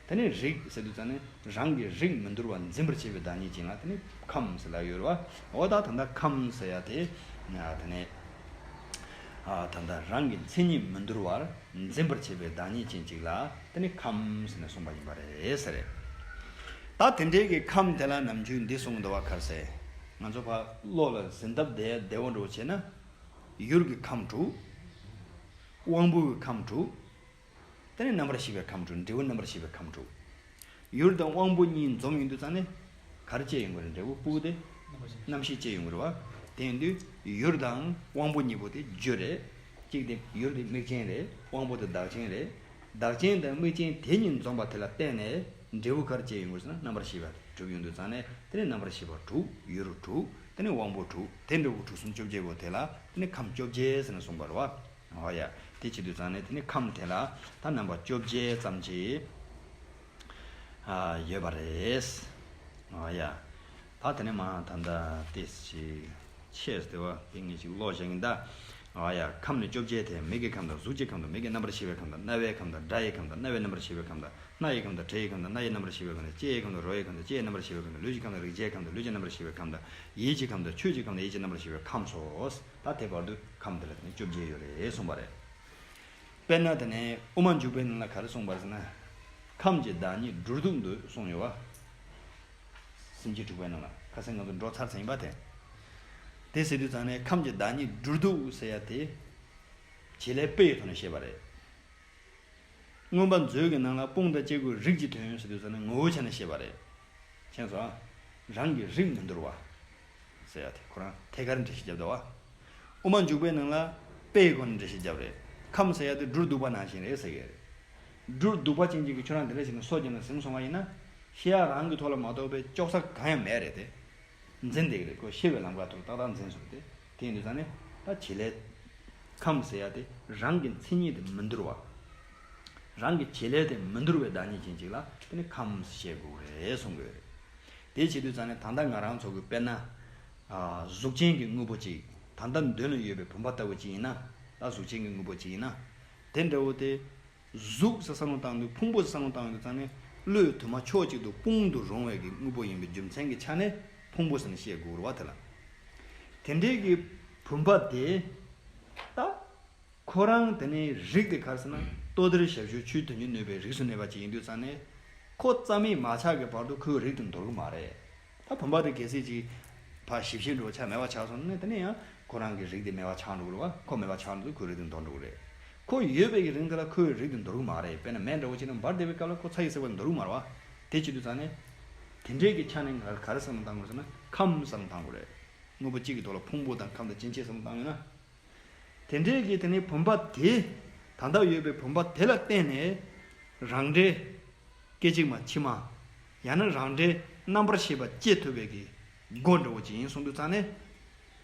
དེ་ནས་རིགས་ཟེར་དུས་ཙང་ནས་རང་གི་རིགས་མི་འདུལ་བ་འཛིན་པར་བྱེད་པའི་བདག་ཉིད་ཅན་ལ་དེ་ནི་ཁམས་ཟེར་ལབ་ཡོད་རེད་བ། འོ་ད་ད་ལྟ་ཁམས་ཟེར་ཡ་དེ་དེ་ནས་ད་ལྟ་རང་གི་མཚན་ཉིད་མི་འདུལ་བར་འཛིན་པར་བྱེད་པའི་བདག་ཉིད་ཅན་ཅིག་ལ་དེ་ནི་ཁམས་ཟེར་ནས་གསུངས་པ་ཡིན་པ་རེད་ཟེར། ད་དེ་འདྲའི་གི་ཁམས་དེ་ལ་ནམ་རྒྱུན་འདི་གསུངས་འདུག་བ། ག་རེ་ཟེར། ང་ཚོ་ཕར་བློ་ལ་ཟིན་སྟབས་བདེ་བདེ་བོ་འདྲ་བོ་བྱས་ན། ཡུལ་གྱི་ཁམས་དྲུག། དབང་པོ་གི་ཁམས་དྲུག། དེ་ནས་རྣམ་པར་ཤེས་པའི་ཁམས་དྲུག། འབྲས་བུ་རྣམ་པར་ཤེས་པའི་ཁམས་དྲུག། ཡུལ་དང་དབང་པོ་གཉིས་འཛོམས་ཡོང་དུས་ཙང་ནས་ག་རེ་སྐྱེ་ཡོང་གི་རེད། འབྲས་བུ་སྤུ་གུ་དེ་རྣམ་ཤེས་སྐྱེ་ཡོང་གི་རེད་བ། དེ་ཡིན་དུས་ཡུལ་དང་དབང་པོ་གཉིས་པོ་དེ་རྒྱུ་རེད། གཅིག་དེ་ཡུལ་དེ་དམིགས་ཅན་རེད། དབང་པོ་དེ་བདག་ཅན་རེད། བདག་ཅན་དང་དམིགས་ཅན་དེ་གཉིས་འཛོམས་པ་དེ་ལ་བརྟེན་ནས་འབྲས་བུ་ག་རེ་སྐྱེ་ཡོང་གི་རེད་ཟེར་ན་རྣམ་པར་ཤེས་པ་གྲུབ་ཡོང་དུས་ཙང་ནས་དེ་ནས་རྣམ་པར་ཤེས་པ་དྲུག། ཡུལ་དྲུག། དེ་ནས་དབང་པོ་དྲུག། དེ་འབྲས་བུ་དྲུག་གསུམ་བཅོ་བརྒྱད་པོ་དེ་ལ་དེ་ནས་ཁམས་བཅོ་བརྒྱད་ཟེར་ནས་གསུངས་པ་རེད་བ། འོ་ཡ། དེ་བྱེད་དུས་ཙང་ནས་དེ་ནི་ཁམས་དེ་ལ་ད་རྣམ་པ་བཅོ་བརྒྱད་ཙམ་ཅིག་ཨ་ཡོད་པ་རེད། འོ་ཡ། ད་དེ་ནས་མ་ད་ལྟ་དེ་ཞིག་ཆེས་དེ་བ་དེ་ངས་ཅིག་ཀློག་བཞག་ཡིན་ད། འོ་ཡ། ཁམས་ནི་བཅོ་བརྒྱད་དེ། མིག་གི་ཁམས་དང་། གཟུགས་ཀྱི་ཁམས་དང་། མིག་གི་རྣམ་པར་ཤེས་པའི་ཁམས་དང་། རྣ་བའི་ཁམས་དང་། སྒྲ་ཡི་ཁམས་དང་། རྣ་བའི་རྣམ་པར་ཤེས་པའི་ཁམས་དང་། སྣ་ཡི་ཁམས་དང་། དྲི་ཡི་ཁམས་དང་། སྣ་ཡི་རྣམ་པར་ཤེས་པའི་ཁམས་དང་། ལྕེ་ཡི་ཁམས་དང་། རོ་ཡི་ཁམས་དང་། ལྕེ་ཡི་རྣམ་པར་ཤེས་པའི་ཁམས་དང་། ལུས་ཀྱི་ཁམས་དང་། རེག་བྱའི་ཁམས་དང་། ལུས་ཀྱི་རྣམ་པར་ཤེས་པའི་ཁམས་དང་། ཡིད་ཀྱི་ཁམས་དང་། ཆོས་ཀྱི་ཁམས་དང་། ཡིད་ཀྱི་རྣམ་པར་ཤེས་པའི་ཁམས་སོ། ད་དེ་བར་དུ་ཁམས་དེ་ལ་དེ་ནི་བཅོ་བརྒྱད་ཡོད་རེད་གསུངས་པ་རེད། དཔེར་ན་དེ་ནས་དབུ་མ་འཇུག་པའི་ནང་ལ་ག་རེ་གསུངས་པ་རེད་ཟེར་ན། ཁམས་ཀྱི་བདག་ཉིད་སྦྲུལ་གདུག་འདོད་གསུངས་ཡོད་བ། སེམས་བསྐྱེད་དྲུག་པའི་ནང་ལ་ཁ་སང་ང་ཚོ་འགྲོ་ཚར་ཚར་ཡིན་པ་དེ། དེ་ཟེར་དུས་ཙང་ནས་ཁམས་ཀྱི་བདག་ཉིད་སྦྲུལ་གདུག་ཟེར་ཡ་དེ། བྱེད་ལས་དཔེ་ཡི་ཐོག་ནས་བཤད་པ་རེད། མངོན་པ་མཛོད་ཀྱི་ནང་ལ་དཔུང་དང་སྐྱེ་སྒོའི་རིགས་ཀྱི་དོན་ཟེར་དུས་ཙང་ནས་ངོ་བོའི་ཆ་ནས་བཤད་པ་རེད། མཁྱེན་སོང་ཨ། རང་གི་རིགས་མི་འདུལ་བ། ཟེར་ཡ་དེ་ཁོ་རང་ཐད་ཀར་འགྲེལ་བཤད་བརྒྱབ་འདུག་བ། དབུ་མ་འཇུག་པའི་ནང་ལ་དཔེ་ཡི་སྒོ་ནས་འགྲེལ་བཤད་བརྒྱབ་རེད། ཁམས་ཟེར་ཡ་དེ་སྦྲུལ་གདུག་པ་ནང་བཞིན་རེད་ཟེར་གྱི་རེད། སྦྲུལ་གདུག་པ་ཅན་གཅིག་གིས་ཁྱོད་རང་འདི་འདྲ་བྱས་ནས་སོ་བརྒྱབ་ནས་ཟིན་སོང་བ་ཡིན་ན། ཤི་ཡ་རང་གི་ཐོག་ལ་མ་གཏོགས་པའི་ལྕོགས་ཚད་གང་ཡང་མེད་རེད་དེ། འཛིན་བསྡད་ཀྱི་རེད། ཁོ་ཤི་བའི་ལམ་ཁ་ཐོག་ཏག་ཏག་འཛིན་སོང་སྟེ། དེ་ཡིན་དུས་ཙང་ནས་ད་བྱེད་ལས། ཁམས་ཟེར་ཡ་དེ་རང་གི་མཚན་ཉིད་དེ་མི་འདུལ་བ། རང་གི་བྱེད་ལས་དེ་མི་འདུལ་བའི་བདག་ཉིད་ཅན་ཅིག་ལ་དེ་ནི་ཁམས་ཞེས་དགོས་རེད་གསུང་གི་ཡོད་རེད། དེ་བྱེད་དུས་ཙང་ནས་ད་ལྟ་ང་རང་ཚོ་གི་དཔེར་ན། ཨ། གཟུགས་ཅན་གྱི་དངོས་པོ་ཅིག་ད་ལྟ་མདུན་ལ་ཡོད་པའི་བུམ་པ་ལྟ་བུ་ཅིག་ཡིན་ན། ད་གཟུགས་ཅན་གྱི་དངོས་པོ་ཅིག་ཡིན་ན། དེ་འདྲ་བོ་དེ། གཟུགས་ཟེར་བསམ་བློ་བཏང་དུས་ཕུང་པོ་ཟེར་བསམ་བློ་བཏང་ཡོང་དུས་ཙང་ནས་བློས་དུ་མ་ཕྱོགས་གཅིག་ཏུ་སྤུངས་དུ་རུང་བའི་གི་དངོས་པོ་ཡིན་པའི་རྒྱུ་མཚན་གྱི་ཆ་ནས་ཕུང་པོ་ཟེར་ནས་བཤད་དགོས་རེད་བ་དེ་ལ། དེ་འདྲའི་གི་བུམ་པ་དེ་ད་ཁོ་རང་དེ་ནས་རིགས་དེ་ག་རེ་ཟེར་ན་ལྟོ་ལྡིར་ཞབས་ཞུམ་ཆུའི་དོན་སྙིང་ནུས་པའི་རིགས་སུ་གནས་པ་ཅིག་ཡིན་དུས་ཙང་ནས་ཁོ་རྩ་མེད་མ་ཆགས་ཀྱི་བར་དུ་ཁོའི་རིགས་དེ་འདོར་གི་མ་རེད། ད་བུམ་པ་དེ་གལ་སྲིད་ཅིག་ཕར་ཞིབ་ཞིབ་འགྲོ་ཆ་མེད་པ་ཆགས་སོང་ན་དེ་ནས་ཡང་ཁོ་རང་གི་རིགས་དེ་མེད་པ་ཆགས་འགྲོ་གི་རེད་བ། ཁོ་མེད་པ་ཆགས་འགྲོ་དུས་ཁོའི་རིགས་དེ་འདོར་འགྲོ་གི་རེད། ཁོ་ཡོད་པའི་གི་རིང་དེ་ལ་ཁོའི་རིགས་དེ་འདོར་གི་མ་རེད། དཔེར་ན་མེ་འདྲ་བོ་ཅིག་ནང་འབར་བསྡད་པའི་སྐབས་ལ་ཁོ་ཚ་ཡི་སེ་བ་འདོར་གི་མ་རེད་བ། དེ་བྱེད་དུས་ཙང་ནས་དེ་འདྲའི་གི་ཆ་ནས་ང་ག་རེ་བསམ་བློ་བཏང་དགོས་ཟེར་ན་ཁམས་བསམ་བློ་བཏང་དགོས་རེད། དངོས་པོ་གཅིག་གི་ཐོག་ལ་ཕུང་པོ་དང་ཁམས་དང་སྐྱེ་མཆེད་བསམ་བློ་བཏང་ཡོད་ན། དེ་འདྲའི་གི་དེ་ནས་བུམ་པ་དེ་ད་ལྟ་ཡོད་པའི་བུམ་པ་དེ་ལ་བརྟེན་ནས་རང་འབྲས་སྐད་ཅིག་མ་ཕྱི་མ། ཡང་ན་རང་འབྲས་རྣམ་པར་ཤེས་པ་སྐྱེ་ཐུབ་པའི་གི་སྒོ་འདྲ་བོ་ཅིག་ཡིན་གསུངས་དུས་ཙང་ནས།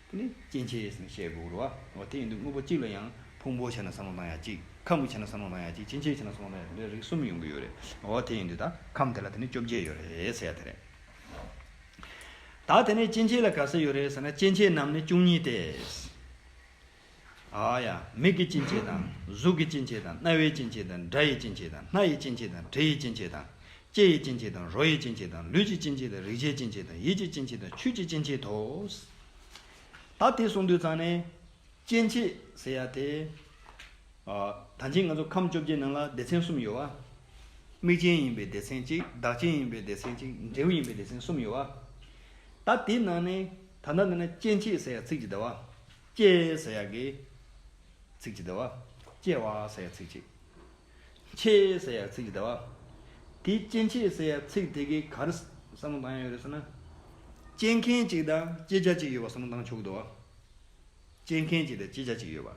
དེ་ནི་སྐྱེ་མཆེད་ཟེར་ནས་བཤད་དགོས་རེད་བ། འོ་དེ་ཡིན་དུས་དངོས་པོ་གཅིག་ལ་ཡང་ཕུང་པོའི་ཆ་ནས་བསམ་བློ་བཏང་ཡ་གཅིག་ཁམས་ཀྱི་ཆ་ནས་བསམ་བློ་བཏང་ཡ་གཅིག་སྐྱེ་མཆེད་ཆ་ནས་བསམ་བློ་བཏང་ཡ་དེ་འདྲའི་རིགས་གསུམ་ཡོང་གི་ཡོད་རེད། འོ་དེ་ཡིན་དུས་ད་ཁམས་དེ་ལ་དེ་ནི་བཅོ་བརྒྱད་ཡོད་རེད་ཟེར་ཡ་དེ་རེད། ད་དེ་ནས་སྐྱེ་མཆེད་ལ་ག་ཚོད་ཡོད་རེད་ཟེར་ན་སྐྱེ་མཆེད་རྣམས་ནི་བཅུ་གཉིས་ཏེ། ཨ་ཡ། མིག་གི་སྐྱེ་མཆེད་དང་། གཟུགས་ཀྱི་སྐྱེ་མཆེད་དང་། རྣ་བའི་སྐྱེ་མཆེད་དང་། སྒྲ་ཡི་སྐྱེ་མཆེད་དང་། སྣ་ཡི་སྐྱེ་མཆེད་དང་། དྲི་ཡི་སྐྱེ་མཆེད་དང་། ལྕེ་ཡི་སྐྱེ་མཆེད་དང་། རོ་ཡི་སྐྱེ་མཆེད་དང་། ལུས་ཀྱི་སྐྱེ་མཆེད་དང་། རེག་བྱའི་སྐྱེ་མཆེད་དང་། ཡིད་ཀྱི་སྐྱེ་མཆེད་དང་། ཆོས་ཀྱི་སྐྱེ་མཆེད་དོ། ད་དེ་གསུངས་དུས་ཙང་ནས། སྐྱེ་མཆེད་ཟེར་ཡ་དེ། ཨ། ད་ཅི་ང་ཚོ་ཁམས་བཅོ་བརྒྱད་ནང་ལ་སྡེ་ཚན་གསུམ་ཡོད་བ། དམིགས་ཅན་ཡིན་པའི་སྡེ་ཚན་གཅིག་བདག་ཅན་ཡིན་པའི་སྡེ་ཚན་གཅིག་འབྲས་བུ་ཡིན་པའི་སྡེ་ཚན་གསུམ་ཡོད་བ། ད་དེའི་ནང་ནས་ད་ལྟ་འདི་ན་སྐྱེ་མཆེད་ཟེར་ཡ་ཚིག་ཅིག་འདུག་བ། སྐྱེ་ཟེར་ཡག་གི་ཚིག་གཅིག་འདུག་བ། སྐྱེ་བ་ཟེར་ཡག་ཚིག་གཅིག་མཆེད་ཟེར་ཡག་ཚིག་གཅིག་འདུག་བ། དེ་སྐྱེ་མཆེད་ཟེར་ཡག་ཚིག་དེ་གིས་ག་རེ་བསམ་བློ་བཏང་ཡོད་རེད་ཟེར་ན། སྐྱེ་མཁན་གཅིག་དང་སྐྱེ་བྱ་གཅིག་ཡོད་པ་བསམ་བློ་བཏང་ཆོག་གི་འདུག་བ། སྐྱེ་མཁན་གཅིག་དང་སྐྱེ་བྱ་གཅིག་ཡོད་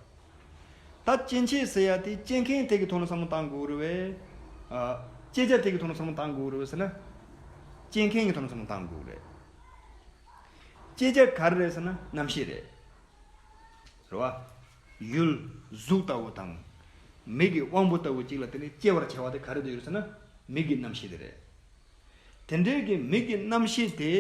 པ། ད་སྐྱེ་མཆེད་ཟེར་ཡག་དེ་སྐྱེ་མཁན་དེ་གི་ཐོག་ནས་བསམ་བློ་བཏང་དགོས་རེད་བས། ཨ། སྐྱེ་བྱ་དེ་གི་ཐོག་ནས་བསམ་བློ་བཏང་དགོས་རེད་བས་ཟེར་ན། སྐྱེ་མཁན་གྱི་ཐོག་ནས་བསམ་བློ་བཏང་དགོས་རེད། སྐྱེ་བྱ་ག་རེ་རེད་ཟེར་ན་རྣམ་ཤེས་རེད། རེད་བ། ཡུལ་གཟུགས་ལྟ་བུ་དང་། མིག་གི་དབང་པོ་ལྟ་བུ་གཅིག་ལ་དེ་ནི་སྐྱེ་བར་བྱ་བ་དེ་ག་རེ་འདུག་ཡོད་ཟེར་ན། མིག་གི་རྣམ་ཤེས་དེ་རེད། དེ་འདྲའི་གི་མིག་གི་རྣམ་ཤེས་དེ་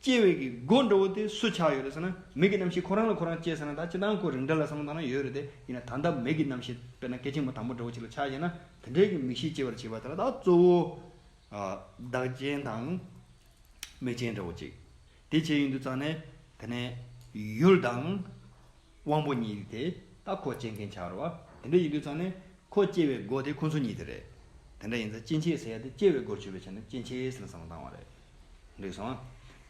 སྐྱེ་བའི་གི་སྒོ་འདྲ་བོ་དེ་སུ་ཆགས་ཡོད་རེད་ཟེར་ན། མིག་གི་རྣམ་ཤེས་ཁོ་རང་ལ་ཁོ་རང་སྐྱེས་ཟེར་ན། ད་སྤྱིར་བཏང་ཁོ་རིགས་འདྲ་ལ་བསམ་བློ་བཏང་ན་ཡོད་རེད་དེ། ཡིན་ན་ད་ལྟ་མིག་གི་རྣམ་ཤེས་དཔེར་ན་སྐད་ཅིག་མ་དང་པོ་འདྲ་བོ་ཅིག་ལ་ཆགས་ཡོད་ན། དེ་འདྲའི་གི་མིག་ཤེས་སྐྱེ་བར་བྱེད་པ་དེ་ལ་ད་གཙོ་བོ། ཨ། བདག་ཅན་དང་མིག་ཅན་འདྲ་བོ་ཅིག་དེ་བྱས་ཡིན་དུས་ཙང་ནས་དེ་ནས་ཡུལ་དང་དབང་པོ་གཉིས་དེ་ད་ཁོ་སྐྱེ་མཁན་ཆགས་རེད་བ། དེ་འདྲ་ཡིན་དུས་ཙང་ནས་ཁོ་སྐྱེ་བའི་སྒོ་དེ་ཁོ་ཚོ་གཉིས་དེ་རེད། དེ་འདྲ་ཡིན་ཙང་སྐྱེ་མཆེད་ཟེར་ཡ་དེ་སྐྱེ་བའི་སྒོར་ཆུད་པའི་ཆ་ནས་སྐྱེ་མཆེད་ཟེར་ནས་བསམ་བློ་བཏང་བ་རེད། འགྲིག་སོང་།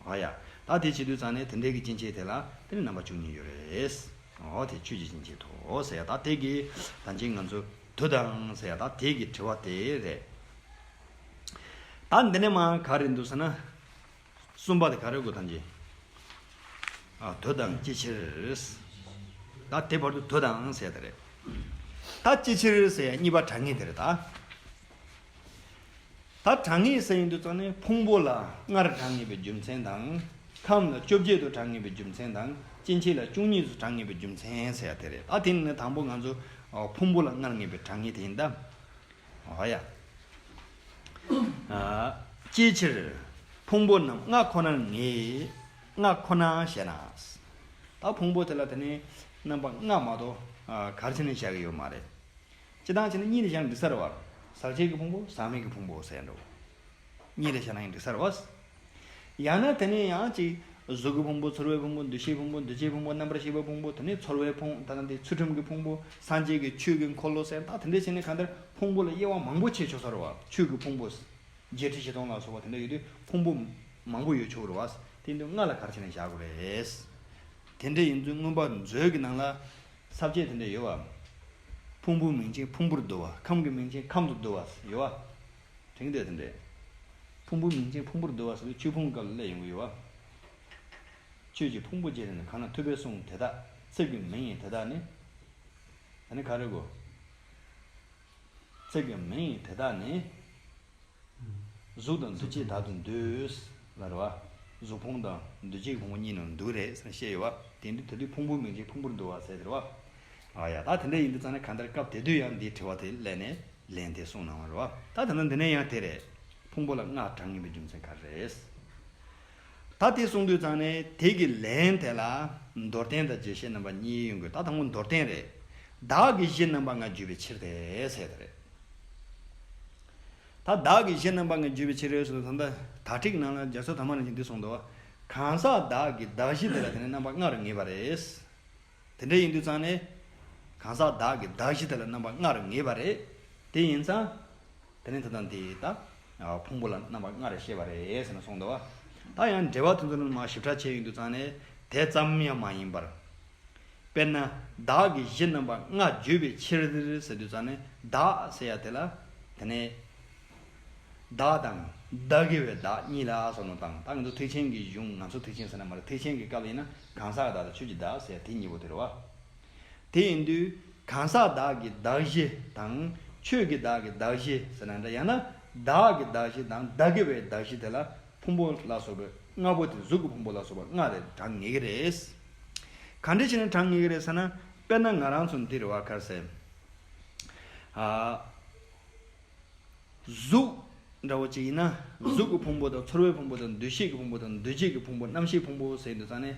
ཨ་ཡ། ད་དེ་བྱེད་དུས་ཙང་ནས་དེ་འདྲའི་གི་སྐྱེ་མཆེད་དེ་ལ་དེ་ནི་རྣམ་པ་བཅུ་གཉིས་ཡོད་རེད། འོ་དེ་ཆོས་ཀྱི་སྐྱེ་མཆེད་དོ་ཟེར་ཡ། ད་དེ་གི་ད་ཅིང་ང་ཚོ་དུ་དང་ཟེར་ཡ། ད་དེ་གི་དྲི་བ་དེ་རེད། ད་འདི་ནས་མ་ག་རེ་འདུག་ཟེར་ན། གསུམ་པ་དེ་ག་རེ་དགོས་ཐམས་ཅད། ཨ། དུ་དང་ཅི་ཕྱིར། ད་དེ་བར་དུ་དུ་དང་ཟེར་དེ་རེད། ད་ཅི་ཕྱིར་ཟེར་ཡ་གཉིས་པ་དྲང་ངེས་དེ་རེད་ད། ད་དྲང་ངེས་ཟེར་ཡིན་དུས་ཙང་ནས་ཕུང་པོ་ལ་སྔར་དྲང་ངེས་པའི་རྒྱུ་མཚན་དང་། ཁམས་ལ་བཅོ་བརྒྱད་དུ་དྲང་ངེས་པའི་རྒྱུ་མཚན་དང་། སྐྱེ་མཆེད་ལ་བཅུ་གཉིས་སུ་དྲང་ངེས་པའི་རྒྱུ་མཚན་ཟེར་ཡ་དེ་རེད། ད་དེ་ནི་དང་པོ་ང་ཚོ་ཕུང་པོ་ལ་སྔར་ངེས་པའི་དྲང་ངེས་དེ་ཡིན་ད། འོ་ཡ། ཨ། ཅིའི་ཕྱིར། ཕུང་པོ་རྣམས་ལྔ་ཁོ་ནར་ངེས། ལྔ་ཁོ་ན་ཞེ་ན། ད་ཕུང་པོ་དེ་ལ་དེ་ནི་རྣམ་པ་ལྔ་མ་གཏོགས། ཨ། ག་རེ་བྱས་ནས་བཞག་གི་ཡོད་མ་རེད། སྤྱིར་བཏང་བྱས་ན་གཉིས་ལ་བཞག་ན་འགྲིག་ས་རེད་བ། ཟག་བཅས་ཀྱི་ཕུང་པོ། ཟག་མེད་ཀྱི་ཕུང་པོ་ཟེར་འགྲོ། གཉིས་ལ་བཞག་ན་ཡང་འགྲིག་ས་རེད་བ། ཡང་ན་དེ་ནས་ཡང་ཅིག་གཟུགས་ཀྱི་ཕུང་པོ། ཚོར་བའི་ཕུང་པོ། འདུ་ཤེས་ཕུང་པོ། འདུ་བྱེད་ཕུང་པོ། རྣམ་པར་ཤེས་པའི་ཕུང་པོ། དེ་ནས་ཚོར་བའི་ཕུང་། ད་ལྟ་འདི་ཚུལ་ཁྲིམས་ཀྱི་ཕུང་པོ། སངས་རྒྱས་ཀྱི་ཆོས་ཀྱི་འཁོར་ལོ་ཟེར། ད་དེ་འདྲ་བྱས་ནས་གང་ལྟར་ཕུང་པོ་ལ་དབྱེ་བ་མང་པོ་ཕྱེ་ཆོག་ས་རེད་བ། ཆོས་ཀྱི་ཕུང་པོ། བརྒྱད་ཁྲི་བཞི་སྟོང་ལ་སོགས་པ་དེ་འདྲ་ཡོད་དུས་ཕུང་པོ་མང་པོ་ཡོད་ཆོག་རེད་བ། དེ་འདུག་ལྔ་ལ་ག་རེ་བྱས་ནས་བཞག་དགོས་རེད། དེ་འདྲ་ཡིན་ཚུལ་མངོན་པ་མཛོད་ཀྱི་ནང་ལ་ས་བཅད་དེ་འདྲ་ཡོད་བ། ཕུང་པོའི་མིང་ཅན་ཕུང་པོར་བསྡུ་བ། ཁམས་ཀྱི་མིང་ཅན་ཁམས་སུ་བསྡུ་བ་ཡོད་བ། དྲན་གྱི་འདུག་དེ་འདྲ། ཕུང་པོའི་མིང་ཅན་ཕུང་པོར་བསྡུ་བ་ཟེར་དུས་ཆོས་ཕུང་སྐབས་ལ་སླེབས་ཡོང་གི་ཡོད་བ། ཆོས་ཀྱི་ཕུང་པོ་བརྒྱད་ནི་གང་ན་ཐུབ་པས་གསུངས་དེ་དག་ཚིག་གི་མིང་ཡིན་དེ་དག་ནི། ད་ནི་ག་རེ་གོ། ཚིག་གི་མིང་ཡིན་དེ་དག་ནི། གཟུགས་དང་འདུ་བྱེད་དག་ཏུ་འདུས། ལ་རེད་བ། གཟུགས་ཕུང་དང་འདུ་བྱེད་ཕུང་པོ་གཉིས་ནང་འདུས་རེད་ཟེར་ནས་བཤད་ཡོད་བ། དེ་འདི་ད་དུང་ཕུང་པོའི་མིང་ཅན་ཕུང་པོར་བསྡུ་བ་ཟེར་དེ་རེད་བ། ཨ་ཡ། ད་དེ་འདྲ་ཡིན་དུས་ཙང་ནས་གང་ལྟར་སྐབས་དེ་དུས་ཡང་འདིའི་དྲི་བ་དེ་སླེབས་ནས་ལན་དེ་གསུངས་གནང་བ་རེད་བ། ད་ད་ནི་འདི་ནས་ཡང་དེ་རེད། ཕུང་པོ་ལ་ལྔ་དྲང་ངེས་པའི་རྒྱུ་མཚན་ག་རེ་རེད། ད་དེ་གསུངས་དུས་ཙང་ནས་དེ་གི་ལན་དེ་ལ་མདོར་བསྟན་དང་རྒྱས་བཤད་རྣམ་པ་གཉིས་ཡོང་དགོས། ད་དང་པོ་མདོར་བསྟན་རེད། བདག་གི་གཞི་རྣམ་པ་ལྔ་བརྗོད་པའི་ཕྱིར་ཏེ་ཟེར་དེ་རེད། ད་བདག་གི་གཞི་རྣམ་པ་ལྔ་བརྗོད་པའི་ཕྱིར་ཟེར་དུས་ད་ལྟ་དྲིལ་ནང་ལ་རྒྱ་མཚོ་ཐ་མ་ནང་བཞིན་འདི་གསུངས་འདུག་བ། གང་ཟག་བདག་གི་གདགས་གཞི་དེ་ལ་དེ་ནི་རྣམ་པ་ལྔར་ངེས་པ་རེད། དེ་འདྲ་ཡིན་དུས་ཙང་ནས་གང་ཟག་བདག་གི་གདགས་གཞི་དེ་ལ་རྣམ་པ་ལྔར་ངེས་པ་རེད། དེ་ཡིན་ཙང་དེ་ནི་ད་ལྟ་འདི་ད་ཕུང་པོ་ལ་རྣམ་པ་ལྔར་བཤད་པ་རེད་ཟེར་ནས་གསུངས་འདུག་བ། ད་ཡང་འགྲེལ་པ་དེ་ཚོ་ནང་མར་ཞིབ་ཕྲ་བྱས་ཡོང་དུས་ཙང་ནས་དེ་ཙམ་ཡང་མ་ཡིན་པར། དཔེར་ན། བདག་གི་གཞི་རྣམ་པ་ལྔ་བརྗོད་པའི་ཕྱིར་ཟེར་དུས་ཙང་ནས་བདག་ཟེར་ཡ་དེ་ལ། དེ་ནས། བདག་དང་བདག་གི་བའི་བདག་གཉིས་ལ་སོགས་ནོ་དང་། ད་ང་ཚོ་ཐེག་ཆེན་གྱི་གཞུང་། ང་ཚོ་ཐེག་ཆེན་ཟེར་ན་མ་རེད། ཐེག་ཆེན་གྱི་སྐབས་ཡིན་ན་གང་ཟག་བདག་དང་ཆོས་ཀྱི་བདག་ཟེར་ཡ་དེ་གཉིས་པོ་དེ་རེད་བ། དེ་ཡིན་དུས་གང་ཟག་བདག་གི་གདགས་གཞི་དང་ཆོས་ཀྱི་བདག་གི་གདགས་གཞི་ཟེར་ན་འདྲ། ཡང་ན་བདག་གི་གདགས་གཞི་དང་བདག་གི་བའི་གདགས་གཞི་དེ་ལ། ཕུང་པོ་ལ་སོགས་པའི་ལྔ་པོ་དེ། གཟུགས་ཀྱི་ཕུང་པོ་ལ་སོགས་པ་ལྔ་དེ་དྲང་ངེས་ཀྱི་རེད། ག་འདྲ་བྱས་ནས་དྲང་ངེས་ཀྱི་རེད་ཟེར་ན། དཔེར་ན་ང་རང་ཚོ་འདི་རེད་བ། ག་རེ་ཟེར། ཨ། གཟུགས་འདྲ་བོ་ཅིག་ཡིན་ན། གཟུགས་ཀྱི་ཕུང་པོ་དང་། ཚོར་བའི་ཕུང་པོ་དང་། འདུ་ཤེས་ཀྱི་ཕུང་པོ་དང་། འདུ་བྱེད་ཀྱི་ཕུང་པོ། རྣམ་ཤེས་ཕུང་པོ་ཟེར་དུས་ཙང་ནས།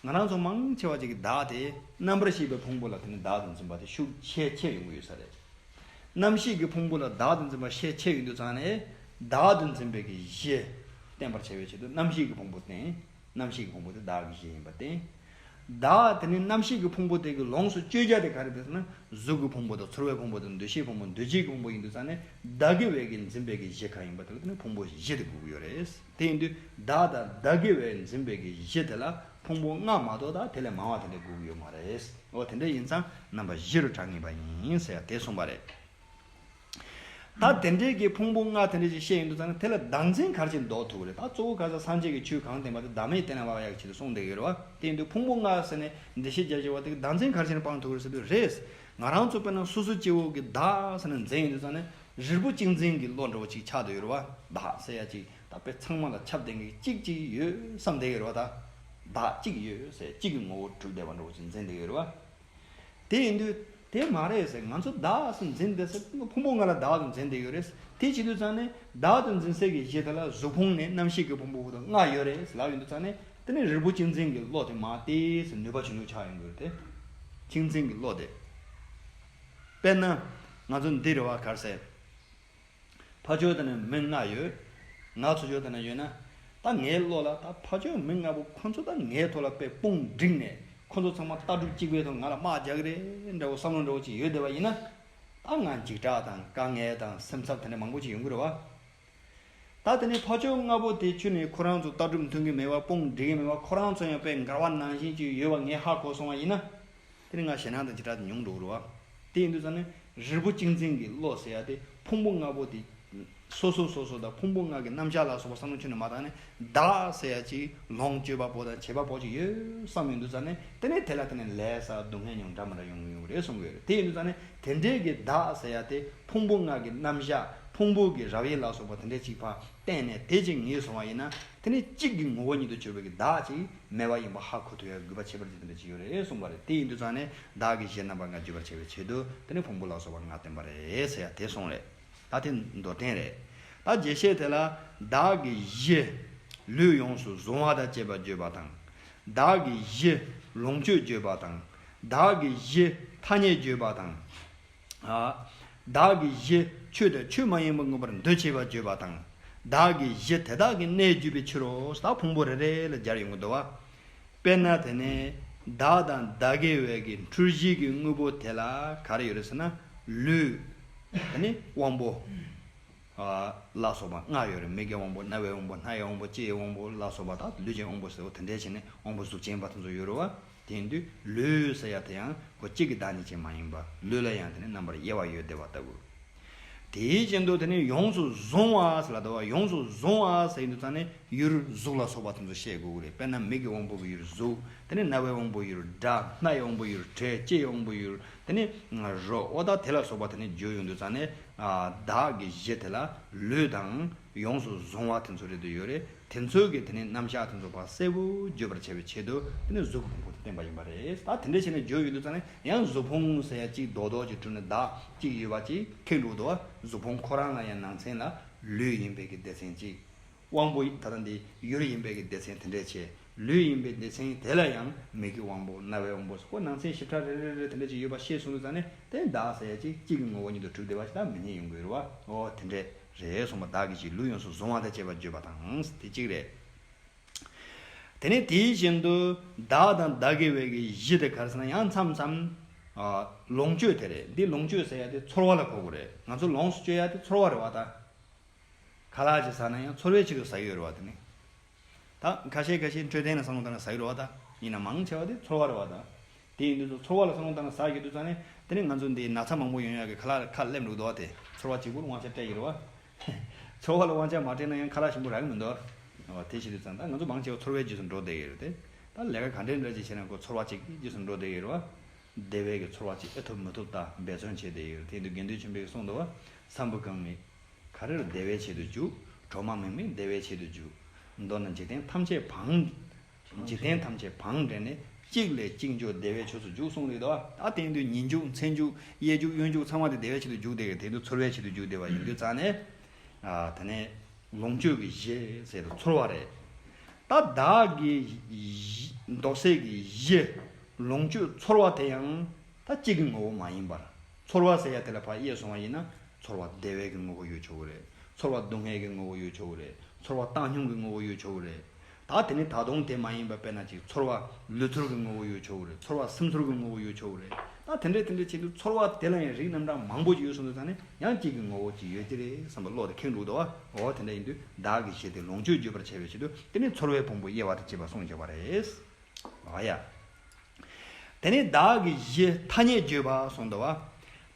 ང་རང་ཚོ་མང་ཆེ་བ་ཅིག་གི་བདག་དེ་རྣམ་པར་ཤེས་པའི་ཕུང་པོ་ལ་དེ་ནི་བདག་ཏུ་འཛིན་པ་དེ་ཤུགས་ཆེ་ཆེ་ཡོང་གི་ཡོད་ས་རེད། རྣམ་ཤེས་ཀྱི་ཕུང་པོ་ལ་བདག་ཏུ་འཛིན་པ་ཤས་ཆེ་ཡོང་དུས་ཙང་ནས། བདག་ཏུ་འཛིན་པའི་གི་གཞི་བསྟན་པར་བྱ་བའི་ཆེད་དུ་རྣམ་ཤེས་ཀྱི་ཕུང་པོ་བསྟན། རྣམ་ཤེས་ཀྱི་ཕུང་པོ་དེ་བདག་གི་གཞི་ཡིན་པ་བསྟན། བདག་དེ་ནི་རྣམ་ཤེས་ཀྱི་ཕུང་པོ་དེ་གི་ལོངས་སུ་སྤྱོད་བྱ་དེ་ག་རེ་རེད་ཟེར་ན། གཟུགས་ཀྱི་ཕུང་པོ་དང་། ཚོར་བའི་ཕུང་པོ་དང་། འདུ་ཤེས་ཕུང་པོ། འདུ་བྱེད་ཀྱི་ཕུང་པོ་ཡིན་དུས་ཙང་ནས། བདག་གི་བའི་གི་འཛིན་པའི་གི་གཞི་གང་ཡིན་པ་དེ་ལ་དེ་ནི་ཕུང་པོ་གཞི་དེ་དགོས་ཀྱི་ཡོད་རེད། དེ་ཡིན་དུས་བདག་དང་བདག་གི་བའི་འཛིན་པའི་གི་གཞི་དེ་ལ། ཕུང་པོ་ལྔ་མ་གཏོགས་ད་དེ་ལས་མང་བ་དེ་འདྲ་དགོས་ཀྱི་ཡོད་མ་རེད། འོ་དེ་འདྲ་ཡིན་ཙང་རྣམ་པ་བཞི་རུ་གྲངས་ངེས་པ་ཡིན་ཟེར་ཡ་དེ་གསུངས་པ་རེད། ད་དེ་འདྲའི་གི་ཕུང་པོ་ལྔ་དེ་འདྲ་ཞིག་བཤད་ཡོང་དུས་ཙང་ནས་དེ་ལ་བདག་འཛིན་ག་རེ་བྱས་ནས་ལྡོག་ཐུབ་ཀྱི་རེད། ད་གཙོ་བོ་ག་ས་སངས་རྒྱས་ཀྱི་ཆོས་གང་བསྟན་པ་དེ་བདག་མེད་གཏན་ལ་དབབ་ཡག་གི་ཆེད་དུ་གསུངས་བསྡད་ཀྱི་ཡོད་རེད་བ། དེ་ཡིན་དུས་ཕུང་པོ་ལྔ་ཟེར་ནས་འགྲེལ་བཤད་རྒྱག་བྱེད་པ་དེ་གི་བདག་འཛིན་ག་རེ་བྱས་ནས་སྤང་ཐུབ་ཀྱི་རེད་ཟེར་དུས་རེད། ང་རང་ཚོ་དཔེར་ན་སོ་སོ་སྐྱེ་བོ་གི་བདག་ཟེར་ནས་འཛིན་ཡོང་དུས་ཙང་ནས་རིལ་བུ་གཅིག་འཛིན་གྱི་བློ་འདྲ་བོ་ཅིག་ཆགས་བསྡད་ཡོད་རེད་བ། བདག་ཟེར་ཡ་ཅིག་ད་དཔེ་ཚང་མ་ལ་ཁྱབ་ལྡན་གྱི་གཅིག་ཅིག་ཡོད་བསམ་བསྡད་ཡོད་རེད་བ། ད་བདག་གཅིག་ཡོད་ཟེར་གཅིག་གི་ངོ་བོ་གྲུབ་བསྡད་པ་འདྲ་བོ་ཅིག་འཛིན་བསྡད་ཡོད་རེད་བ། དེ་ཡིན་དུས་དེ་མ་རེད་ཟེར། ང་ཚོ་བདག་ཟེར་འཛིན་བསྡད་ས་ཕུང་པོ་ལྔ་ལ་བདག་ཏུ་འཛིན་བསྡད་ཡོད་རེད། དེ་བྱེད་དུས་ཙང་ནས་བདག་ཏུ་འཛིན་སའི་གི་གཞི་དེ་ལ་གཟུགས་ཕུང་ནས་རྣམ་ཤེས་ཀྱི་ཕུང་པོ་བོ་དང་ལྔ་ཡོད་རེད་ལབ་ཡོང་དུས་ཙང་ནས་དེ་ནས་རིལ་བུ་གཅིག་འཛིན་གྱི་བློ་དེ་མ་དེ་ཟེར་ནུས་པ་ཆུང་ཆུང་ཆགས་ཡོང་གི་རེད་དེ། གཅིག་འཛིན་གྱི་བློ་དེ། དཔེར་ན་ང་ཚོ་འདི་རེད་བ། ག་རེ་ཟེར། ཕར་ཕྱོགས་དེ་ན་མི་ལྔ་ཡོད། ང་ཚུར་ཕྱོགས་དེ་ན་ཡོད་ན། ད་ངའི་བློ་ལ་ད་ཕར་ཕྱོགས་མི་ལྔ་པོ་ཁོ་ཚོ་ད་ངའི་ཐོག་ལ་དཔེ་དཔུང་བསྒྲིགས་ནས་ཁོ་ཚོ་ཚང་མ་ལྟ་གྲུབ་གཅིག་པའི་ཐོག་ང་ལ་དམག་རྒྱག་གི་རེད་འདྲ་བོ་བསམ་བློ་འདྲ་བོ་ཅིག་ཡོད་བསྡད་པ་ཡིན་ན། ད་ང་འཇིགས་སྐྲག་དང་དཀའ་ངལ་དང་སེམས་འཚབ་དེ་འདྲ་མང་པོ་ཅིག་ཡོང་གི་རེད་བ། ད་དེ་ནས་ཕར་ཕྱོགས་ལྔ་པོ་དེ་ཁྱོན་ནས་ཁོ་རང་ཚོ་ལྟ་གྲུབ་མཐུན་གྱི་མེད་པ་དཔུང་སྒྲིག་གི་མེད་པ་ཁོ་རང་ཚོ་ཡང་དཔེ་འགལ་བ་ནང་བཞིན་ཅིག་ཡོད་པ་ངས་ཧ་གོ་སོང་བ་ཡིན་ན། དེ་ནི་ང་ཞེད་སྣང་དང་འཇིགས་སྐྲག་དེ་ཉུང་འགྲོ་གི་རེད་བ། དེ་ཡིན་དུས་ཙང་ནས་རིལ་བུ་གཅིག་འཛིན་གྱི་བློ་ཟེར་ཡ་དེ་ཕུང་པོ་ལྔ་པོ་དེ། སོ་སོ་སོ་སོ་དང་ཕུང་པོ་ལྔ་གི་རྣམ་གཞག་ལ་སོགས་པ་བསམ་བློ་ཁྱོན་ནས་མ་བཏང་ནས་བདག་ཟེར་ཡ་ཅིག་ལོངས་སྤྱོད་པ་པོ་དང་བྱེད་པ་པོ་ཅིག་ཡོད་བསམ་ཡོང་དུས་ཙང་ནས་དེ་ནས་དེ་ལ་དེ་ནས་ལས་ས་སྡུག་བསྔལ་མྱོང་འདྲ་མི་འདྲ་ཡོང་གི་ཡོང་གི་རེད་གསུང་གི་ཡོད་རེད། དེ་ཡིན་དུས་ཙང་ནས་དེ་འདྲའི་གི་བདག་ཟེར་ཡ་དེ་ཕུང་པོ་ལྔ་གི་རྣམ་གཞག་ཕུང་པོ་གི་རབ་དབྱེ་ལ་སོགས་པ་དེ་འདྲའི་ཅིག་ཕར་བསྟན་ནས་དེ་ཅིག་ངེས་སོང་བ་ཡིན་ན། དེ་ནི་གཅིག་གི་ངོ་བོ་ཉིད་དུ་གྱུར་པའི་གི་བདག་ཅིག་མེད་པ་ཡིན་པ་ཧ་གོ་ཐུབ་ཡ་དགོས་པ་ཁྱད་པར་ཅན་དེ་འདྲ་ཅིག་ཡོད་རེད་གསུངས་པ་རེད། དེ་ཡིན་དུས་ཙང་ནས་བདག་གི་གཞི་རྣམ་པ་ལྔ་བརྗོད་པར་བྱ་བའི་ཆེད་དུ་དེ་ནི་ཕུང་པོ་ལ་སོགས་པ་ལྔ་བསྟན་པ་རེད་ཟེར་ཡ་དེ་གསུངས་རེད། ད་དེ་མདོར་བསྟན་རེད། ད་རྒྱས་བཤད་དེ་ལ་བདག་གི་གཞི་ལུས་ཡོངས་སུ་བཟུང་བ་དང་བཅས་པ་བརྗོད་པ་དང་། བདག་གི་གཞི་ལོངས་སྤྱོད་བརྗོད་པ་དང་། བདག་གི་གཞི་ཐ་སྙད་བརྗོད་པ་དང་། ཨ། བདག་གི་གཞི་ཆོས་དང་ཆོས་མ་ཡིན་པ་མངོན་པར་འདུ་བྱེད་པ་བརྗོད་པ་དང་། བདག་གི་གཞི་དེ་དག་གི་གནས་བརྗོད་པའི་ཕྱིར་རོ། ད་ཕུང་པོ་རེ་རེ་ལ་སྦྱར་ཡོང་གི་འདུག་བ། དཔེར་ན་དེ་ནས་བདག་དང་བདག་གི་བའི་གི་འཁྲུལ་གཞི་གི་དངོས་པོ་དེ་ལ་ག་རེ་ཡོད་རེད་ཟེར་ན། ལུས། དེ་ནས་དབང་པོ། ཨ། ལ་སོགས་པ་ལྔ་ཡོད་རེད། མིག་གི་དབང་པོ། རྣ་བའི་དབང་པོ། སྣ་ཡི་དབང་པོ། ལྕེ་ཡི་དབང་པོ་ལ་སོགས་པ་དང་ལུས་ཀྱི་དབང་པོ་ཟེར་བ་དེ་འདྲ་བྱས་ནས་དབང་པོ་གཟུགས་ཅན་པ་དེ་ཚོ་ཡོད་རེད་བ། དེ་ཡིན་དུས་ལུས་ཟེར་ཡ་དེ་ཡང་ཁོ་གཅིག་གི་བདག་ཉིད་ཅན་མ་ཡིན་པ། ལུས་ལ་ཡང་དེ་ནི་རྣམ་པར་དབྱེ་བ་ཡོད་བསྡད་པ་ལྟ་བུ། དེའི་རྐྱེན་དུ་དེ་ནི་ཡོངས་སུ་བཟུང་བ་ཟེར་ལ་དོ་བ། ཡོངས་སུ་བཟུང་བ་ཟེར་ཡིན་དུས་ཙང་ནས་ཡུལ་གཟུགས་ལ་སོགས་པ་དེ་ཚོ་བཤད་དགོས་ཀྱི་རེད། དཔེར་ན་མིག་གི་དབང་པོ་གི་ཡུལ་གཟུགས། དེ་ནི་རྣ་བའི་དབང་པོ་ཡུལ་སྒྲ། སྣ་ཡི་དབང་པོ་ཡུལ་དྲི། ལྕེ་ཡི་དབང་པོ་ཡུལ་དེ་ནི་རོ། འོ་ད་དེ་ལ་སོགས་པ་དེ་ནི་བརྗོད་ཡོང་དུས་ཙང་ནས། ཨ། བདག་གི་གཞི་དེ་ལ་ལུས་དང་ཡོངས་སུ་བཟུང་བ་དེ་ཚོ་རེད་དུ་ཡོད་རེད། དེ་ཚོའི་གི་དེ་ནི་རྣམ་གཞག་དེ་ཚོ་ཕར་གསལ་པོ་བརྗོད་པར་བྱ་བའི་ཆེད་དུ་དེ་ནི་གཟུགས་ཀྱི་ཕུང་པོ་དེ་བསྟན་པ་ཡིན་པ་རེད། ད་དེ་འདྲ་བྱས་ནས་བརྗོད་ཡོང་དུས་ཙང་ནས་ཡང་གཟུགས་ཕུང་ཟེར་ཡ་གཅིག་རྡོག་རྡོག་ཅིག་གྲུབ་ནས་བདག་གཅིག་ཡོད་པ་ཅིག་ཁེངས་འགྲོ་འདུག་བ། གཟུགས་ཕུང་ཁོ་རང་ལ་ཡང་ནང་ཚན་ལ་ལུས་ཡིན་པའི་གི་སྡེ་ཚན་གཅིག། དབང་པོ་ད་ལྟ་འདི་ཡུལ་ཡིན་པའི་གི་སྡེ་ཚན་དེ་འདྲས་བྱས། ལུས་ཡིན་པའི་སྡེ་ཚན་དེ་ལ་ཡང་མིག་གི་དབང་པོ། རྣ་བའི་དབང་པོ་སོགས་ནང་ཚན་ཞིབ་ཕྲ་རེ་རེ་རེ་དེ་འདྲས་ཅིག་ཡོད་པ་ཤེས་སོང་དུས་ཙང་ནས་དེ་བདག་ཟེར་ཡ་གཅིག་གཅིག་གི་ངོ་བོ་ཉིད་དུ་གྲུབ་བསྡད་པ་ཞིག་ད་མི་རྙེད་ཡོང་གི་རེད་བ། འོ་དེ་འདྲས་རེད་གསུངས་པ། བདག་གི་གཞི་ལུས་ཡོངས་སུ་བཟུང་བ་དང་བཅས་པ་བརྗོད་པ་དང་། དེ་གཅིག་རེད། དེ་ནས་དེའི་བཞིན་དུ་བདག་དང་བདག་གི་བའི་གི་གཞི་དེ་ག་རེ་ཟེར་ན་ཡང་མཚམས་མཚམས། ཨ། ལོངས་སྤྱོད་དེ་རེད། འདི་ལོངས་སྤྱོད་ཟེར་ཡ་དེ་ཚོར་བ་ལ་གོ་དགོས་རེད། ང་ཚོ་ལོངས་སུ་སྤྱོད་ཡ་དེ་ཚོར་བ་རེད་བ་ད། ཁ་ལག་ཅིག་ཟ་ན་ཡང་ཚོར་བའི་ཆེད་དུ་ཟ་གི་ཡོད་རེད་བ། དེ་ནི་ད་ཁ་ཤས་ཁ་ཤས་འཕྲོད་བསྟེན་ལ་བསམ་བློ་བཏང་ན་ཟ་གི་རེད་བ་ད། ཡིན་ན་མང་ཆེ་བ་དེ་ཚོར་བ་རེད་བ་ད། དེ་ཡིན་དུས་ཚོ་ཚོར་བ་ལ་བསམ་བློ་བཏང་ན་ཟ་གི་འདུག་ཙང་ནས་དེ་ནི་ང་ཚོ་འདི་ན་ཚ་མང་པོ་ཡོང་ཡག་གི་ཁ་ལག་ཁ་སླེབས་འགྲོ་གི་འདུག་བ། དེ་ཚོར་བ་གཅིག་པུར་དབང་ཆ་སྤྲད་ཀྱི་རེད་བ། ཚོར་བ་ལ་དབང་ཆ་མ་སྤྲད་ན་ཡང་ཁ་ལག་ཞིམ་པོ་རག་གི་མི་འདུག་བ། དེ་བྱེད་དུས་ཙང་ད་ང་ཚོ་མང་ཆེ་བ་ཚོར་བའི་རྗེས་སུ་འགྲོ་བསྡད་ཀྱི་རེད་དེ། ད་ལས་ཀ་ག་འདྲའི་འདྲ་ཅིག་བྱས་ན་ཁོ་ཚོར་བ་གཅིག་གི་རྗེས་སུ་འགྲོ་བསྡད་ཀྱི་རེད་བ། བདེ་བའི་གི་ཚོར་བ་ཅིག་ཨེ་ཐོབ་མི་ཐོབ་ད་འབད་བརྩོན་བྱས་བསྡད་ཡོད། དེ་དུས་དགེ་འདུན་ཆོས་འཕེལ་གྱིས་གསུངས་འདུག་བ། ས་འབུ་རྐང་མེད། ག་རེར་བདེ་བའི་ཆེད་དུ་རྒྱུག། གྲོག་མ་མིག་མིག་བདེ་བའི་ཆེད་དུ་རྒྱུག། མདོར་ན་འཇིག་རྟེན་ཐམས་ཅད་བང་། འཇིག་རྟེན་ཐམས་ཅད་བང་བསྒྲིགས་ནས་གཅིག་ལས་གཅིག་མགྱོགས་བདེ་བའི་ཕྱོགས་སུ་རྒྱུག་གསུངས་རེད་དོ། ད་དེ་ཡིན་དུས་ཉིན་རྒྱུག་མཚན་རྒྱུག་གཡས་རྒྱུག་གཡོན་རྒྱུག་ཚང་མ་དེ་བདེ་བའི་ཆེད་དུ་རྒྱུག་བསྡད་ཀྱི་རེད། དེ་ཡིན་དུས་ཚོར་བའི་ཆེད་དུ་རྒྱུག་བསྡད་པ་ཡིན་དུས་ཙང་ནས། ཨ། དེ་ནས་ལོངས་སྤྱོད་ཀྱི་གཞི་ཟེར་དུས་ཚོར་བ་རེད། ད་བདག་གི་གཞི། འདོགས་སའི་གི་གཞི། ལོངས་སྤྱོད་ཚོར་བ་དེ་ཡང་ད་གཅིག་གི་ངོ་བོ་མ་ཡིན་པར། ཚོར་བ་ཟེར་ཡ་དེ་ལ་ཕར་དབྱེ་སོང་བ་ཡིན་ན། ཚོར་བ་བདེ་བའི་གི་ངོ་བོ་ཡོད་ཆོག་གི་རེད། ཚོར་བ་སྡུག་བསྔལ་གྱི་ངོ་བོ་ཡོད་ཆོག་གི་རེད། ཚོར་བ་བཏང་སྙོམས་ཀྱི་ངོ་བོ་ཡོད་ཆོག་གི་རེད། ད་དེ་ནི་ད་དུང་དེ་མ་ཡིན་པ་དཔེར་ན་ཅིག་ཚོར་བ་ལུས་ཚོར་གྱི་ངོ་བོ་ཡོད་ཆོག་གི་རེད། ཚོར་བ་སེམས་ཚོར་གྱི་ངོ་བོ་ཡོད་ཆོག་གི་རེད། ད་དེ་འདྲས་དེ་འདྲས་བྱེད་དུས་ཚོར་བ་དེ་ལ་ཡང་རིགས་རྣམ་གྲངས་མང་པོ་ཅིག་ཡོད་སོང་དུས་ཙང་ནས་ཡང་གཅིག་གི་ངོ་བོ་ཅིག་ཡོད་ཀྱི་རེད་བསམ་པ་བློ་དེ་ཁེངས་འགྲོ་འདུག་བ། འོ་དེ་འདྲ་ཡིན་དུས་བདག་གི་གཞི་དེ་ལོངས་སྤྱོད་བརྗོད་པར་བྱ་བའི་ཆེད་དུ་དེ་ནི་ཚོར་བའི་ཕུང་པོ་དབྱེ་བ་དང་བཅས་པ་གསུངས་བཞག་པ་རེད། བ་ཡ། དེ་ནས་བདག་གི་གཞི་ཐ་སྙད་བརྗོད་པ་གསུངས་འདུག་བ།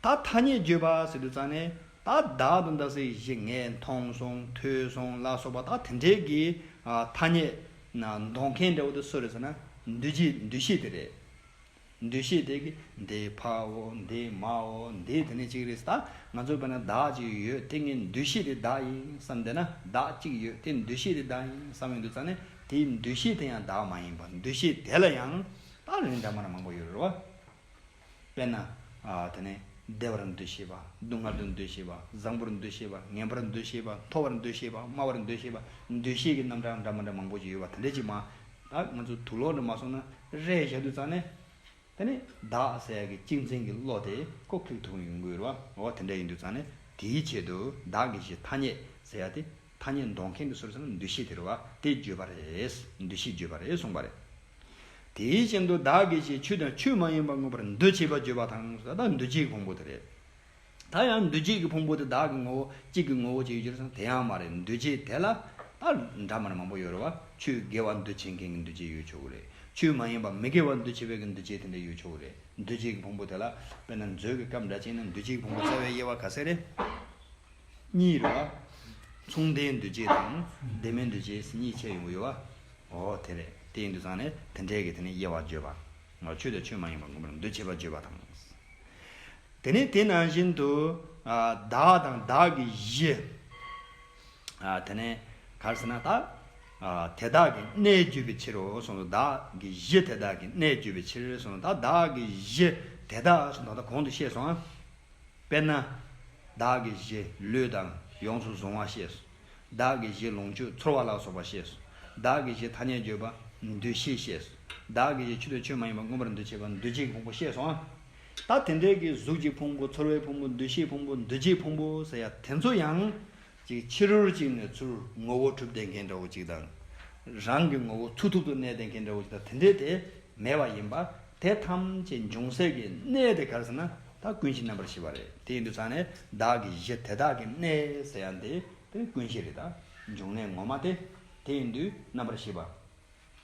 ད་ཐ་སྙད་བརྗོད་པ་ཟེར་དུས་ཙང་ནས་ད་བདག་དང་བདག་སའི་གཞི་ངས་མཐོང་སོང་ཐོས་སོང་ལ་སོགས་པ་ད་དེ་འདྲའི་གི་ཨ་ཐ་སྙད་ན་འདོགས་མཁན་འདྲ་བོ་དེ་སུ་རེད་ཟེར་ན་འདུ་བྱེད་འདུ་ཤེས་དེ་རེད། འདུ་ཤེས་དེ་གི་འདི་ཕའོ་འདི་མའོ་འདི་དེ་ནས་གཅིག་རེད། ད་ང་ཚོ་བས་ན་བདག་ཅིག་ཡོད་དེ་ངའི་འདུ་ཤེས་དེ་བདག་ཡིན་བསམ་བསྡད་ན་བདག་ཅིག་ཡོད་དེ་འདུ་ཤེས་དེ་བདག་ཡིན་བསམ་ཡོང་དུས་ཙང་ནས་དེའི་འདུ་ཤེས་དེ་ཡང་བདག་མ་ཡིན་པ་འདུ་ཤེས་དེ་ལ་ཡང་ད་རིགས་འདྲ་མི་འདྲ་མང་པོ་ཡོད་རེད་བ། དཔེར་ན། ཨ་དེ་ནས་བདེ་བར་འདུ་ཤེས་པ། སྡུག་བསྔལ་དུ་འདུ་ཤེས་པ། བཟང་པོར་འདུ་ཤེས་པ། ངན་པར་འདུ་ཤེས་པ། མཐོ་བར་འདུ་ཤེས་པ། དམའ་བར་འདུ་ཤེས་པ། འདུ་ཤེས་ཀྱི་རྣམ་གྲངས་འདྲ་མི་འདྲ་མང་པོ་ཞིག་ཡོད་པ་དེ་འདྲ་ཅིག་མ། ད་ང་ཚོ་དུག་ལོག་འདྲ་མ་སོང་ན་རེད་བཞག་དུས་ཙང་ནས། དེ་ནས་བདག་ཟེར་ཡག་གི་གཅིག་འཛིན་གྱི་བློ་དེ་ཁོ་ཁེགས་ཐུབ་ཡོང་གི་ཡོད་རེད་བ། འོ་དེ་འདྲ་ཡིན་དུས་ཙང་ནས་དེའི་ཆེད་དུ་བདག་གི་གཞི་ཐ་སྙད་ཟེར་ཡག་དེ་ཐ་སྙད་འདོགས་མཁན་གྱི་སུ་རེད་ཟེར་ན་འདུ་ཤེས་དེ་རེད་བ། དེ་བརྗོད་པ་རེད། འདུ་ཤེས་བརྗོད་པ་རེད་གསུངས་པ་རེད། དེའི་རྐྱེན་དུ་བདག་གི་གཞི་ཆོས་དང་ཆོས་མ་ཡིན་པ་མངོན་པར་འདུ་བྱེད་པ་བརྗོད་པ་དང་ཟེར་ད་འདུ་བྱེད་ཀྱི་ཕུང་པོ་དེ་རེད། ད་ཡང་འདུ་བྱེད་ཀྱི་ཕུང་པོ་དེ་བདག་གི་ངོ་བོ་གཅིག་གི་ངོ་བོ་གཅིག་ཡོད་ཀྱི་རེད་ཟེར་ན་དེ་ཡང་མ་རེད། འདུ་བྱེད་དེ་ལ་ད་འདྲ་མི་འདྲ་མང་པོ་ཡོད་རེད་བ། ཆོས་དགེ་བ་འདུ་བྱེད་མཁན་གྱི་འདུ་བྱེད་ཡོད་ཆོག་གི་རེད། ཆོས་མ་ཡིན་པ་མི་དགེ་བ་འདུ་བྱེད་པའི་གི་འདུ་བྱེད་དེ་འདྲ་ཡོད་ཆོག་གི་རེད། འདུ་བྱེད་ཀྱི་ཕུང་པོ་དེ་ལ་དཔེར་ན་མཛོད་ཀྱི་སྐབས་འདྲ་ཅིག་ཡིན་ན་འདུ་བྱེད་ཀྱི་ཕུང་པོ་རྩ་བའི་དབྱེ་བ་ག་ཚད་རེད། གཉིས་རེད་བ། མཚུངས་ལྡན་འདུ་བྱེད་དང་ལྡན་མིན་འདུ་བྱེད་གཉིས་ཕྱེ་ཡོང་གི་ཡོད་བ། འོ་དེ་རེད། དེ་ཡིན་དུས་ཙང་ནས་དེ་འདྲའི་གི་དེ་ནས་དབྱེ་བ་བརྗོད་པ། ཆོས་དང་ཆོས་མ་ཡིན་པ་མངོན་པར་འདུ་བྱེད་པ་བརྗོད་པ་དང་། དེ་ནས་དེ་ནང་བཞིན་དུ་ཨ་བདག་དང་བདག་གི་གཞི། ཨ་དེ་ནས་ག་རེ་ཟེར་ན་ད་ཨ་དེ་དག་གི་གནས་བརྗོད་པའི་ཕྱིར་རོ་གསུངས་སོ། བདག་གི་གཞི་དེ་དག་གི་གནས་བརྗོད་པའི་ཕྱིར་གསུངས་སོ། ད་བདག་གི་གཞི་དེ་དག་གསུངས་ད་ལྟ་གོང་དུ་བཤད་སོང་ཨ། དཔེར་ན། བདག་གི་གཞི་ལུས་དང་ཡོངས་སུ་གཟུང་བ་ཤེས་སོ། བདག་གི་གཞི་ལོངས་སྤྱོད་ཚོར་བ་ལ་སོགས་པ་ཤེས་སོ། བདག་གི་གཞི་ཐ་སྙད་བརྗོད་པ་འདུ་ཤེས་ཤེས་སོ། བདག་གི་གཞི་ཆོས་དང་ཆོས་མ་ཡིན་པ་མངོན་པར་འདུ་བྱེད་པ་འདུ་བྱེད་ཀྱི་ཕུང་པོ་ཤེས་སོང་ཨ། ད་དེ་འདྲའི་གི་གཟུགས་ཀྱི་ཕུང་པོ་ཚོར་བའི་ཕུང་པོ་འདུ་ཤེས་ཕུང་པོ་འདུ་བྱེད་ཕུང་པོ་ཟེར་ཡ་དེ་ཚོ་ཡང་། ཅིག་ཕྱི་རོལ་གཅིག་ནས་ཚུར་ངོ་བོ་གྲུབ་བསྡད་མཁན་འདྲ་བོ་ཅིག་དང་། རང་གི་ངོ་བོ་ཚུགས་ཐུབ་ཏུ་གནས་བསྡད་མཁན་འདྲ་བོ་ཅིག་དང་དེ་འདྲའི་དེ་མེད་པ་ཡིན་པ། དེ་ཐམས་ཅད་འབྱུང་སའི་གི་གནས་དེ་ག་རེ་ཟེར་ན་ད་ཀུན་གཞི་རྣམ་པར་ཤེས་པ་རེད། དེ་ཡིན་དུས་ཙང་ནས་བདག་གི་གཞི་དེ་དག་གི་གནས་ཟེར་ཡ་འདི་དེ་ཀུན་གཞི་རེད་ད། འབྱུང་གནས་ངོ་མ་དེ། དེ་ཡིན་དུས་རྣམ་པར་ཤེས་པ་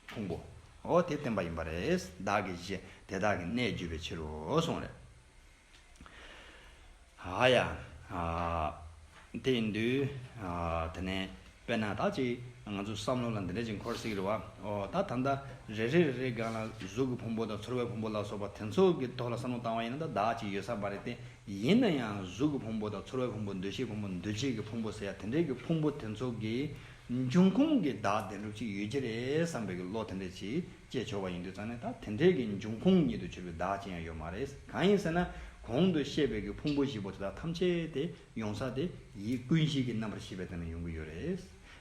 ཕུང་པོ། འོ་དེ་བསྟན་པ་ཡིན་པ་རེད། བདག་གི་གཞི་དེ་དག་གི་གནས་བརྗོད་པའི་ཕྱིར་རོ་གསུངས་རེད། ཨ་ཡ། ཨ། དེ་ཡིན་དུས། ཨ། དེ་ནས་དཔེར་ན་ད་ཅིག་ང་ཚོ་བསམ་བློ་ལ་འདི་འདྲ་ཅིག་འཁོར་སྲིད་རེད་བ། ཨོ་ད་ད་ལྟ་རེ་རེ་རེ་རེ་སྒང་ལ་གཟུགས་ཀྱི་ཕུང་པོ་དང་ཚོར་བའི་ཕུང་པོ་ལ་སོགས་པ་དེ་ཚོ་གི་ཐོག་ལ་བསམ་བློ་བཏང་བ་ཡིན་ན་ད་བདག་ཅིག་ཡོད་ས་མ་རེད་དེ། ཡིན་ན་ཡང་གཟུགས་ཀྱི་ཕུང་པོ་དང་ཚོར་བའི་ཕུང་པོ་འདུ་ཤེས་ཕུང་པོ་འདུ་བྱེད་ཀྱི་ཕུང་པོ་ཟེར་ཡ་དེ་འདྲའི་གི་ཕུང་པོ་དེ་ཚོ་གི་འབྱུང་ཁུངས་ཀྱི་བདག་བདེན་གྲུབ་ཅིག་ཡོད་ཀྱི་རེད་བསམ་པའི་གི་བློ་དེ་འདྲ་ཅིག་སྐྱེ་ཆོག་པ་ཡིན་དུས་ཙང་ནས་ད་དེ་འདྲའི་གི་འབྱུང་ཁུངས་ཉིད་དུ་གྱུར་པའི་བདག་ཅི་ཡང་ཡོད་མ་རེད། གང་ཡིན་ཟེར་ན་གོང་དུ་བཤད་པའི་གི་ཕུང་པོ་བཞི་པོ་དེ་དག་ཐམས་ཅད་དེ་ཡོང་ས་དེ་ཡིད་ཀུན་གཞི་གི་རྣམ་པར་ཤེས་པའི་སྟེང་ནས་ཡོང་གི་ཡོད་རེད།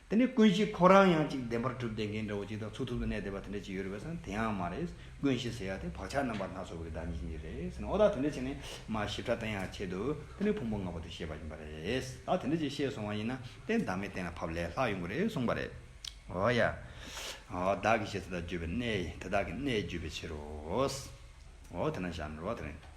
དེ་ནས་ཀུན་གཞི་ཁོ་རང་ཡང་ཅིག་བདེན་པར་གྲུབ་བསྡད་མཁན་འདྲ་བོ་ཅིག་དང་ཚུགས་ཐུབ་ཏུ་གནས་བསྡད་པ་དེ་འདྲ་ཅིག་ཡོད་རེད་པས་ཟེར་ན་དེ་ཡང་མ་རེད། ཀུན་གཞི་ཟེར་ཡ་དེ་བག་ཆགས་རྣམ་པ་སྣ་ཚོགས་པའི་བདག་ཉིད་ཅན་གྱི་རེད་ཟེར་ན་འོ་ད་དེ་འདྲ་བྱས་ནས་མ་ཞིབ་ཕྲ་བསྟན་ཡག་ཆེད་དུ་དེ་ནས་ཕུང་པོ་ལྔ་པོ་དེ་བཤད་པ་ཡིན་པ་རེད། ད་དེ་འདྲ་ཅིག་བཤད་སོང་བ་ཡིན་ན་དེ་བདག་མེད་གཏན་ལ་ཕབ་ལས་ལྷག་ཡོང་གི་རེད་གསུངས་པ་རེད། འོ་ཡ། འོ་བདག་གི་གཞི་དེ་དག་བརྗོད་པའི་གནས་དེ་དག་གི་གནས་བརྗོད་པའི་ཕྱིར་རོ། འོ་དེ་ན་བཞག་ནི་རོ་དེ་རེད།